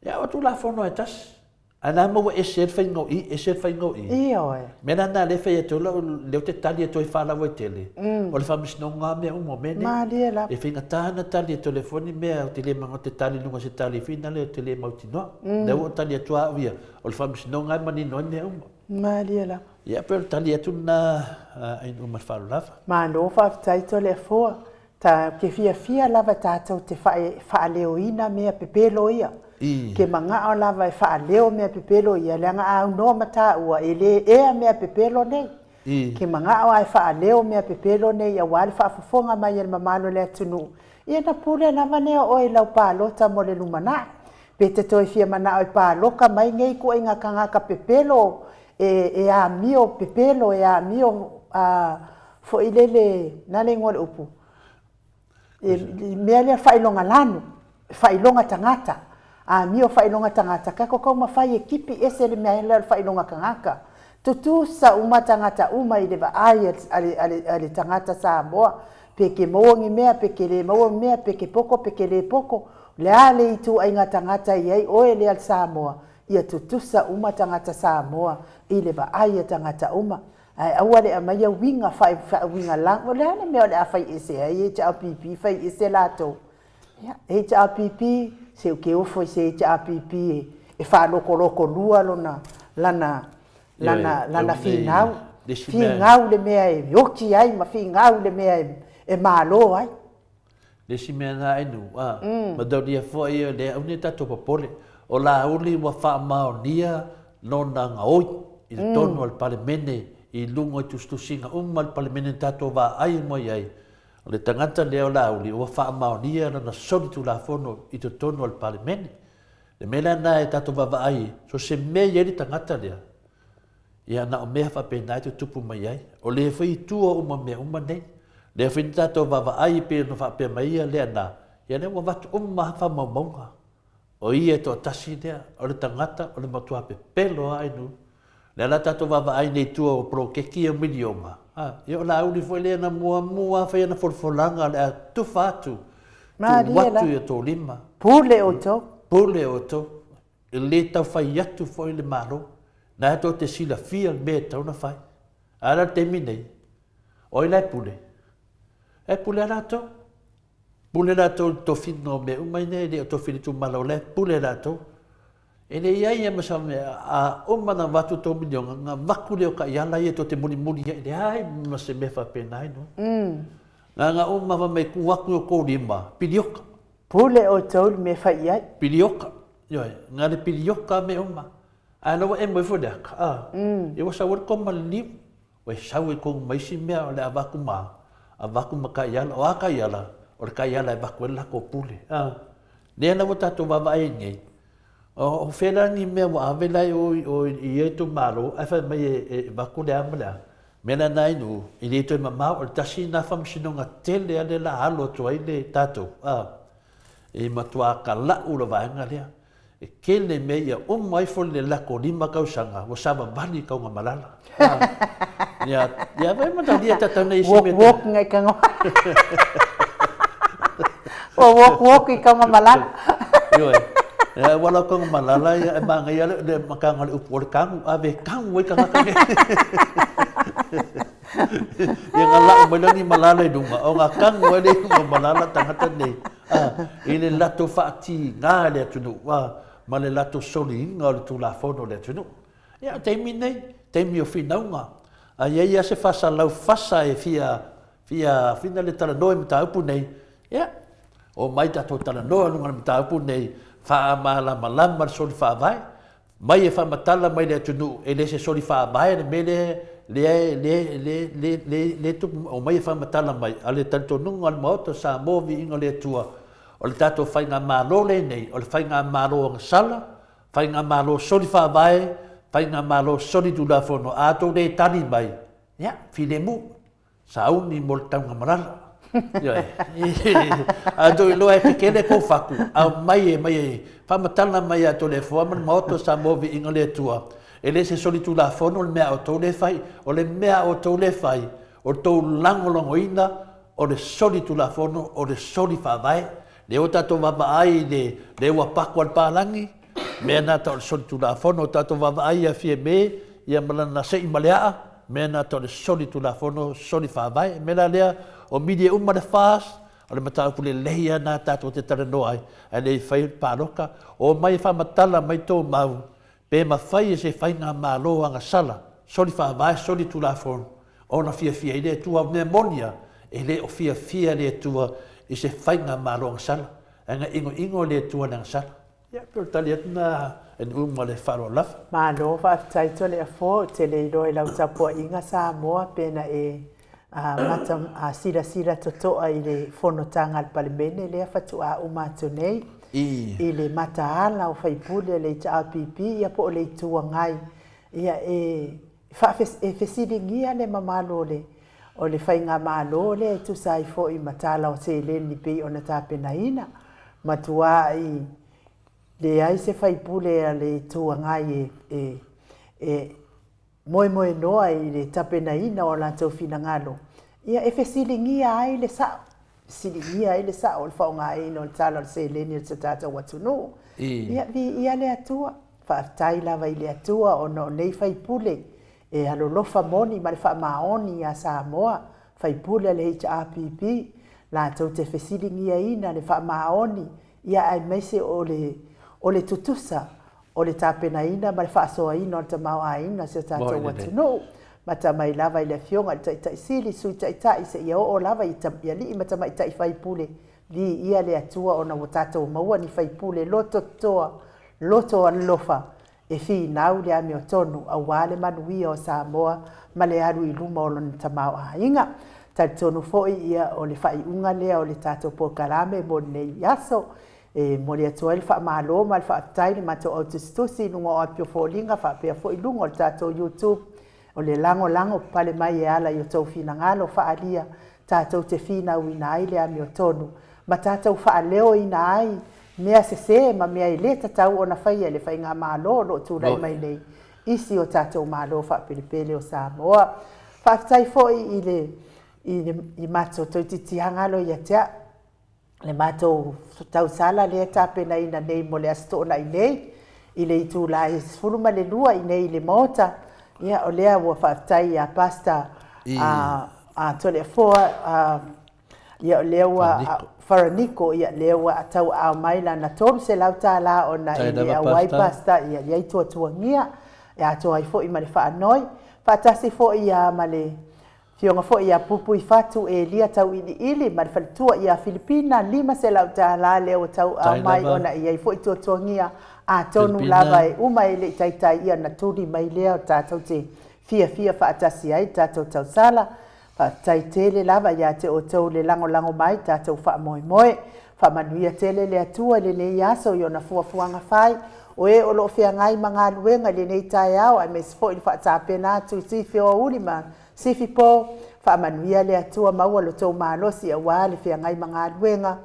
ia o tulafono lava e tasi. Ae la ma ua ese ai le faiga o i, ese le faiga o i. Ioe. Mea la na lea e fai atu lau, lea ou te tali atu ai faalauaitele, o le faamasinoga lava mea uma o mea nei. Malie lava. E faigata ona tali atu e telefoni mea ou te le manao ou te tali i luga o se tali fina lea ou te le mautinoa. Lea ua ou tali atu lava au ia, o le faamasinoga e manino ai mea uma. Malie lava. Ia, pei o le tali atu lena Ainuu ma le faaaloalo lava. Malo faafetai Toleafoa. Ta ke fiafia lava tatou te faaleoina mea pepelo ia. Ke manao lava e faaleo mea pepelo ia leaga a aunoa ma taua e le ea mea pepelo nei. Ke manao lava e faaleo mea pepelo nei aua le faafofoga mai a le mamalu o le atunuu, ia na pule lava lea o oe i lau palota mo le lumanai. Pe te toe fia manao e paloka mai nei ituaiga tagata pepelo e amio pepelo, e amio foi lele, na le igoa o le upu, le mea lea faailoga lanu, faailoga tagata, amio faailoga tagata, tatou taumafai e tipi ese le mea lea o le faailoga tagata. Tutusa uma tagata uma i le vaai a le tagata Samoa, pe ke maua ni mea, pe ke le maua ni mea, pe ke poto, pe ke le poto, o le a le ituaiga tagata e i ai oe lea le Samoa, ia tutusa uma tagata Samoa i le vaai a tagata uma. Ae aua le aumaia uiga faauiga o le a le mea o le a fai ese ai HRPP fai ese latou. Ia, HRPP, se ou te ofo i se HRPP e faalokoloko lua lona, lana, lana, lana finau. Finau le mea e oti ai ma finau le mea e malo ai. Le isi mea na inu, a, mataulia foi o lea auni tatou popole, o Laauli ua faamaonia lona gaoi i totonu o le Palemene i luga i tusitusiga uma a le Palemene na tatou vaai mai ai, o le tagata lea o Laauli ua faamaonia lana solitulafono i totonu o le Palemene. Le mea la lena e tatou vaavaai, so o se mea e i ai le tagata lea, Ia, na o mea faapena e tutupu mai ai. O lea foi i tua uma mea uma nei. Lea foi na tatou vaavaai e pei ona faapea mai ia Leaana, ia lea ua avatu uma lava faamaumauga. O ia e toatasi lea, o le tagata o le matua pepelo lava i nuu. Lea la tatou vaavaai nei i tua o poloketi ia o miliona, a, ia o Laauli foi lea na muamua lava fai ana folafolaga o le a tufa atu, tuu atu i outou lima. Pule outou. Pule outou. E le tau fai atu foi le Malo, na e tou te silafia le mea e tatau ona fai. A la le taimi nei, o ai la e pule? E pule a latou. Pule latou i le tofiga o mea uma nei, e le o tofi le itumalo, o la e pule latou. E le i ai lava ma se mea, a uma ona avatu tou miliona, ona avatu lea o taiala ia tou te mulimuli ai, e leai ma se mea faapena i luga. Na ona uma fai mai, tuu atu i o outou lima, pilioka. Pule outou i le mea e fai i ai. Pilioka, ioe, na le pilioka mea uma. Ae la ua emo ifo le aka, a, ia ua sau ai le koma le liu, ua sau ai tonu ma isi mea o le avatu ma, avatu ma taiala, o a taiala? O le taiala e avatu ai le latou pule, a. Lea la ua tatou vaavaai ai nei, o fea la ni mea ua ave la i o i ia itumalo ae fai mai e avatu le a ma le a. Mea la na inu, e le toe mamao, o le tasi lena faamasinoga tele a lea la alo atu ai le tatou, a, e matua kala'u le vaega lea. E tele mea ia uma ifo le lako 5 tausaga ua savavali i Taugamalala. A, ia, ia vai ma talia tatau nei isi mea. Walk, walk ngai kanga. Ua walk, walk i Taugamalala. Ioe. Ia, ua lau Taugamalala, ia, e manaia le, le makanga o le upu o le kagu, ave kagu ai tagata nei. Ia na lau mai lea ni malala i luga, o na kagu ai lea i luga o malala tagata nei, a, i le latou faatiga i le atunuu, a, ma le latou soliina o le Tulafono o le atunuu. Ia, o taimi nei, taimi o finauga, a i ai lava se fasalau fasa e fia, fia, fina le talanoa i mataupu nei, ia, omai tatou talanoa i luga o le mataupu nei, faamalamalama le soli faavae, mai e faamatala mai le atunuu e le se soli faavae le mea lea lea lea lea lea lea lea tupu mai, omai e faamatala mai a le talitonuga o le Maota o Samoa viiga o le Atua o le tatou faigamalo lenei o le faigamalo agasala faigamalo soli faavae faigamalo soli tulafono a tou le tali mai ia filemu Sauni mo le taugamalala. Ioe. A tou iloa e kekele kou fatu, aumai e mai e faamatala mai ia Toleafoa ma le Maota o Samoa Viiga le Atua, e le se solitulafono le mea a outou lea e fai. O le mea a outou lea e fai, o le tou lagolagoina o le solitulafono, o le soli faavae. Lea ua tatou vaavaai i le, lea ua paku a le palagi, mea na tau o le solitulafono, o tatou vaavaai ia Fiame ia ma lana sei ma le aa, mea na tau o le solitulafono, soli faavae. O le mea la lea, o milie uma le FAS, o le mataupu lelei lava lena tatou te talanoa ai, ae le i fai le palota. Omai e faamatala mai tou mau, pe mafai e se faigamalo agasala. soli faavae, soli tulafono, ona fiafia ai le Atua. O mea moni lava, e le o fiafia le Atua i se faigamalo agasala, leaga e inoino le Atua i le agasala. Ia, pei o le tali atu lena e Nu'u ma le faaaloalo lava. Malo faafetai Toleafoa, ou te le iloa i lau tapuaiga Samoa pe na e mata silasila totoa i le fonotaga a le Palemene lea faatoa uma atu nei i le mataala o faipule o le HRPP ia po o le Itu Agai ia e e fesiligia le mamalu o le o le faigamalo lea e tusa ai foi ma tala o seleni pei ona tapenaina. Matuai leai se faipule a le Itu Agai e e moemoenoa i le tapenaina o latou finagalo, ia e fesiligia ai le sa'o, fesiligia ai le sa'o o le faaaogaina o le tala o le seleni o si o tatou atunuu. Ia, viia le Atua, faafetai lava i le Atua ona o nei faipule e alolofa moni ma le faamaoni ia Samoa, faipule a le HRPP, latou te fesiligiaina le faamaoni, ia aemaise o le o le tutusa o le tapenaina ma le faasoaina o le tamaoaiga o si o tatou atunuu. Mata mai lava i le Afioga i le Taitai Sili, Sui Taitai seia oo lava i alii ma tamaitai faipule, viia le Atua ona ua tatou maua ni faipule lototoa, loto alofa e finau le amiotonu aua le manuia o Samoa ma le alu i luma o lona tamaoaiga. Talitonu foi ia o le faaiuga lea o le tatou polokalame mo lenei aso. E momoli atu ai le faamalo ma le faafetai i le matou au tusitusi i luga o api o foliga faapea foi luga o le tatou YouTube. O le lagolago pale mai e ala i o tou finagalo faaalia tatou te finauina ai le amiotonu ma tatou faaleoina ai mea sese ma mea e le tatau ona faia e le Faigamalo o lo o tulai mai nei i si o tatou Malo faapelepele o Samoa. Faafetai foi i le i matou toeitiiti alo ia te au le matou tausala lea e tapenaina nei mo le Aso Toonai nei i le itula e 12 i nei i le Maota. Ia, o lea ua faafetai ia Pastor a Toleafoa, ia o lea ua Faraniko, ia lea ua tauaao mai lana $300 ona e le auai Pastor, ia i ai tuatuagia e atoa ai foi ma le faanoi. Faatasi foi ia ma le Afioga foi ia Puipuifatu Elia Tauiliili ma le faletua ia Filipina $500 lea ua tauaao mai ona e i ai foi tuatuagia atonu lava e uma e le i taitai ia ona tuli mai lea o tatou te fiafia faatasi ai tatou tausala. Faafetai tele lava ia te outou le lagolago mai tatou faamoemoe. Faamanuia tele le Atua i lenei aso i ona fuafuaga fai. O e o lo o feagai ma galuega i lenei taeao aemaise foi le faatapena atu i sifi o aoauli ma Sifi po, faamanuia le Atua maua lo tou malosi aua le feagai ma galuega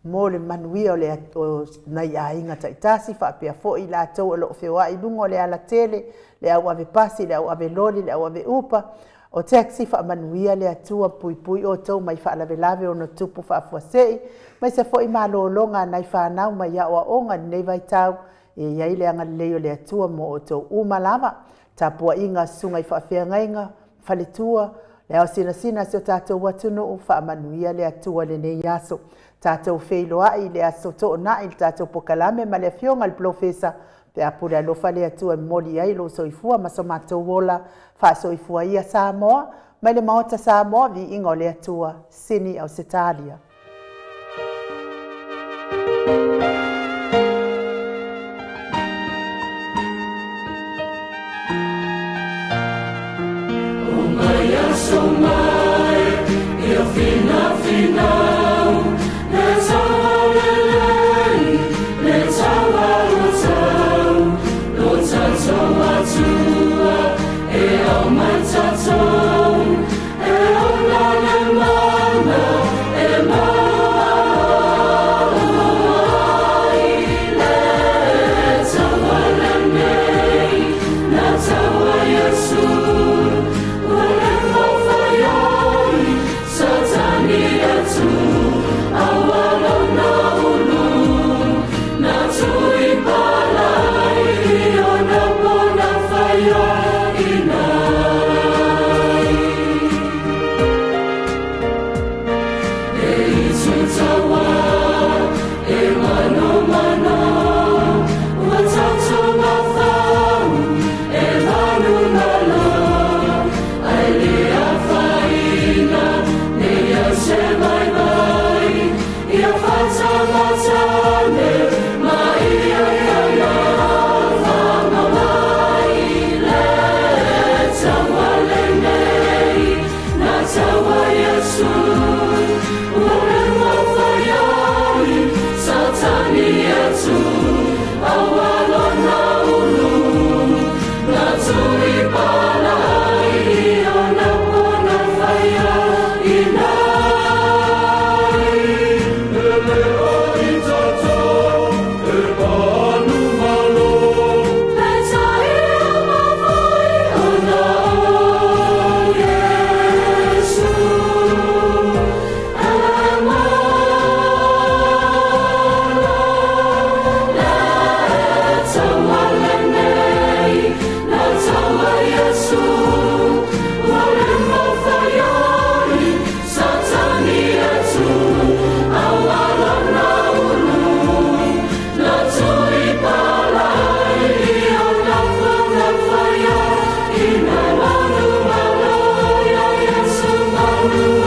mo le manuia o le o nai aiga taitasi faapea foi i latou o lo o feoai i luga o le alatele, le au ave pasi, le au ave loli, le au ave upa, o taxi, faamanuia le Atua puipui outou mai faalavelave ono tupu faafuasei, aemaise foi malologa a nai fanau mai aoaoga i lenei vaitau, e i ai le agalelei o le Atua mo outou uma lava. Tapuaiga a susuga i faafeagaiga, faletua, le ao sinasina a si o tatou atunuu, faamanuia le Atua i lenei aso. Tatou feiloai i le aso Toonai i le tatou pokalame ma le Afioga i le Polofesa, pe a pule alofa le Atua e momoli i ai lou soifua ma so matou ola. Faasoifua ia Samoa, mai le Maota Samoa, viiga o le Atua, Sini Ausetalia. Au.